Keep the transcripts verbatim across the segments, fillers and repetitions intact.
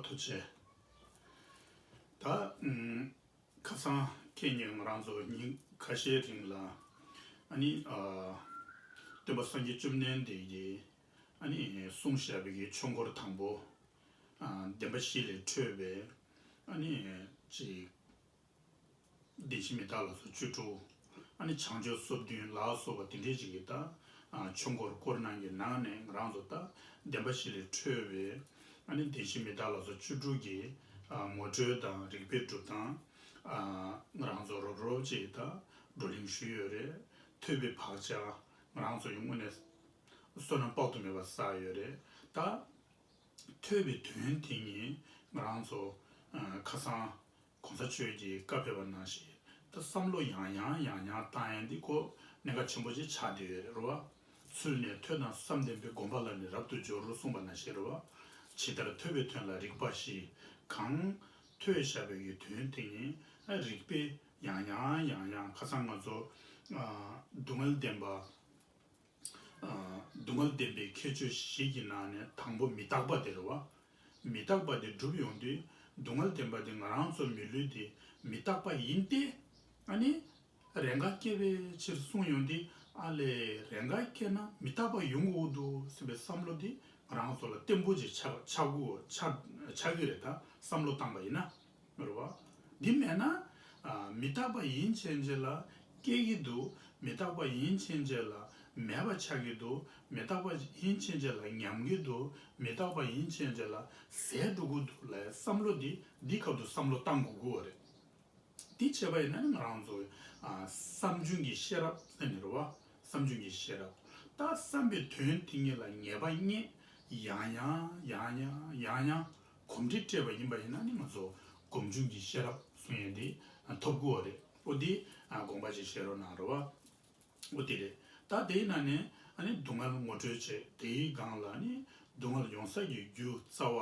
ཐུགས་རྗེ་ཆེ། ད་ཨུམ། ཁ་སང་ཁེ་ཉིན་ང་རང་ཚོ་ཉིན་ཁ་ཤས་རིང་ལ་ཨ་ནི་ཨ། སྟོན་པ་སངས་རྒྱས་བཅོམ་ལྡན་འདས་ཀྱིས་ཨ་ནི་གསུངས་བཞག་པའི་གི་ཆོས་འཁོར་དང་པོ། ཨ། བདེན་པ་བཞི་ལས་འཕྲོས་པའི་ཨ་ནི་ཅིག་བདེན་བཞི་མི་རྟག་ལ་སོགས་བཅུ་དྲུག་ཨ་ནི་བྱང་ཆུབ་སོ་བདུན་ལ་སོགས་པ་དེ་འདྲའི་ཅིག་གི་ད་ཨ། ཆོས་འཁོར་བསྐོར་གནང་གི་ནང་ནས་ང་རང་ཚོ་ད་བདེན་པ་བཞི་ལས་འཕྲོས་པའི་ཨ་ནི་བདེན་བཞི་མི་རྟག་ལ་སོགས་བཅུ་དྲུག་གི་ཨ། ངོ་སྤྲོད་དང་རིགས་པའི་སྒྲུབ་སྟངས་ཨ། ང་རང་ཚོ་རོབ་རོབ་ཅིག་ད་བགྲོ་གླེང་ཞུས་ཡོད་རེད། ཐོས་པའི་བག་ཆགས་ང་རང་ཚོ་ཡི་དངོས་གནས་བསོད་ནམས་དཔག་ཏུ་མེད་པ་བསགས་ཡོད་རེད། ད་ཐོས་པའི་དོན་དེ་ཉིད་ང་རང་ཚོ་ཨ། ཁ་སང་གོང་ས་མཆོག་གིས་བཀའ་ཕེབས་པ་ནང་བཞིན་ད་བསམ་བློ་ཡང་ཡང་ཡང་ཡང་བཏང་ཡ་འདི་ཁོ་གནད་འགག་ཆེན་པོ་ཅིག་ཆགས་བསྡད་ཡོད་རེད་བ། ཚུལ་གནས་ཐོས་དང་བསམ་ལྡན་པས། སྒོམ་པ་ལ་ནི་རབ་ཏུ་སྦྱོར་གསུངས་པ་ནང་བཞིན་རེད་བ། ཇི་ལྟར་ཐོས་པའི་དོན་ལ་རིགས་པ་བཞི། གང་ཐོས་བཞག་པའི་གི་དོན་དེ་ཉིད་ཨ། རིགས་པས་ཡང་ཡང་ཡང་ཡང་ཁ་སང་ང་ཚོ་ཨ། སྡུག་བསྔལ་བདེན་པ། ཨ། སྡུག་བསྔལ་བདེན་པའི་ཁྱད་ཆོས་བཞི་གི་ནང་ནས་དང་པོ་མི་རྟག་པ་དེ་རེད་བ། མི་རྟག་པ་དེ་སྒྲུབ་ཡོང་དུས་སྡུག་བསྔལ་བདེན་པ་དེ་ང་རང་ཚོ་མི་ལུས་དེ་མི་རྟག་པ་ཡིན་ཏེ། ཨ་ནི་རེས་འགའ་སྐྱེ་བའི་ཕྱིར་གསུངས་ཡོང་དུས་ཨ་ལས་རེས་འགའ་སྐྱེ་ན་མི་རྟག་པ་ཡོང་དགོས་འདུག་ཟེར་བའི་བསམ་བློ་དེ་ང་རང་ཚོ་ལ་བརྟན་པོ་ཅིག་ཆགས་ཆགས་དགོས་ཆགས་ཆགས་ཀྱི་རེད། ད་བསམ་བློ་བཏང་པ་ཡིན་ན། རེད་བ། འདི་མེད་ན། ཨ། མི་རྟག་པ་ཡིན་ཕྱིན་ཆད་ལ་སྐྱེ་གི་འདུག་མི་རྟག་པ་ཡིན་ཕྱིན་ཆད་ལ་མེད་པ་ཆགས་ཀྱི་འདུག་མི་རྟག་པ་ཡིན་ཕྱིན་ཆད་ལ་ཉམས་ཀྱི་འདུག་མི་རྟག་པ་ཡིན་ཕྱིན་ཆད་ལ་ཟད་འགྲོ་གི་འདུག་ལབ་བསམ་བློ་འདི་འདི་སྐབས་དུ་བསམ་བློ་བཏང་དགོས་ཀྱི་ཡོད་རེད། འདི་བྱས་པ་ཡིན་ན་ནི་ང་རང་ཚོ་ཨ། བསམ་བྱུང་གི་ཤེས་རབ་ཟེར་ནི་རེད་བ། བསམ་བྱུང་གི་ཤེས་རབ། ད་བསམ་པའི་དོན་དེ་ཉིད་ལ་ངེས་པ་རྙེད། ཡང་ཡང་ཡང་ཡང་ཡང་ཡང་གོམས་འདྲིས་སྤྲད་པ་ཡིན་པ་ཡིན་ན་ནི་ང་ཚོ་སྒོམ་བྱུང་གི་ཤེས་རབ་གསུང་ཡས་འདི་ཐོབ་དགོས་པ་རེད། ཨོ་འདི་དགོངས་པ་ཅིག་བཞེས་རོགས་གནང་རོགས། ཨོ་དེ་རེད། ད་དེའི་ནང་ནས་ཨ་ནི་སྡུག་བསྔལ་ངོ་སྤྲོད་བྱེད། དེའི་སྒང་ལ་ནི་སྡུག་བསྔལ་ཡོང་ས་ཀྱི་རྒྱུ་རྩ་བ་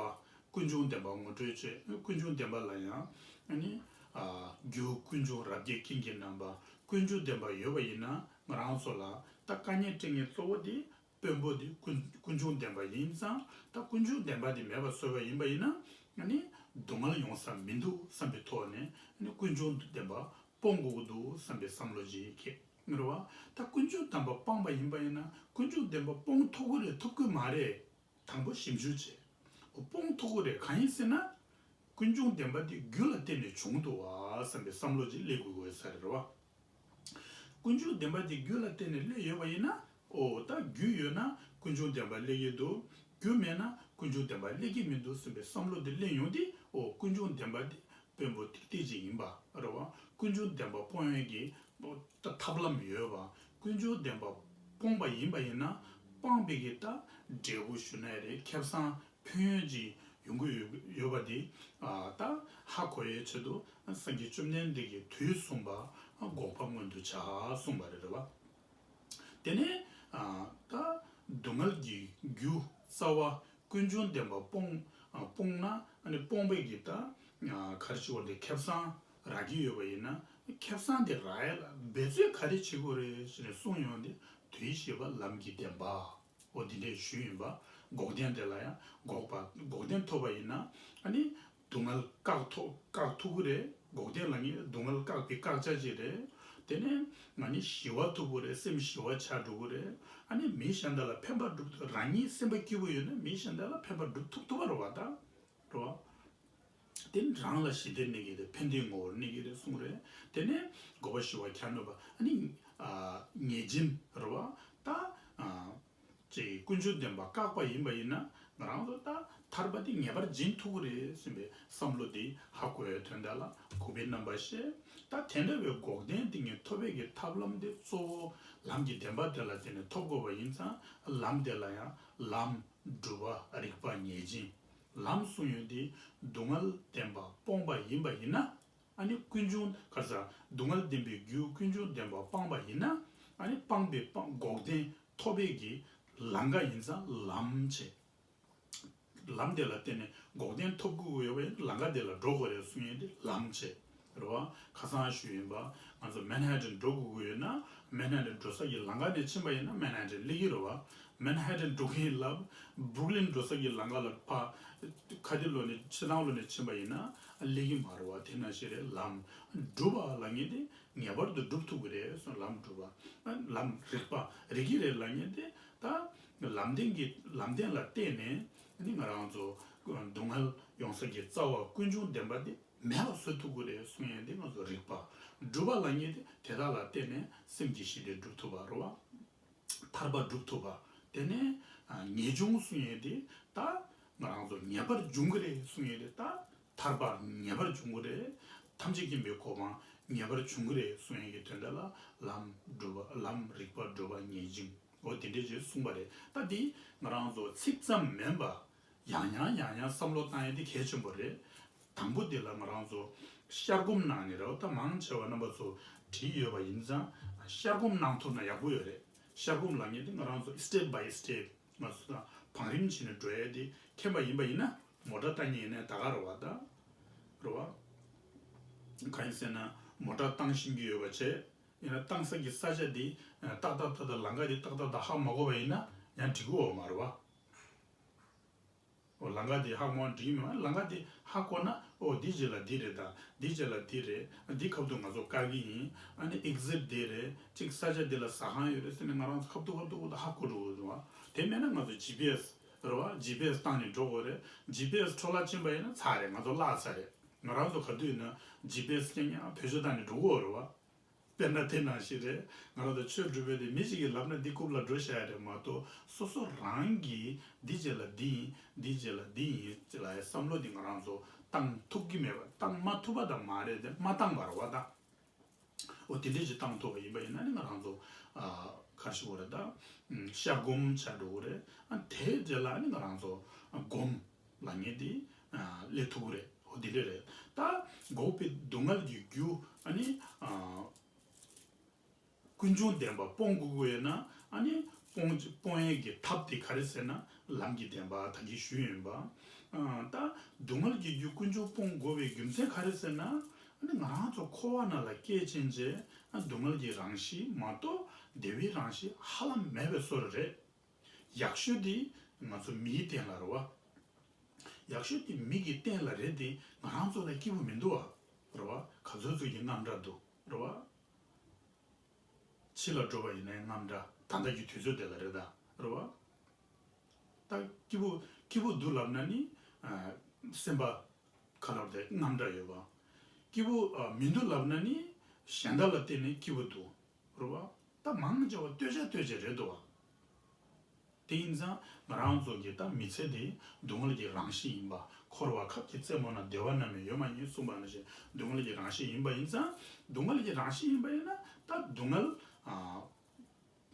ཀུན་འབྱུང་བདེན་པ་ངོ་སྤྲོད་བྱེད། ཀུན་འབྱུང་བདེན་པ་ལ་ཡང་ཨ་ནི་ཨ་རྒྱུ་ཀུན་འབྱུང་རབ་རྒྱས་ཀུན་གྱི་རྣམ་པ། ཀུན་འབྱུང་བདེན་པ་ཡོད་པ་ཡིན་ན་ང་རང་ཚོ་ལ་ད་དཀའ་ངལ་སྤྲད་མཁན་གཙོ་བོ་དེ་དཔོན་པོ་དེ་ཀུན་ཀུན་འབྱུང་བདེན་པ་ཡིན་ཙང་། ད་ཀུན་འབྱུང་བདེན་པ་དེ་མེད་པ་བཟོ་བ་ཡིན་པ་ཡིན་ན་ཨ་ནི་སྡུག་བསྔལ་ཡོང་ས་མི་འདུག་བསམ་པའི་ཐོག་ནས་ཨ་ནི་ཀུན་འབྱུང་བདེན་པ་སྤོང་དགོས་ཀྱི་འདུག་བསམ་པའི་བསམ་བློ་ཅིག་སྐྱེ་ངེས་རེད་བ། ད་ཀུན་འབྱུང་བདེན་པ་སྤངས་པ་ཡིན་པ་ཡིན་ན་ཀུན་འབྱུང་བདེན་པ་སྤོང་ཐུབ་ཀྱི་རེད་ཐུབ་ཀྱི་མ་རེད། དང་པོ་ཞིབ་འཇུག་བྱེད། སྤོང་ཐུབ་ཀྱི་རེད། གང་ཡིན་ཟེར་ན། ཀུན་འབྱུང་བདེན་པ་དེ་རྒྱུ་ལ་བརྟེན་ནས་བྱུང་འདུག་བ་བསམ་པའི་བསམ་བློ་ཅིག་སླེབས་དགོས་ཀྱི་ས་རེད་བ། ཀུན་འབྱུང་བདེན་པ་དེ་རྒྱུ་ལ་བརྟེན་ནས་སླེབས་ཡོད་པ་ཡིན་ན། ཨོ་ད་རྒྱུ་ཡོད་ན་ཀུན་འབྱུང་བདེན་པ་སླེབས་ཀྱི་འདུག་རྒྱུ་མེད་ན་ཀུན་འབྱུང་བདེན་པ་སླེབས་ཀྱི་མི་འདུག་བསམ་པའི་བསམ་བློ་དེ་སླེབས་ཡོང་དུས་ཨོ་ཀུན་འབྱུང་བདེན་པ་དེ་དཔོན་པོ་ཏིག་ཏིག་ཅིག་ཡིན་པ་རེད་བ། ཀུན་འབྱུང་བདེན་པ་སྤོང་ཡས་ཀྱི་ད་ཐབས་ལམ་ཡོད་པ། ཀུན་འབྱུང་བདེན་པ་སྤོང་པ་ཡིན་པ་ཡིན་ན་སྤངས་པའི་གི་ད་འབྲས་བུ་ཞུ་ན་ཡང་རེད། ཁེ་བཟང་ཕན་ཡོན་ཅིག་ཡོང་གི་ཡོད་ཡོད་པ་དེ་ཨ་ད་ཧ་གོ་ཡའི་ཆེད་དུ་སངས་རྒྱས་བཅོམ་ལྡན་འདས་ཀྱིས་དུས་གསུངས་པ་འགོག་པ་མངོན་དུ་བྱ་གསུངས་པ་རེད་རེད་བ། དེ་ནས་ཨ་ད་སྡུག་བསྔལ་གྱི་རྒྱུ་རྩ་བ་ཀུན་འབྱུང་བདེན་པ་སྤོང་ཨ་སྤོང་ན་ཨ་ནི་སྤོང་བའི་གི་ད་ཨ་ག་རེ་ཞུ་བ་དེ་ཁེ་བཟང་རག་གི་ཡོད་པ་ཡིན་ན་ཁེ་བཟང་དེ་རག་ཡ་ལ་འབད་རྩོལ་ག་རེ་བྱེད་དགོས་རེད་ཟེར་ནས་གསུངས་ཡོང་དུས་དུས་བཞི་པ་ལམ་གྱི་བདེན་པ། འོ་འདི་འདྲས་ཞུས་ཡིན་པ། འགོག་བདེན་དེ་ལ་ཡང་འགོག་པ་འགོག་བདེན་ཐོབ་པ་ཡིན་ན་ཨ་ནི་སྡུག་བསྔལ་བཀག་ཐོ་བཀག་ཐུབ་ཀྱི་རེད། འགོག་བདེན་ལ་ངས་སྡུག་བསྔལ་བཀག་པའི་བཀག་ཆ་ཅིག་རེད། དེ་ནས་ང་ནི་ཞི་བ་ཐུབ་ཀྱི་རེད། སེམས་ཞི་བ་ཆགས་འགྲོ་གི་རེད། ཨ་ནི་མི་གཞན་དག་ལ་ཕན་པ་སྒྲུབ་ཐུབ། རང་ཉིད་སེམས་པ་སྐྱིད་པོ་ཡོད་ན་མི་གཞན་དག་ལ་ཕན་པ་སྒྲུབ་ཐུབ་ཐུབ་པ་རེད་བ་ད། རེད་བ། དེ་ནི་རང་ལ་ཞི་བདེ་གནས་ཀྱི་རེད། ཕན་བདེའི་ངོ་བོར་གནས་ཀྱི་རེད་གསུངས་རེད། དེ་ནས་འགོག་པ་ཞི་བ་ཁྱབ་ནུས་པ་ཨ་ནི་ཨ་ངེས་འབྱིན་རེད་བ། ད་ཨ་ཅིག་ཀུན་འབྱུང་བདེན་པ་བཀག་པ་ཡིན་པ་ཡིན་ན་ང་རང་ཚོ་ད་ཐར་པ་དེ་ངེས་པར་འབྱིན་ཐུབ་ཀྱི་རེད་ཟེར་བའི་བསམ་བློ་དེ་ཧ་གོ་བའི་དོན་དག་ལ་འགོག་པའི་རྣམ་པ་བཤད། ད་དེ་འདྲ་བའི་འགོག་བདེན་དེ་ཉིད་ཐོབ་པའི་གི་ཐབས་ལམ་དེ་གཙོ་བོ་ལམ་གྱི་བདེན་པ་དེ་ལ་བརྟེན་ནས་ཐོབ་དགོས་པ་ཡིན་ཙང་ལམ་དེ་ལ་ཡང་ལམ་སྒྲུབ་པ་རིགས་པ་ངེས་འབྱིན། ལམ་གསུངས་ཡོད་དེ་སྡུག་བསྔལ་བདེན་པ་སྤོང་པ་ཡིན་པ་ཡིན་ན། ཨ་ནི་ཀུན་འབྱུང་ག་རེ་ཟ། སྡུག་བསྔལ་བདེན་པའི་རྒྱུ་ཀུན་འབྱུང་བདེན་པ་སྤངས་པ་ཡིན་ན། ཨ་ནི་སྤངས་པའི་སྤང་འགོག་བདེན་ཐོབ་པའི་གི་ལམ་ཀ་ཡིན་ཙང་ལམ་བྱེད། ལམ་དེ་ལ་བརྟེན་ནས་འགོག་བདེན་ཐོབ་དགོས་ཡོད་པས་ལམ་ཀ་དེ་ལ་འགྲོ་དགོས་རེད་གསུངས་ཡོད་དེ་ལམ་བྱེད། རེད་བ། ཁ་སང་ཞུས་ཡིན་པ། ང་ཚོ་མན་ཧ་ཏན་འགྲོ་དགོས་ཀྱི་ཡོད་ན། མན་ཧ་ཏན་འགྲོ་ས་ཀྱི་ལམ་ཁ་ནས་ཕྱིན་པ་ཡིན་ན་མན་ཧ་ཏན་སླེབས་ཀྱི་རེད་བ། མན་ཧ་ཏན་འགྲོ་མཁན་ལ་བུརུག་ལིན་འགྲོ་ས་ཀྱི་ལམ་ཁ་ལ་ཕ་ཁ་ཏི་ལོ་ནས་ཕྱི་ནང་ལོ་ནས་ཕྱིན་པ་ཡིན་ན་སླེབས་ཀྱི་མ་རེད་བ། དེ་ནང་བཞིན་རེད། ལམ་སྒྲུབ་པ་ལབ་མཁན་དེ་ངེས་པར་དུ་སྒྲུབ་ཐུབ་ཀྱི་རེད་སོང་། ལམ་སྒྲུབ་པ། ལམ་རིག་པ་རིག་གི་རེད་ལབ་མཁན་དེ་ད་ལམ་བདེན་གྱི་ལམ་བདེན་ལ་བརྟེན་ནས་ནི་ང་རང་ཚོ་སྡུག་བསྔལ་ཡོང་ས་ཀྱི་རྩ་བ་ཀུན་འབྱུང་བདེན་པ་དེ་མེད་པ་བཟོ་ཐུབ་ཀྱི་རེད་གསུང་ཡས་དེ་ང་ཚོ་རིག་པ། སྒྲུབ་པ་ལབ་མཁན་དེ་དེ་དག་ལ་བརྟེན་ནས་སེམས་ཀྱི་ཞི་བདེ་སྒྲུབ་ཐུབ་པ་རེད་བ། ཐར་པ་སྒྲུབ་ཐུབ་པ། དེ་ནས་ཨ་ངེས་འབྱུང་གསུང་ཡས་དེ་ད་ང་རང་ཚོ་ངེས་པར་འབྱུང་གི་རེད་གསུང་ཡས་དེ་ད་ཐར་པ་ངེས་པར་འབྱུང་གི་རེད། ཐམས་ཅད་མཁྱེན་པའི་གོ་འཕང་ངེས་པར་འབྱུང་གི་རེད་གསུང་ཡས་ཀྱི་དོན་དག་ལ་ལམ་སྒྲུབ་པ། ལམ་རིག་པ་སྒྲུབ་པ་ངེས་འབྱུང་། འོ་དེ་འདྲས་ཅིག་གསུངས་པ་རེད། ད་འདི་ང་རང་ཚོ་ཚིག་ཙམ་མིན་པ། ཡང་ཡང་ཡང་ཡང་བསམ་བློ་བཏང་ཡས་དེ་གལ་ཆེན་པོ་རེད། དང་པོ་དེ་ལ་ང་རང་ཚོ་བཤར་སྒོམ་གནང་ནས་རེད། ད་མང་ཆེ་བ་རྣམ་པ་ཚོ་བྲིས་ཡོད་པ་ཡིན་ཙང་བཤར་སྒོམ་གནང་ཐུབ་ན་ཡག་པོ་ཡོད་རེད། བཤར་སྒོམ་ལབ་མཁན་དེ་ང་རང་ཚོ་step by step ང་ཚོ་དང་བང་རིམ་བྱས་ནས་འགྲོ་ཡས་དེ་མཁྱེན་པ་ཡིན་པ་ཡིན་ན་མོ་ཊ་བཏང་མཁན་ཡིན་ན་ད་ག་རེད་བ། ད་རེད་བ། གང་ཡིན་ཟེར་ན་མོ་ཊ་བཏང་ཤེས་ཀྱི་ཡོད་པ་བྱས། ཡིན་ན་བཏང་ས་ཀྱི་ས་ཆ་དེ་ཏག་ཏག་ཏག་ཏག་ལམ་ཁ་དེ་ཏག་ཏག་ཏག་ཧ་མ་གོ་བ་ཡིན་ན་ཡང་འགྲིག་གི་ཡོད་མ་རེད་བ། འོ་ལམ་ཁ་དེ་ཧ་གོ་འགྲིག་མེད། ལམ་ཁ་དེ་ཧ་གོ་ན་འོ་འདི་རྗེས་ལ་འདི་རེད། ད་འདི་རྗེས་ལ་འདི་རེད། འདི་ཁ་ཐུག་ང་ཚོ་བཀག་གི་ཡིན། ཨ་ནི་exit འདི་རེད། གཅིག་ས་ཆ་འདི་ལ་ཟ་ཁང་ཡོད་རེད་ཟེར་ནས་ང་རང་ཚོ་ཁ་ཐུག་ཁ་ཐུག་ཁ་ཐུག་ཧ་གོ་འགྲོ་གི་རེད་བ། དེ་མེད་ན་ང་ཚོ་ཇི་པི་ཨེས་རེད་བ། ཇི་པི་ཨེས་བཏང་ནས་འགྲོ་དགོས་རེད། ཇི་པི་ཨེས་འཕྲོ་བརླག་ཕྱིན་པ་ཡིན་ན་ཚར་རེད། ང་ཚོ་བརླག་ཚར་རེད། ང་རང་ཚོ་ག་དུས་ཡིན་ན་ཇི་པི་ཨེས་རྐྱང་རྐྱང་བེད་སྤྱོད་བཏང་ནས་འགྲོ་གི་ཡོད་རེད་བ། དཔེར་ན་དེ་ནང་བཞིན་རེད། ང་རང་ཚོ་ཆོས་སྒྲུབ་པའི་དེ་མི་ཞིག་གིས་ལབ་ན་འདི་རྐུབ་ལ་འགྲོ་བཞག་ཡ་རེད་མ་གཏོགས། སོ་སོ་རང་གིས་འདི་རྗེས་ལ་འདི་ཡིན། འདི་རྗེས་ལ་འདི་ཡིན་ཅེས་ལབ་ཡའི་བསམ་བློ་འདི་ང་རང་ཚོ་བཏང་ཐུབ་ཀྱི་མེད་པ། བཏང་མ་ཐུབ་པ་དང་མ་རེད་དེ་མ་བཏང་བར་བ་དང་། འོ་དེ་འདྲས་ཅིག་བཏང་ཐུབ་པ་ཡིན་པ་ཡིན་ན་ནི་ང་རང་ཚོ་ཨ་ག་རེ་ཞུ་དགོས་རེད། ད་ཨ་བཤར་སྒོམ་བྱ་འགྲོ་གི་རེད། ཨ་དེའི་རྗེས་ལ་ནི་ང་རང་ཚོ་ཨ་སྒོམ་ལབ་མཁན་དེ་ཨ་སླེབས་ཐུབ་ཀྱི་རེད། འོ་དེ་འདྲས་རེད། ད་འགོག་པའི་སྡུག་བསྔལ་གྱི་རྒྱུ་ཨ་ནི་ཨ་ཀུན་འབྱུང་བདེན་པ་སྤོང་དགོས་ཀྱི་ཡོད་ན་ཨ་ནི་སྤོང་སྤོང་ཡས་ཀྱི་ཐབས་དེ་ག་རེ་ཟེར་ན་ལམ་གྱི་བདེན་པ་ད་གིན་ཞུས་ཡིན་པ། ཨ་ད་སྡུག་བསྔལ་གྱི་རྒྱུ་ཀུན་འབྱུང་སྤོང་དགོས་པའི་རྒྱུ་མཚན་ག་རེ་ཟེར་ན། ཨ་ནི་ང་རང་ཚོ་འཁོར་བ་ནང་ལ་སྐྱེས་ཕྱིན་ཆད་ཨ་སྡུག་བསྔལ་གྱི་རང་བཞིན་མ་གཏོགས་བདེ་བའི་རང་བཞིན་ཧ་ལམ་མེད་པའི་བཟོ་འདྲ་རེད། ཡག་ཤོས་དེ་ང་ཚོ་མིའི་སྟེང་ལ་རེད་བ། ཡག་ཤོས་དེ་མི་གི་སྟེང་ལ་རེད་དེ་ང་རང་ཚོ་ལ་སྐྱིད་པོ་མི་འདུག་བ། རེད་བ། ག་ཚོད་ཚོད་ཀྱི་དངངས་སྐྲག་འདུག་རེད་བ། ཕྱི་ལ་འགྲོ་བ་ཡིན་ནའི་དངངས་སྐྲག་ད་ལྟ་གི་དུས་ཚོད་དེ་ལ་རེད་ད། རེད་བ། ད་སྐྱིད་པོ་སྐྱིད་པོ་འདུག་ལབ་ན་ནི་ཨ་སེམས་པ་ག་ལབ་དེ་དངངས་སྐྲག་ཡོད་པ། སྐྱིད་པོ་ཨ་མི་འདུག་ལབ་ན་ནི་གཞན་དག་ལ་བརྟེན་ནས་སྐྱིད་པོ་འདུག་རེད་བ། ད་མང་ཆེ་བ་ལྟོས་བཅས་ལྟོས་བཅས་རེད་འདུག་བ། དེ་ཡིན་ཙང་ང་རང་ཚོ་གི་ད་མི་ཚེ་དེ་སྡུག་བསྔལ་གྱི་རང་བཞིན་ཡིན་པ། འཁོར་བ་ཁབ་ཀྱི་རྩེ་མོ་ན་བདེ་བ་ནམ་ཡང་ཡོད་མ་ཡིན་གསུངས་པ་ནང་བཞིན་སྡུག་བསྔལ་གྱི་རང་བཞིན་ཡིན་པ་ཡིན་ཙང་། སྡུག་བསྔལ་གྱི་རང་བཞིན་ཡིན་པ་ཡིན་ན་ད་སྡུག་བསྔལ་ཨ་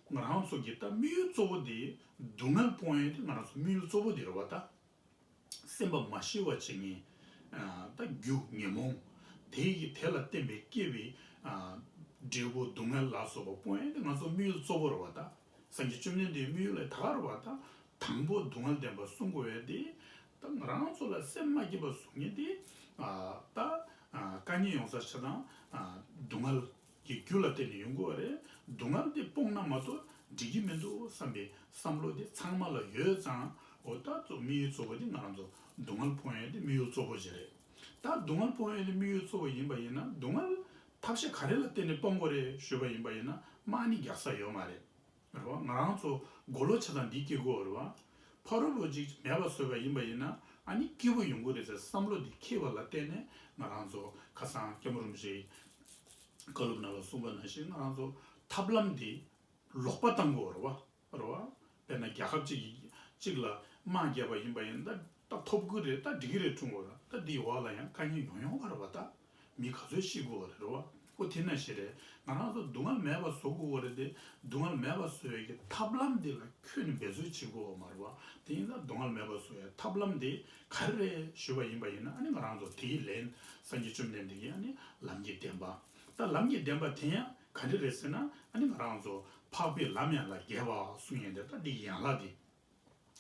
ང་རང་ཚོ་གི་ད་དམིགས་ཡུལ་གཙོ་བོ་དེ་སྡུག་བསྔལ་སྤོང་ཡས་དེ་ང་རང་ཚོ་དམིགས་ཡུལ་གཙོ་བོ་དེ་རེད་བ་ད། སེམས་པ་མ་ཞི་བ་བྱེད་མཁན། ཨ་ད་རྒྱུ་ཉོན་མོངས། དེ་ཡི་དེ་ལ་བརྟེན་པའི་སྐྱེ་བའི་ཨ་འབྲས་བུ་སྡུག་བསྔལ་ལ་སོགས་པ་སྤོང་ཡས་དེ་ང་ཚོ་དམིགས་ཡུལ་གཙོ་བོ་རེད་བ་ད། སངས་རྒྱས་བཅོམ་ལྡན་འདས་དམིགས་ཡུལ་ལ་ད་ག་རེད་བ་ད། དང་པོ་སྡུག་བསྔལ་བདེན་པ་གསུང་དགོས་པས་དེ། ད་ང་རང་ཚོ་ལ་སེམས་མ་སྐྱིད་པ་བཟོ་མཁན་དེ། ཨ་ད་ཨ་དཀའ་ངལ་ཡོང་ས་ཆ་དང་ཨ་སྡུག་བསྔལ་གྱི་རྒྱུ་ལ་བརྟེན་ནས་ཡོང་གི་ཡོད་རེད། སྡུག་བསྔལ་དེ་སྤོང་ན་མ་གཏོགས་འགྲིག་གི་མི་འདུག་བསམ་པའི་བསམ་བློ་དེ་ཚང་མ་ལ་ཡོད་ཙང་། འོ་ད་གཙོ་དམིགས་ཡུལ་གཙོ་བོ་དེ་ང་རང་ཚོ་སྡུག་བསྔལ་སྤོང་ཡས་དེ་དམིགས་ཡུལ་གཙོ་བོ་ཞིག་རེད། ད་སྡུག་བསྔལ་སྤོང་ཡས་དེ་དམིགས་ཡུལ་གཙོ་བོ་ཡིན་པ་ཡིན་ན་སྡུག་བསྔལ་ཐབས་ཤེས་ག་རེ་ལ་བརྟེན་ནས་སྤོང་དགོས་རེད་ཞུས་པ་ཡིན་པ་ཡིན་ན་དམག་ནི་རྒྱག་ས་ཡོད་མ་རེད། རེད་བ། ང་རང་ཚོ་མགོ་ལོག་བྱས་ཙང་འདི་སྐྱེ་དགོས་རེད་བ། ཕ་རོལ་པོ་ཅིག་མེད་པ་བཟོས་པ་ཡིན་པ་ཡིན་ན་ཨ་ནི་སྐྱིད་པོ་ཡོང་གི་རེད་ཟེར་བསམ་བློ་འདི་འཁྱེར་བ་ལ་བརྟེན་ནས་ང་རང་ཚོ་ཁ་སང་སྐྱབས་མགོན་རིན་པོ་ཆེའི་བཀའ་སློབ་ནང་ལ་གསུངས་པ་ནང་བཞིན་ང་རང་ཚོ་ཐབས་ལམ་འདི་ལོག་པ་བཏང་དགོས་རེད་བ། རེད་བ། དཔེར་ན་རྒྱལ་ཁབ་ཅིག་གིས་གཅིག་ལ་དམག་བརྒྱབ་པ་ཡིན་པ་ཡིན་ན་ད་ད་ཐོབ་ཀྱི་རེད། ད་འགྲིག་གི་རེད་གསུང་དགོས་རེད། ད་འདིའི་འོག་ལ་ཡང་དཀའ་ངལ་ཡོང་ཡོང་བ་རེད་བ་ད། མི་ག་ཚོད་ཤི་དགོས་པ་རེད་བ། ཨོ་དེ་ན་ཞིག་རེད། ང་རང་ཚོ་སྡུག་བསྔལ་མེད་པ་བཟོ་དགོས་པ་རེད་དེ། སྡུག་བསྔལ་མེད་པ་བཟོ་ཡས་ཀྱི་ཐབས་ལམ་འདི་ལ་ཁྱོན་ནས་འབད་རྩོལ་བྱེད་དགོས་པ་མ་རེད་བ། དེ་ཡིན་ཙང་སྡུག་བསྔལ་མེད་པ་བཟོ་ཡས་ཐབས་ལམ་འདི་ག་རེ་རེད་ཞུས་པ་ཡིན་པ་ཡིན་ན་ཨ་ནི་ང་རང་ཚོ་དེའི་ལན་སངས་རྒྱས་བཅོམ་ལྡན་འདས་ཀྱིས་ཨ་ནི་ལམ་གྱི་བདེན་པ། ད་ལམ་གྱི་བདེན་པ་དེ་ཡང་ག་འདྲ་རེད་ཟེར་ན་ཨ་ནི་ང་རང་ཚོ་འཕགས་པའི་ལམ་ཡན་ལག་བརྒྱད་པ་གསུང་ཡས་འདི་ད་འདི་ཡན་ལག་འདི།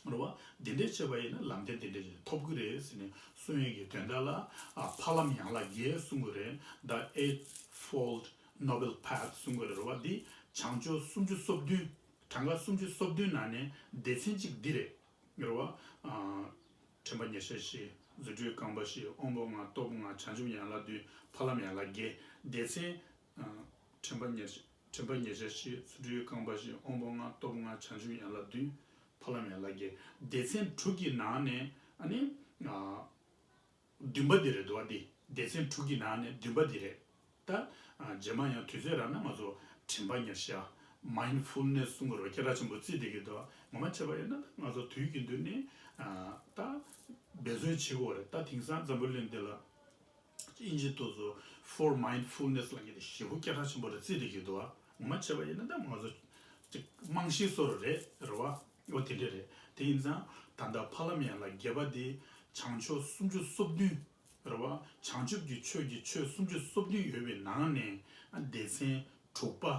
རེད་བ། འདི་འདྲས་བྱས་པ་ཡིན་ན་ལམ་བདེན་འདི་འདྲས་ཅིག་ཐོབ་གི་རེད་ཟེར་ནས་གསུང་ཡས་ཀྱི་དོན་དག་ལ། ཨ་ཕ་ལམ་ཡན་ལག་བརྒྱད་གསུང་གི་རེད། The Eightfold Noble Path གསུང་གི་རེད་བ། འདི་བྱང་ཕྱོགས་སུམ་ཅུ་སོ་བདུན། གྲངས་ཀ་སུམ་ཅུ་སོ་བདུན་ནང་ནས་སྡེ་ཚན་གཅིག་འདི་རེད། རེད་བ། ཨ་དྲན་པ་ཉེར་ཞག་བཞི། རྫུ་འཕྲུལ་རྐང་པ་བཞི། དབང་པོ་ལྔ། སྟོབས་ལྔ། བྱང་ཆུབ་ཡན་ལག་བདུན། ཕ་ལམ་ཡན་ལག་བརྒྱད། སྡེ་ཚན། ཨ་དྲན་པ་ཉེར། དྲན་པ་ཉེར་ཞག་བཞི། རྫུ་འཕྲུལ་རྐང་པ་བཞི། དབང་པོ་ལྔ། སྟོབས་ལྔ། བྱང་ཆུབ་ཡན་ལག་བདུན། ཕ་ལམ་ཡན་ལག་བརྒྱད། སྡེ་ཚན་དྲུག་གི་ནང་ནས་ཨ་ནི། ཨ་བདུན་པ་འདི་རེད་འདུག་བ། འདི་སྡེ་ཚན་དྲུག་གི་ནང་ནས་བདུན་པ་འདི་རེད། ད་ཨ་རྗེས་མ་ཡང་དུས་ཚོད་རག་ན་ང་ཚོ་དྲན་པ་ཉེར་ཞགས། Mindfulness གསུང་གི་རེད་བ། སྐད་གྲགས་ཆེན་པོ་བརྩིས་བསྡད་ཀྱི་འདུག་ངོ་མ་བྱས་པ་ཡིན་ན་ད་ང་ཚོ་དུས་ཀྱི་མདུན་ནས་ཨ་ད་འབད་བརྩོན་བྱེད་དགོས་རེད། ད་དེང་སང་འཛམ་བུ་གླིང་འདི་ལ་དབྱིན་ཇི་ཐོག་སུ་For Mindfulness ལབ་མཁན་དེ་ཞེ་པོ་སྐད་གྲགས་ཆེན་པོ་རེད་བརྩིས་བསྡད་ཀྱི་འདུག་ངོ་མ་བྱས་པ་ཡིན་ན་ད་ང་ཚོ་ཅིག་རྨང་གཞི་བཟོ་འདྲ་རེད། རེད་བ། འོ་དེ་འདྲ་རེད། དེ་ཡིན་ཙང་ད་ལྟ་ཕ་ལམ་ཡན་ལག་བརྒྱད་པ་དེ་བྱང་ཕྱོགས་སུམ་ཅུ་སོ་བདུན། རེད་བ། བྱང་ཆུབ་ཀྱི་ཕྱོགས་ཀྱི་ཆོས་སུམ་ཅུ་སོ་བདུན་ཡོད་པའི་ནང་ནས་སྡེ་ཚན་དྲུག་པ།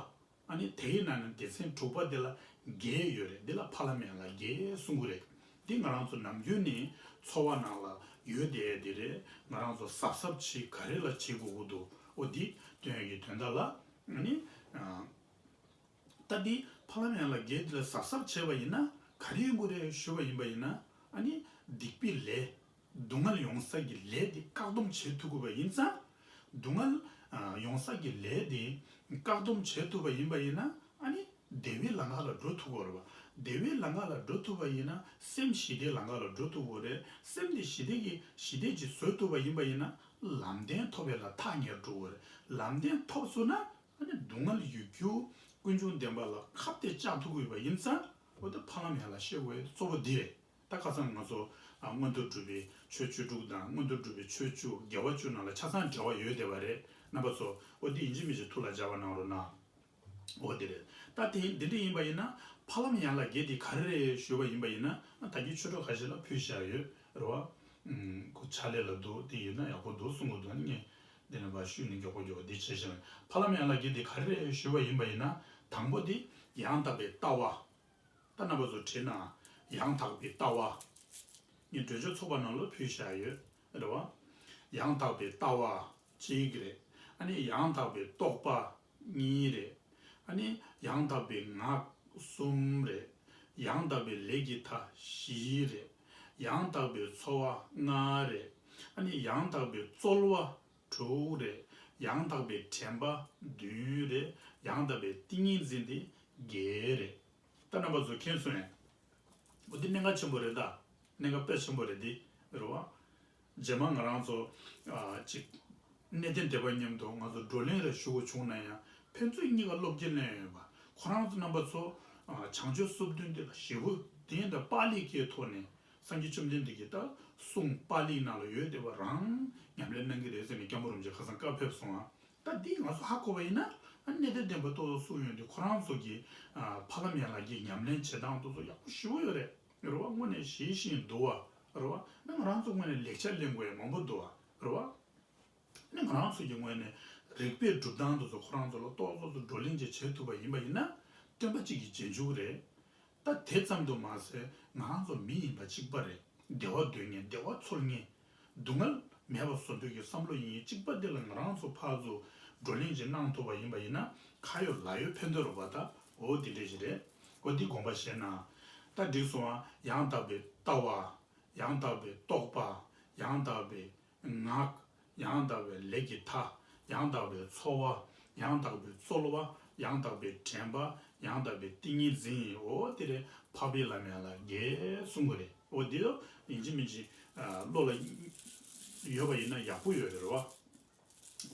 ཨ་ནི་དེའི་ནང་ནས་སྡེ་ཚན་དྲུག་པ་དེ་ལ་བརྒྱད་ཡོད་རེད། འདི་ལ་ཕ་ལམ་ཡན་ལག་བརྒྱད་གསུང་གི་རེད། འདི་ང་རང་ཚོ་ནམ་རྒྱུན་ནས་འཚོ་བ་ནང་ལ་ཡོད་བསྡད་ཡས་དེ་རེད། ང་རང་ཚོ་གཟབ་གཟབ་བྱེད་ག་རེ་ལ་བྱེད་དགོས་ཀྱི་འདུག་འོ་འདི་སྟོན་ཡས་ཀྱི་དོན་དག་ལ། ཨ་ནི། ཨ། ད་འདི་ཕ་ལམ་ཡན་ལག་བརྒྱད་འདི་ལ་གཟབ་གཟབ་བྱས་པ་ཡིན་ན་ག་རེ་ཡོང་གི་རེད་ཞུས་པ་ཡིན་པ་ཡིན་ན། ཨ་ནི་སྡིག་པའི་ལས། སྡུག་བསྔལ་ཡོང་ས་ཀྱི་ལས་འདི་བཀག་སྡོམ་བྱེད་ཐུབ་དགོས་པ་ཡིན་ཙང་། སྡུག་བསྔལ་ཨ་ཡོང་ས་ཀྱི་ལས་འདི་བཀག་སྡོམ་བྱེད་ཐུབ་པ་ཡིན་པ་ཡིན་ན། ཨ་ནི་བདེ་བའི་ལམ་ཁ་ལ་འགྲོ་ཐུབ་དགོས་རེད་བ། བདེ་བའི་ལམ་ཁ་ལ་འགྲོ་ཐུབ་པ་ཡིན་ན་སེམས་ཞི་བདེའི་ལམ་ཁ་ལ་འགྲོ་ཐུབ་དགོས་རེད། སེམས་འདི་ཞི་བདེ་གི་ཞི་བདེ་ཅིག་བཟོ་ཐུབ་པ་ཡིན་པ་ཡིན་ན་ལམ་བདེན་ཐོབ་པའི་ལ་ཐག་ཉེར་འགྲོ་དགོས་རེད། ལམ་བདེན་ཐོབ་སོང་ན། ཨ་ནི་སྡུག་བསྔལ་ཡོད་རྒྱུ་ཀུན་འབྱུང་བདེན་པ་ལ་ཁ་གཏད་བཅག་ཐུབ་ཀྱི་ཡོད་པ་ཡིན་ཙང་། འོ་ད་ཕ་ལམ་ཡན་ལག་ཤེས་དགོས་ཡ་གཙོ་བོ་འདི་རེད། ད་ཁ་སང་ང་ཚོ་ཨ་མངོན་མཐོ་སྒྲུབ་པའི་ཆོས་བཅུ་དྲུག་དང་མངོན་མཐོ་སྒྲུབ་པའི་ཆོས་བཅུ་དགེ་བ་བཅུ་ནང་ལ་ཆ་ཚང་འབྲེལ་བ་ཡོད་བསྡད་པ་རེད། རྣམ་པ་ཚོ་འོ་འདི་ཡིན་གཅིག་མིན་གཅིག་ཐུགས་ལ་འཇགས་པ་གནང་རོགས་གནང་། འོ་དེ་རེད། ད་དེ་འདི་འདྲ་ཡིན་པ་ཡིན་ན་ཕ་ལམ་ཡན་ལག་བརྒྱད་དེ་ག་རེ་རེད་ཞུས་པ་ཡིན་པ་ཡིན་ན། ད་གིན་ཆོས་གྲོགས་ཁ་ཤས་ལ་ཕུལ་བཞག་ཡོད་རེད་བ། ཨུམ། ཁོ་ཕྱག་ལས་ལ་འདུག་དེ་ཡིན་ན་ཡག་པོ་འདུག་གསུང་གི་འདུག་ངས་འདི་ནས་ཕར་ཞུས་ནས་མགྱོགས་པོ་མགྱོགས་པོ་འདི་བྱེད་བཞིན། ཕ་ལམ་ཡན་ལག་བརྒྱད་དེ་ག་རེ་རེད་ཞུས་པ་ཡིན་པ་ཡིན་ན། དང་པོ་དེ་ཡང་དག་པའི་ལྟ་བ། ད་རྣམ་པ་ཚོ་བྲིས་ན། ཡང་དག་པའི་ལྟ་བ། ངས་འགྲོ་སྤྱོད་ཚོགས་པ་ནང་ལ་ཕུལ་བཞག་ཡོད་རེད་བ། ཡང་དག་པའི་ལྟ་བ་གཅིག་རེད། ཨ་ནི་ཡང་དག་པའི་རྟོག་པ་གཉིས་རེད། ཨ་ནི་ཡང་དག་པའི་ངག་གསུམ་རེད། ཡང་དག་པའི་ལས་ཀྱི་མཐའ་བཞི་རེད། ཡང་དག་པའི་ཚོར་བ་ལྔ་རེད། ཨ་ནི་ཡང་དག་པའི་རྩོལ་བ་དྲུག་རེད། ཡང་དག་པའི་དྲན་པ་བདུན་རེད། ཡང་དག་པའི་ཏིང་ངེ་འཛིན་དེ་བརྒྱད་རེད། ད་རྣམ་པ་ཚོ་མཁྱེན་སོང་ངས། འོ་འདི་གནད་འགག་ཆེན་པོ་རེད་ད། གནད་འགག་དཔེ་ཆེན་པོ་རེད་འདི། རེད་བ། རྗེས་མ་ང་རང་ཚོ་ཨ་ཅིག་གནས་བརྟན་སྡེ་པ་མཉམ་དུ་ང་ཚོ་བགྲོ་གླེང་རེ་ཞུ་དགོས་བྱུང་ན་ཡང་ཕན་ཚུན་གཉིས་ཀ་བློ་སྐྱེད་ལེན་ཡོད་པ། ཁོ་རང་ཚོ་རྣམ་པ་ཚོ་ཨ་བྱང་ཆུབ་སོ་བདུན་དེ་ལ་ཞེ་པོ་དེ་འདྲ་པཱ་ལི་སྐད་ཐོག་ནས་སངས་རྒྱས་བཅོམ་ལྡན་འདས་ཀྱི་ད་གསུང་པཱ་ལི་ནང་ལ་ཡོད་བསྡད་པ་རང་ཉམས་ལེན་གནང་གི་རེད་ཟེར་ནས་སྐྱབས་མགོན་རིན་པོ་ཆེ་ཁ་སང་བཀའ་ཕེབས་སོང་ཨ། ད་འདི་ང་ཚོ་ཧ་གོ་བ་ཡིན་ན། ཨ་གནས་བརྟན་སྡེ་པ་ཏོག་ཏོག་གསུང་ཡོང་དུས་ཁོ་རང་ཚོ་གི་ཨ་ཕ་ལམ་ཡན་ལག་གི་ཉམས་ལེན་བྱེད་སྟངས་ཏོག་ཙམ་ཡག་པོ་ཞེ་པོ་ཡོད་རེད། རེད་བ། དངོས་གནས་ཞི་ཞིང་དུལ་བ་རེད་བ། ཨ་ང་རང་ཚོ་དངོས་གནས་ལེགས་ཆ་ལེན་དགོས་ཡ་མང་པོ་འདུག་བ་རེད་བ། ཨ་ང་རང་ཚོ་གི་ངོས་ནས་རིག་པའི་སྒྲུབ་སྟངས་ཏོག་ཙམ་ཁོ་རང་ཚོ་ལ་ཏོག་ཏོག་ཙམ་བགྲོ་གླེང་ཅིག་བྱེད་ཐུབ་པ་ཡིན་པ་ཡིན་ན་སྟོན་པ་གཅིག་གི་རྗེས་འཇུག་རེད། ད་དེ་ཙམ་དུ་མ་ཟད་ང་རང་ཚོ་མི་ཡིན་པ་གཅིག་པ་རེད། བདེ་བ་འདོད་མཁན་བདེ་བ་འཚོལ་མཁན། སྡུག་བསྔལ་མེད་པ་བཟོ་འདོད་ཀྱི་བསམ་བློ་ཡིན་གཅིག་པ་འདི་ལ་ང་རང་ཚོ་ཕར་ཚུར་བགྲོ་གླེང་ཅིག་གནང་ཐུབ་པ་ཡིན་པ་ཡིན་ན་ཁ་ཡོད་ལག་ཡོད་ཕན་ཐོགས་རེད་པ། ད་འོ་འདི་འདྲས་ཞིག་རེད། འོ་འདི་དགོངས་པ་བཞེས་ན། ད་འགྲིག་སོང་ཨ། ཡང་དག་པའི་ལྟ་བ། ཡང་དག་པའི་རྟོག་པ། ཡང་དག་པའི་ངག། ཡང་དག་པའི་ལས་ཀྱི་མཐའ། ཡང་དག་པའི་ཚོར་བ། ཡང་དག་པའི་རྩོལ་བ། ཡང་དག་པའི་དྲན་པ། ཡང་དག་པའི་ཏིང་ངེ་འཛིན། འོ་དེ་རེད། འཕགས་པའི་ལམ་ཡན་ལག་བརྒྱད་གསུང་གི་རེད། འོ་དེ་ཡིན་གཅིག་མིན་གཅིག་བློ་ལ་ཡོད་པ་ཡིན་ན་ཡག་པོ་ཡོད་རེད་བ།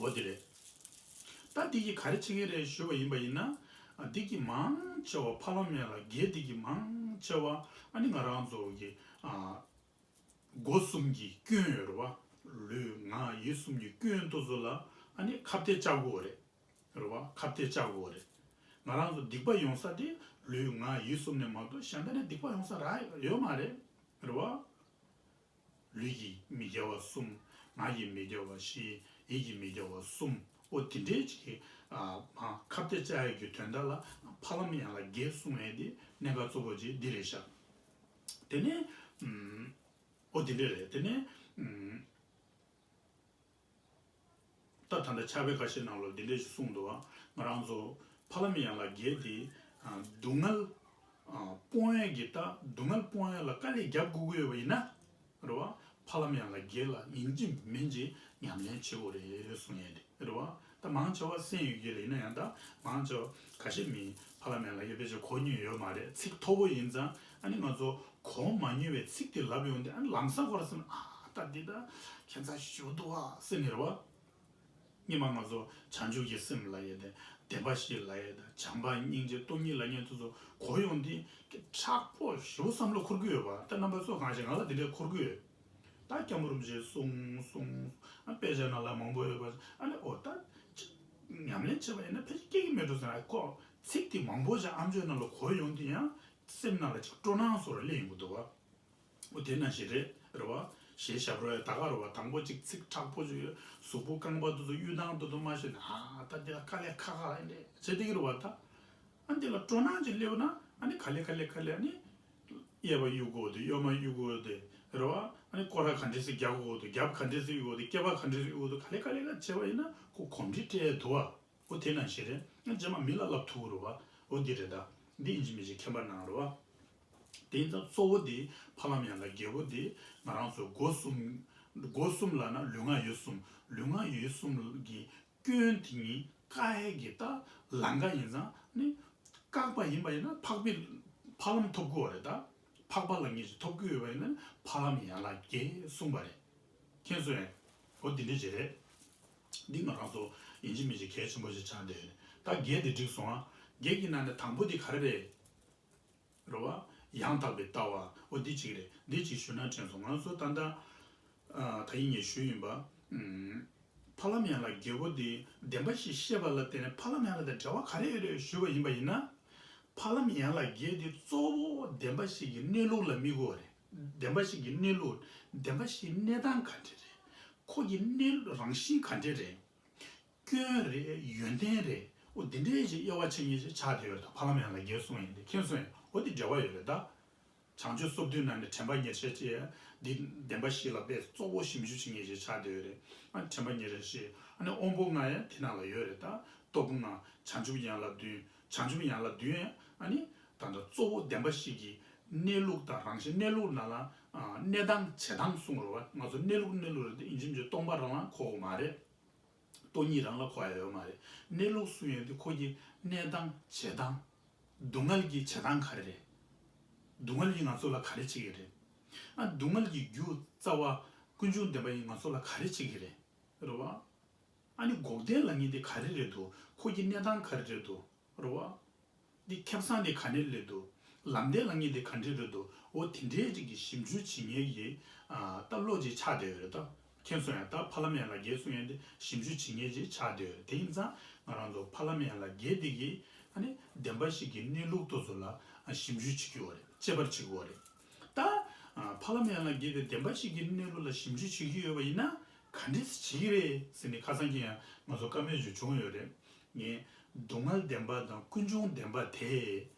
འོ་དེ་རེད། ད་འདི་གིས་ག་རེ་བྱེད་ཀྱི་རེད་ཞུས་པ་ཡིན་པ་ཡིན་ན། འདི་གིས་མང་ཆེ་བ་ཕ་ལམ་ཡན་ལག་བརྒྱད་འདི་གིས་མང་ཆེ་བ་ཨ་ནི་ང་རང་ཚོ་གི་སྒོ་གསུམ་གྱི་སྐྱོན་ཡོད་རེད་བ། ལུས་ངག་ཡིད་གསུམ་གྱི་སྐྱོན་དེ་ཚོ་ལ་ཨ་ནི་ཁ་གཏད་བཅག་དགོས་རེད། རེད་བ། ཁ་གཏད་བཅག་དགོས་རེད། ང་རང་ཚོ་སྡིག་པ་ཡོང་ས་དེ་ལུས་ངག་ཡིད་གསུམ་ནས་མ་གཏོགས་གཞན་དག་ནས་སྡིག་པ་ཡོང་ས་རག་ཡོད་མ་རེད། རེད་བ། ལུས་ཀྱི་མི་དགེ་བ་གསུམ། ངག་གི་མི་དགེ་བ་བཞི། ཡིད་ཀྱི་མི་དགེ་བ་གསུམ། འོ་དེ་འདྲའི་ཅིག་གི་ཨ་མ་ཁ་གཏད་བཅག་ཡས་ཀྱི་དོན་དག་ལ་ཕ་ལམ་ཡན་ལག་བརྒྱད་གསུང་ཡས་དེ་གནད་འགག་གཙོ་བོ་ཅིག་འདི་རེད་ཤག་དེ་ནས་ཨུམ། ཨོ་དེ་འདྲས་རེད། དེ་ནས་ཨུམ། ད་ད་ལྟ་ཕྱག་དཔེ་ཁ་ཤས་ནང་ལ་འདི་འདྲས་ཞིག་གསུངས་འདུག་བ། ང་རང་ཚོ་ཕ་ལམ་ཡན་ལག་བརྒྱད་དེ་ཨ་སྡུག་བསྔལ་ཨ་སྤོང་ཡས་ཀྱི་ད་སྡུག་བསྔལ་སྤོང་ཡས་ལ་དཀའ་ལས་རྒྱབ་དགོས་ཀྱི་ཡོད་པ་ཡིན་ན་རེད་བ། ཕ་ལམ་ཡན་ལག་བརྒྱད་ལ་ཡིན་གཅིག་མིན་གཅིག་ཉམས་ལེན་བྱེད་དགོས་རེད་གསུང་ཡས་དེ་རེད་བ། ད་མང་ཆེ་བ་གསན་ཡོད་ཀྱི་རེད། ཡིན་ན་ཡང་ད་མང་ཆེ་བ་ཁ་ཤས་མི་ཕ་ལམ་ཡན་ལག་བརྒྱད་ཕལ་ཆེར་གོ་མྱོང་ཡོད་མ་རེད། ཚིག་མཐོ་པོ་ཡིན་ཙང་ཨ་ནི་ང་ཚོ་གོ་མ་མྱོང་བའི་ཚིག་དེ་ལབ་ཡོང་དུས་ཨ་ནི་ལམ་སང་ཁོ་རང་སེམས་ཨ་ད་འདི་ད་ཁྱད་མཚར་ཞིག་འདུག་ཨ་ཟེར་ནས་རེད་བ། སྔོན་མ་ང་ཚོ་བྱང་ཆུབ་ཀྱི་སེམས་ལབ་ཡས་དང་བདེན་པ་བཞི་ལབ་ཡས་དང་བྱམས་པ་སྙིང་རྗེ་སྟོང་ཉིད་ལབ་མཁན་དེ་ཚོ་གོ་ཡོང་དུས་ཀྱི་མཁྲེགས་པོ་ཞེ་པོ་བསམ་བློ་འཁོར་གྱི་ཡོད་པ། ད་རྣམ་པ་ཚོ་གང་ཞིག་ང་ལ་དེ་འདྲའི་འཁོར་གྱི་ཡོད། ད་སྐྱབས་མགོན་རིན་པོ་ཆེས་གསུངས་གསུངས་ཨ་དཔེ་ཆ་ནང་ལ་མང་པོ་ཡོད་པ། ཨ་ནི་ཨོ་ད་ཅིག་ཉམས་ལེན་བྱས་པ་ཡིན་ན་ཕལ་ཆེར་སྐྱེ་གི་མེད་འགྲོ་ཟེར་ན་ཁོ་ཚིག་དེ་མང་པོ་ཞིག་ཨམ་ཅོག་ནང་ལ་གོ་ཡོང་དུས་ཡང་སེམས་ནང་ལ་ཅིག་སྤྲོ་སྣང་བཟོ་འདྲ་སླེབས་ཡོང་གི་འདུག་བ། འོ་དེ་ནང་བཞིན་རེད་རེད་བ། གཞས་ཞབས་བྲོ་ཡ་ད་ག་རེད་བ། དང་པོ་གཅིག་ཚིག་མཁྲེགས་པོ་ཅིག་ཡོད། གཟུགས་པོ་རྐང་པ་དེ་ཚོ་གཡུག་སྟངས་དེ་ཚོ་མ་ཤེས་ན་ཨ་ད་འདི་ལ་དཀའ་ལས་ཁག་ཁག་ཡིན་རེད་བྱེད་བསྡད་ཀྱི་རེད་བ། ད་ཨ་འདི་ལ་སྤྲོ་སྣང་ཅིག་སླེབས་ན་ཨ་ནི་ག་ལེ་ག་ལེ་ག་ལེ་ཨ་ནི་གཡས་པ་གཡུག་དགོས་འདུག་གཡོན་མ་གཡུག་དགོས་འདུག་རེད་བ། ཨ་ནི་སྐོར་ར་ག་འདྲས་སེ་རྒྱག་དགོས་འདུག་རྒྱབ་ག་འདྲས་སེ་གཡུག་དགོས་འདུག་སྐེད་པ་ག་འདྲས་སེ་གཡུག་དགོས་འདུག་ག་ལེ་ག་ལེ་ག་བྱས་པ་ཡིན་ན་ཁོ་གོམས་འདྲིས་སྤྲད་འདུག་བ། འོ་དེ་ནང་བཞིན་རེད། ང་རྗེས་མ་མི་ལ་བསླབ་ཐུབ་རེད་བ། འོ་འདི་རེད་ད། འདི་ཡིན་གཅིག་མིན་གཅིག་མཁྱེན་པ་གནང་རེད་བ། དེ་ཡིན་ཙང་གཙོ་བོ་འདི་ཕ་ལམ་ཡན་ལག་བརྒྱད་པོ་འདི་ང་རང་ཚོ་སྒོ་གསུམ། སྒོ་གསུམ་ལབ་ན་ལུས་ངག་ཡིད་གསུམ། ལུས་ངག་ཡིད་གསུམ་གྱི་སྐྱོན་དེ་ཉིད་བཀག་ཡས་ཀྱི་ད་ལམ་ཁ་ཡིན་ཙང་ནི། བཀག་པ་ཡིན་པ་ཡིན་ན་འཕགས་པའི་ཕ་ལམ་ཐོབ་དགོས་པ་རེད་ད། འཕགས་པ་ལ་ངེས་ཤེས་ཐོབ་དགོས་ཡོད་པ་ཡིན་ན་ཕ་ལམ་ཡན་ལག་བརྒྱད་གསུངས་པ་རེད། མཁྱེན་སོང་ངས། འོ་འདི་འདྲ་ཅིག་རེད། འདི་ང་རང་ཚོ་ཡིན་གཅིག་མིན་གཅིག་གལ་ཆེན་པོ་ཞིག་ཆགས་བསྡད་ཡོད་རེད། ད་བརྒྱད་དེ་འགྲིག་སོང་ཨ། བརྒྱད་ཀྱི་ནང་ནས་དང་པོ་འདི་ག་རེ་རེད། རེད་བ། ཡང་དག་པའི་ལྟ་བ། འོ་འདི་གཅིག་རེད། འདི་གཅིག་ཞུ་ན་དྲན་སོང་། ང་ཚོ་ད་ལྟ་ཨ་ད་ཡིན་ངས་ཞུས་ཡིན་པ། ཨུམ། ཕ་ལམ་ཡན་ལག་བརྒྱད་པོ་འདི་བདེན་པ་བཞི་ཤེས་པ་ལ་བརྟེན་ནས་ཕ་ལམ་ཡན་ལག་དང་འབྲེལ་བ་ག་རེ་ཡོད་རེད་ཞུས་པ་ཡིན་པ་ཡིན་ན། ཕ་ལམ་ཡན་ལག་བརྒྱད་འདི་གཙོ་བོ་བདེན་པ་བཞི་གི་གནས་ལུགས་ལ་དམིགས་དགོས་པ་རེད། བདེན་པ་བཞི་གི་གནས་ལུགས། བདེན་པ་བཞིའི་གནས་སྟངས་ག་འདྲ་རེད། ཁོ་གི་གནས་རང་བཞིན་ག་འདྲ་རེད། སྐྱོན་རེད། ཡོན་ཏན་རེད། འོ་འདི་འདྲའི་ཞིག་དབྱེ་བ་ཕྱེ་མཁན་ཞིག་ཆགས་བསྡད་ཡོད་རེད། ད་ཕ་ལམ་ཡན་ལག་བརྒྱད་གསུངས་ཡིན་དེ་མཁྱེན་སོང་ཡིན། འོ་འདི་འབྲེལ་བ་ཡོད་རེད་ད། བྱང་ཆུབ་སོ་བདུན་ནང་ནས་དྲན་པ་ཉེར་ཞི་བཅས་འདི་བདེན་པ་བཞི་ལ་དཔེ་གཙོ་བོ་ཞིབ་འཇུག་བྱེད་མཁན་ཞིག་ཆགས་བསྡད་ཡོད་རེད། ཨ་དྲན་པ་ཉེར་ཞི། ཨ་ནི་དབང་པོ་ལྔ་ཡང་དེ་ནང་ལ་ཡོད་རེད་ད། སྟོབས་ལྔ། བྱང་ཆུབ་ཡན་ལག་བདུན། བྱང་ཆུབ་ཡན་ལག་བདུན་ཡང་ཨ་ནི་ད་ལྟ་གཙོ་བོ་བདེན་པ་བཞི་གི་གནས་ལུགས་དང་རང་བཞིན། གནས་ལུགས་ནང་ལ་ཨ་གནས་སྟངས་བྱེད་སྟངས་གསུངས་རེད་བ། ང་ཚོ་གནས་ལུགས་གནས་ལུགས་རེད་དེ་ཡིན་གཅིག་མིན་གཅིག་སྟོང་པ་རང་ལ་གོ་གི་མ་རེད། སྟོང་ཉིད་རང་ལ་གོ་ཡ་ཡོད་མ་རེད། གནས་ལུགས་གསུང་ཡས་དེ་ཁོ་གི་གནས་སྟངས་བྱེད་སྟངས། སྡུག་བསྔལ་གྱི་བྱེད་སྟངས་ག་རེ་རེད། སྡུག་བསྔལ་གྱིས་ང་ཚོ་ལ་ག་རེ་བྱེད་ཀྱི་རེད། ཨ་སྡུག་བསྔལ་གྱི་རྒྱུ་རྩ་བ་ཀུན་འབྱུང་བདེན་པ་ཡིས་ང་ཚོ་ལ་ག་རེ་བྱེད་ཀྱི་རེད། རེད་བ། ཨ་ནི་འགོག་བདེན་ལབ་མཁན་དེ་ག་རེ་རེད་འདུག་ཁོ་གི་གནས་སྟངས་ག་རེ་རེད་འདུག་རེད་བ། འདི་ཁེ་བཟང་དེ་ག་ནས་སླེབས་འདུག་ལམ་བདེན་ལབ་མཁན་དེ་ག་འདྲས་རེད་འདུག་འོ་དེ་འདྲའི་རིགས་ཀྱི་ཞིབ་འཇུག་བྱེད་མཁན་གྱི་ཨ་ད་བློ་ཅིག་ཆགས་བསྡད་ཡོད་རེད་ད། མཁྱེན་སོང་ཡ། ད་ཕ་ལམ་ཡན་ལག་བརྒྱད་གསུང་ཡས་དེ་ཞིབ་འཇུག་བྱེད་མཁན་ཅིག་ཆགས་བསྡད་ཡོད་རེད། དེ་ཡིན་ཙང་ང་རང་ཚོ་ཕ་ལམ་ཡན་ལག་བརྒྱད་དེ་གི་ཨ་ནི་བདེན་པ་བཞི་གི་གནས་ལུགས་དེ་ཚོ་ལ་ཨ་ཞིབ་འཇུག་བྱེད་ཀྱི་ཡོད་རེད། དཔྱད་པ་བྱེད་ཀྱི་ཡོད་རེད། ད་ཨ་ཕ་ལམ་ཡན་ལག་བརྒྱད་དེ་བདེན་པ་བཞི་གི་གནས་ལུགས་ལ་ཞིབ་འཇུག་བྱེད་ཀྱི་ཡོད་པ་ཡིན་ན་ག་འདྲས་བྱེད་ཀྱི་རེད་ཟེར་ནས་ཁ་སང་ཁྱེད་ཡང་ང་ཚོ་བཀའ་མོལ་ཅིག་བྱུང་ཡོད་རེད། ངས་སྡུག་བསྔལ་བདེན་པ་དང་ཀུན་འབྱུང་བདེན་པ་དེ་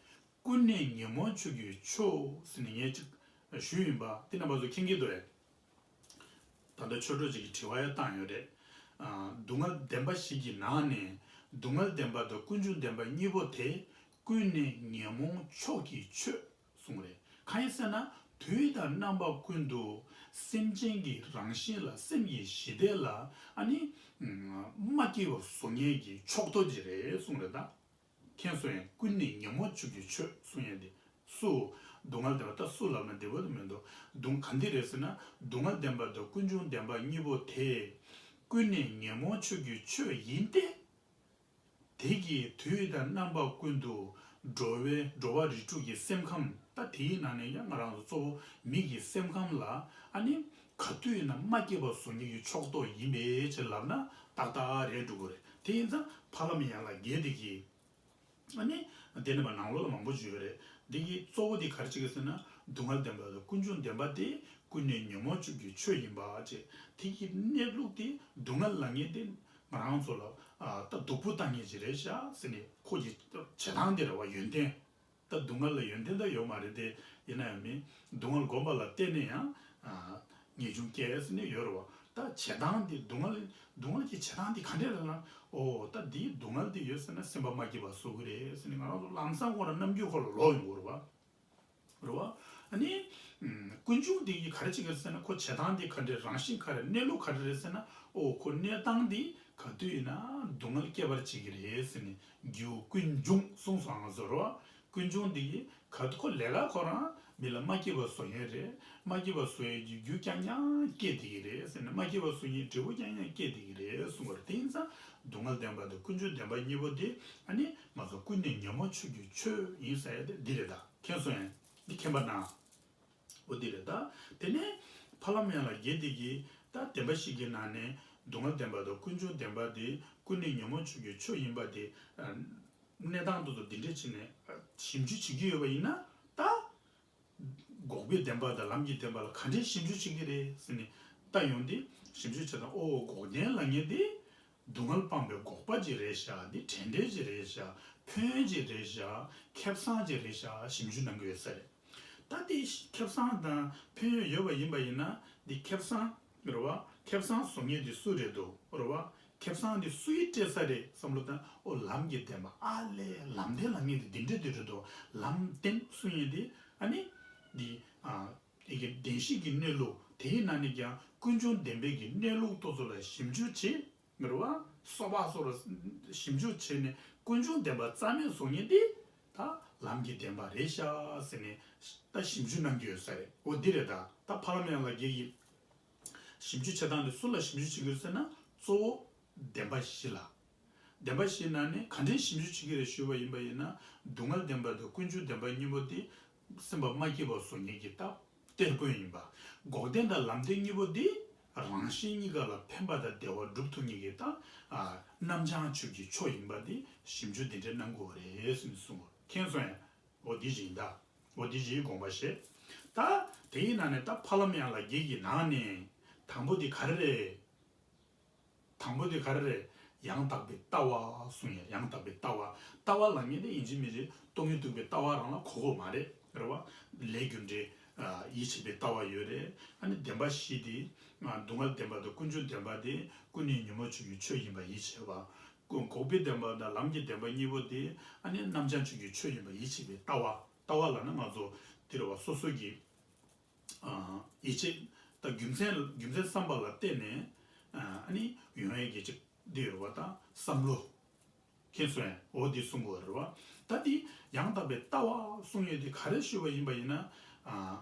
ཀུན་ནས་ཉོན་མོངས་ཆོས་ཀྱི་ཆོས་ཟེར་ནས་ངས་ཅིག་ཞུས་ཡིན་པ་དེ་རྣམ་པ་ཚོ་མཁྱེན་གྱི་འདུག་ཨེ། ད་ལྟ་ཆོས་གྲོགས་ཅིག་གིས་དྲི་བ་ཡང་བཏང་ཡོད་རེད། ཨ་སྡུག་བསྔལ་བདེན་པ་བཞི་གི་ནང་ནས་སྡུག་བསྔལ་བདེན་པ་དང་ཀུན་འབྱུང་བདེན་པ་གཉིས་པོ་དེ་ཀུན་ནས་ཉོན་མོངས་ཕྱོགས་ཀྱི་ཆོས་གསུངས་རེད། གང་ཡིན་ཟེར་ན་དུས་དང་རྣམ་པ་ཀུན་ཏུ་སེམས་ཅན་གྱི་རང་བཞིན་ལ་སེམས་ཀྱི་ཞི་བདེ་ལ་ཨ་ནི་མ་སྐྱིད་པ་བཟོ་མཁན་གྱི་ཕྱོགས་གཏོགས་ཅིག་རེད་གསུངས་རེད་ད། མཁྱེན་སོང་ཡང་ཀུན་ནས་ཉོན་མོངས་ཕྱོགས་ཀྱི་ཆོས་གསུང་ཡས་དེ། སུ། སྡུག་བསྔལ་བདེན་པ་ད་སུ་ལབ་ན་བདེ་བོ་དེ་མི་འདུག་སྡུག་ག་འདི་རེད་ཟེར་ན་སྡུག་བསྔལ་བདེན་པ་དང་ཀུན་འབྱུང་བདེན་པ་གཉིས་པོ་དེ། ཀུན་ནས་ཉོན་མོངས་ཕྱོགས་ཀྱི་ཆོས་ཡིན་ཏེ། དེ་གིས་དུས་དང་རྣམ་པ་ཀུན་ཏུ་འགྲོ་བའི་འགྲོ་བ་རིགས་དྲུག་གི་སེམས་ཁམས་ད་དེའི་ནང་ནས་ཡང་ང་རང་ཚོ་གཙོ་བོ་མི་གི་སེམས་ཁམས་ལ་ཨ་ནི་ག་དུས་ཡིན་ན་མ་སྐྱིད་པ་བཟོ་མཁན་གྱི་ཕྱོགས་གཏོགས་ཡིན་པའི་ཕྱིར་ལབ་ན་ཏག་ཏག་རེད་འགྲོ་གི་རེད། དེ་ཡིན་ཙང་ཕ་ལམ་ཡན་ལག་བརྒྱད་དེ་གིས་ཨ་ནི་དེ་ནས་མ་ནང་ལོགས་ལ་མང་པོ་བརྗོད་ཡོད་རེད། འདི་གི་གཙོ་བོ་དེ་ག་རེ་བྱེད་ཀྱི་ཟེར་ན་སྡུག་བསྔལ་བདེན་པ་དང་ཀུན་འབྱུང་བདེན་པ་དེ་ཀུན་ནས་ཉོན་མོངས་ཕྱོགས་ཀྱི་ཆོས་ཡིན་པ་བྱས། དེ་གི་གནས་ལུགས་དེ་སྡུག་བསྔལ་ལབ་མཁན་དེ་ང་རང་ཚོ་ལ་ཨ་ད་སྡུག་པོ་བཏང་མཁན་ཅིག་རེད་ཤག་ཟེར་ནས་ཁོ་གི་བྱེད་སྟངས་དེ་རེད་བ། ཡོན་ཏན། ད་སྡུག་བསྔལ་ལ་ཡོན་ཏན་ད་ཡོད་མ་རེད་དེ། ཡིན་ན་ཡང་མིན། སྡུག་བསྔལ་བསྒོམས་པ་ལ་བརྟེན་ནས་ཡང་ཨ་ངེས་འབྱུང་སྐྱེ་ཟེར་ནས་ཡོད་རེད་བ། ད་བྱེད་སྟངས་འདི་སྡུག་བསྔལ་སྡུག་བསྔལ་གྱི་བྱེད་སྟངས་འདི་ག་འདྲས་རེད་ལབ་ན། ཨོ་ད་འདིའི་སྡུག་བསྔལ་འདི་ཡོད་ཟེར་ན་སེམས་པ་མ་སྐྱིད་པ་བཟོ་གི་རེད་ཟེར་ནས་ང་རང་ཚོ་ལམ་སང་ཁོ་རང་རྣམ་འགྱུར་ཁོ་ལ་ལོག་ཡོང་གི་རེད་བ། རེད་བ། ཨ་ནི། ཨམ། ཀུན་འབྱུང་འདི་གིས་ག་རེ་བྱེད་ཀྱི་རེད་ཟེར་ན། ཁོ་བྱེད་སྟངས་འདི་ག་འདྲའི་རང་བཞིན་ག་རེ། གནས་ལུགས་ག་རེ་རེད་ཟེར་ན། ཨོ་ཁོ་གནས་སྟངས་འདི་ག་དུས་ཡིན་ན་སྡུག་བསྔལ་སྐྱེད་པར་བྱེད་ཀྱི་རེད་ཟེར་ནས། རྒྱུ་ཀུན་འབྱུང་གསུངས་སོང་ང་ཚོ་རེད་བ། ཀུན་འབྱུང་འདི་གིས་ག་དུས་ཁོ་ལས་ཀ་ཁོ་རང་མི་ལ་མ་སྐྱིད་པ་བཟོ་མཁན་རེད། མ་སྐྱིད་པ་བཟོ་ཡས་ཀྱི་རྒྱུ་རྐྱང་རྐྱང་སྐྱེད་བསྡད་ཀྱི་རེད་ཟེར་ནས། མ་སྐྱིད་པ་བཟོ་མཁན་འབྲས་བུ་རྐྱང་རྐྱང་སྐྱེད་བསྡད་ཀྱི་རེད་གསུངས་པ་རེད། དེ་ཡིན་ཙང་སྡུག་བསྔལ་བདེན་པ་དང་ཀུན་འབྱུང་བདེན་པ་གཉིས་པོ་དེ་ཨ་ནི་ང་ཚོ་ཀུན་ནས་ཉོན་མོངས་ཆོས་ཀྱི་ཆོས་ཡིན་ཟེར་ཡ་དེ་འདི་རེད་ད། མཁྱེན་སོང་ངས། འདི་མཁྱེན་པ་ན། འོ་འདི་རེད་ད། དེ་ནས་ཕ་ལམ་ཡན་ལག་བརྒྱད་འདི་གི་ད་བདེན་པ་བཞི་གི་ནང་ནས་སྡུག་བསྔལ་བདེན་པ་དང་ཀུན་འབྱུང་བདེན་པ་དེ་ཀུན་ནས་ཉོན་མོངས་ཆོས་ཀྱི་ཆོས་ཡིན་པ་དེ། ཨ། གནས་སྟངས་དེ་ཚོ་འདི་འདྲས་བྱས་ནས་ཞིབ་འཇུག་བྱེད་ཀྱི་ཡོད་པ་ཡིན་ན་ད། འགོག་པའི་བདེན་པ་དང་ལམ་གྱི་བདེན་པ་ལ་ག་འདྲས་ཞིབ་འཇུག་བྱེད་ཀྱི་རེད་ཟེར་ནས་ལྟ་ཡོང་དུས། ཞིབ་འཇུག་བྱེད་སྟངས། ཨོ་འགོག་བདེན་ལབ་མཁན་དེ་སྡུག་བསྔལ་སྤངས་པའི་འགོག་པ་ཅིག་རེད་ཤག་འདི་འབྲས་འབྲས་ཅིག་རེད་ཤག་ཕན་ཡོན་ཅིག་རེད་ཤག་ཁེ་བཟང་ཅིག་རེད་ཤག་ཞིབ་འཇུག་གནང་གི་ཡོད་ས་རེད། ད་དེ་ཁེ་བཟང་དང་ཕན་ཡོན་ཡོད་པ་ཡིན་པ་ཡིན་ན། འདི་ཁེ་བཟང་རེད་བ། ཁེ་བཟང་བཟོ་མཁན་དེ་སུ་རེད་འདུག་རེད་བ། ཁེ་བཟང་དེ་སུ་ཡིས་སྤྲད་ས་རེད་བསམ་བློ་བཏང་། ཨོ་ལམ་གྱི་བདེན་པ། ཨ་ལས་ལམ་བདེན་ལབ་མཁན་དེ་འདི་འདྲས་དེ་རེད་འདུག་ལམ་བདེན་གསུང་མཁན་དེ་ཨ་ནི་འདི། ཨ། དེ་གི་བདེན་བཞི་གི་གནས་ལུགས། དེའི་ནང་ནས་ཀྱང་ཀུན་འབྱུང་བདེན་པའི་གི་གནས་ལུགས་དེ་ཚོ་ལ་ཞིབ་འཇུག་བྱེད། རེད་བ། སོ་པ་སོ་ར་ཞིབ་འཇུག་བྱས་ནས་ཀུན་འབྱུང་བདེན་པ་རྩ་མེད་བཟོ་མཁན་དེ་ད་ལམ་གྱི་བདེན་པ་རེད་ཤག་ཟེར་ནས་ད་ཞིབ་འཇུག་གནང་གི་ཡོད་ས་རེད། འོ་འདི་རེད་ད། ད་ཕ་ལམ་ཡན་ལག་བརྒྱད་ཀྱི་ཞིབ་འཇུག་བྱེད་སྟངས་དེ་སུ་ལ་ཞིབ་འཇུག་བྱེད་ཀྱི་ཡོད་ཟེར་ན། གཙོ་བོ་བདེན་པ་བཞི་ལ། བདེན་པ་བཞིའི་ནང་ནས་ག་འདྲའི་ཞིབ་འཇུག་བྱེད་ཀྱི་རེད་ཞུས་པ་ཡིན་པ་ཡིན་ན། སྡུག་བསྔལ་བདེན་པ་དང་ཀུན་འབྱུང་བདེན་པ་གཉིས་པོ་དེ་སེམས་པ་མ་སྐྱིད་པ་བཟོ་མཁན་གྱི་ད་གཏེར་སྟོན་ཡིན་པ། འགོག་བདེན་དང་ལམ་བདེན་གཉིས་པོ་དེ་རང་གཞན་གཉིས་ཀ་ལ་ཕན་པ་དང་བདེ་བ་སྒྲུབ་ཐུབ་མཁན་གྱི་ད། ཨ། རྣམ་བྱང་ཆོས་ཀྱི་ཕྱོགས་ཡིན་པ་དེ་ཞིབ་འཇུག་འདི་འདྲའི་གནང་དགོས་རེད་ཟེར་ནས་གསུངས། མཁྱེན་སོང་ངས། འོ་འདི་བཞིན་ད། འོ་འདི་བཞིན་དགོངས་པ་བཞེས། ད་དེའི་ནང་ནས་ད་ཕ་ལམ་ཡན་ལག་བརྒྱད་ཀྱི་ནང་ནས་དང་པོ་དེ་ག་རེ་རེད། དང་པོ་དེ་ག་རེ་རེད། ཡང་དག་པའི་ལྟ་བ་གསུངས་ཡ། ཡང་དག་པའི་ལྟ་བ། ལྟ་བ་ལབ་མཁན་དེ་ཡིན་གཅིག་མིན་གཅིག་སྟོང་ཉིད་རྟོགས་པའི་ལྟ་བ་རང་ལ་གོ་དགོས་མ་རེད། རེད་བ། ལས་རྒྱུ་འབྲས། ཨ། ཡིད་ཆེས་པའི་ལྟ་བ་ཡོད་རེད། ཨ་ནི་བདེན་པ་བཞི་དེ། ཨ། སྡུག་བསྔལ་བདེན་པ་དང་ཀུན་འབྱུང་བདེན་པ་དེ་ཀུན་ནས་ཉོན་མོངས་ཆོས་ཀྱི་ཆོས་ཡིན་པ་ཡིད་ཆེས་པ། ཀུན། འགོག་པའི་བདེན་པ་དང་ལམ་གྱི་བདེན་པ་གཉིས་པོ་དེ་ཨ་ནི་རྣམ་བྱང་ཆོས་ཀྱི་ཆོས་ཡིན་པ་ཡིད་ཆེས་པའི་ལྟ་བ། ལྟ་བ་ལབ་ན་ང་ཚོ་དེ་རེད་བ། སོ་སོ་གི། ཨ། ཡིད་ཆེས། ད་རྒྱུ་མཚན། རྒྱུ་མཚན་བསམ་པ་ལ་བརྟེན་ནས། ཨ། ཨ་ནི་ཡོང་ཡས་ཀྱི་ཅིག་འདི་ཡོད་རེད་བ། ད་བསམ་བློ། མཁྱེན་སོང་ངས། འོ་འདི་གསུང་དགོས་རེད་བ། ད་འདི་ཡང་དག་པའི་ལྟ་བ་གསུང་ཡས་དེ་ག་རེ་ཞུས་པ་ཡིན་པ་ཡིན་ན། ཨ།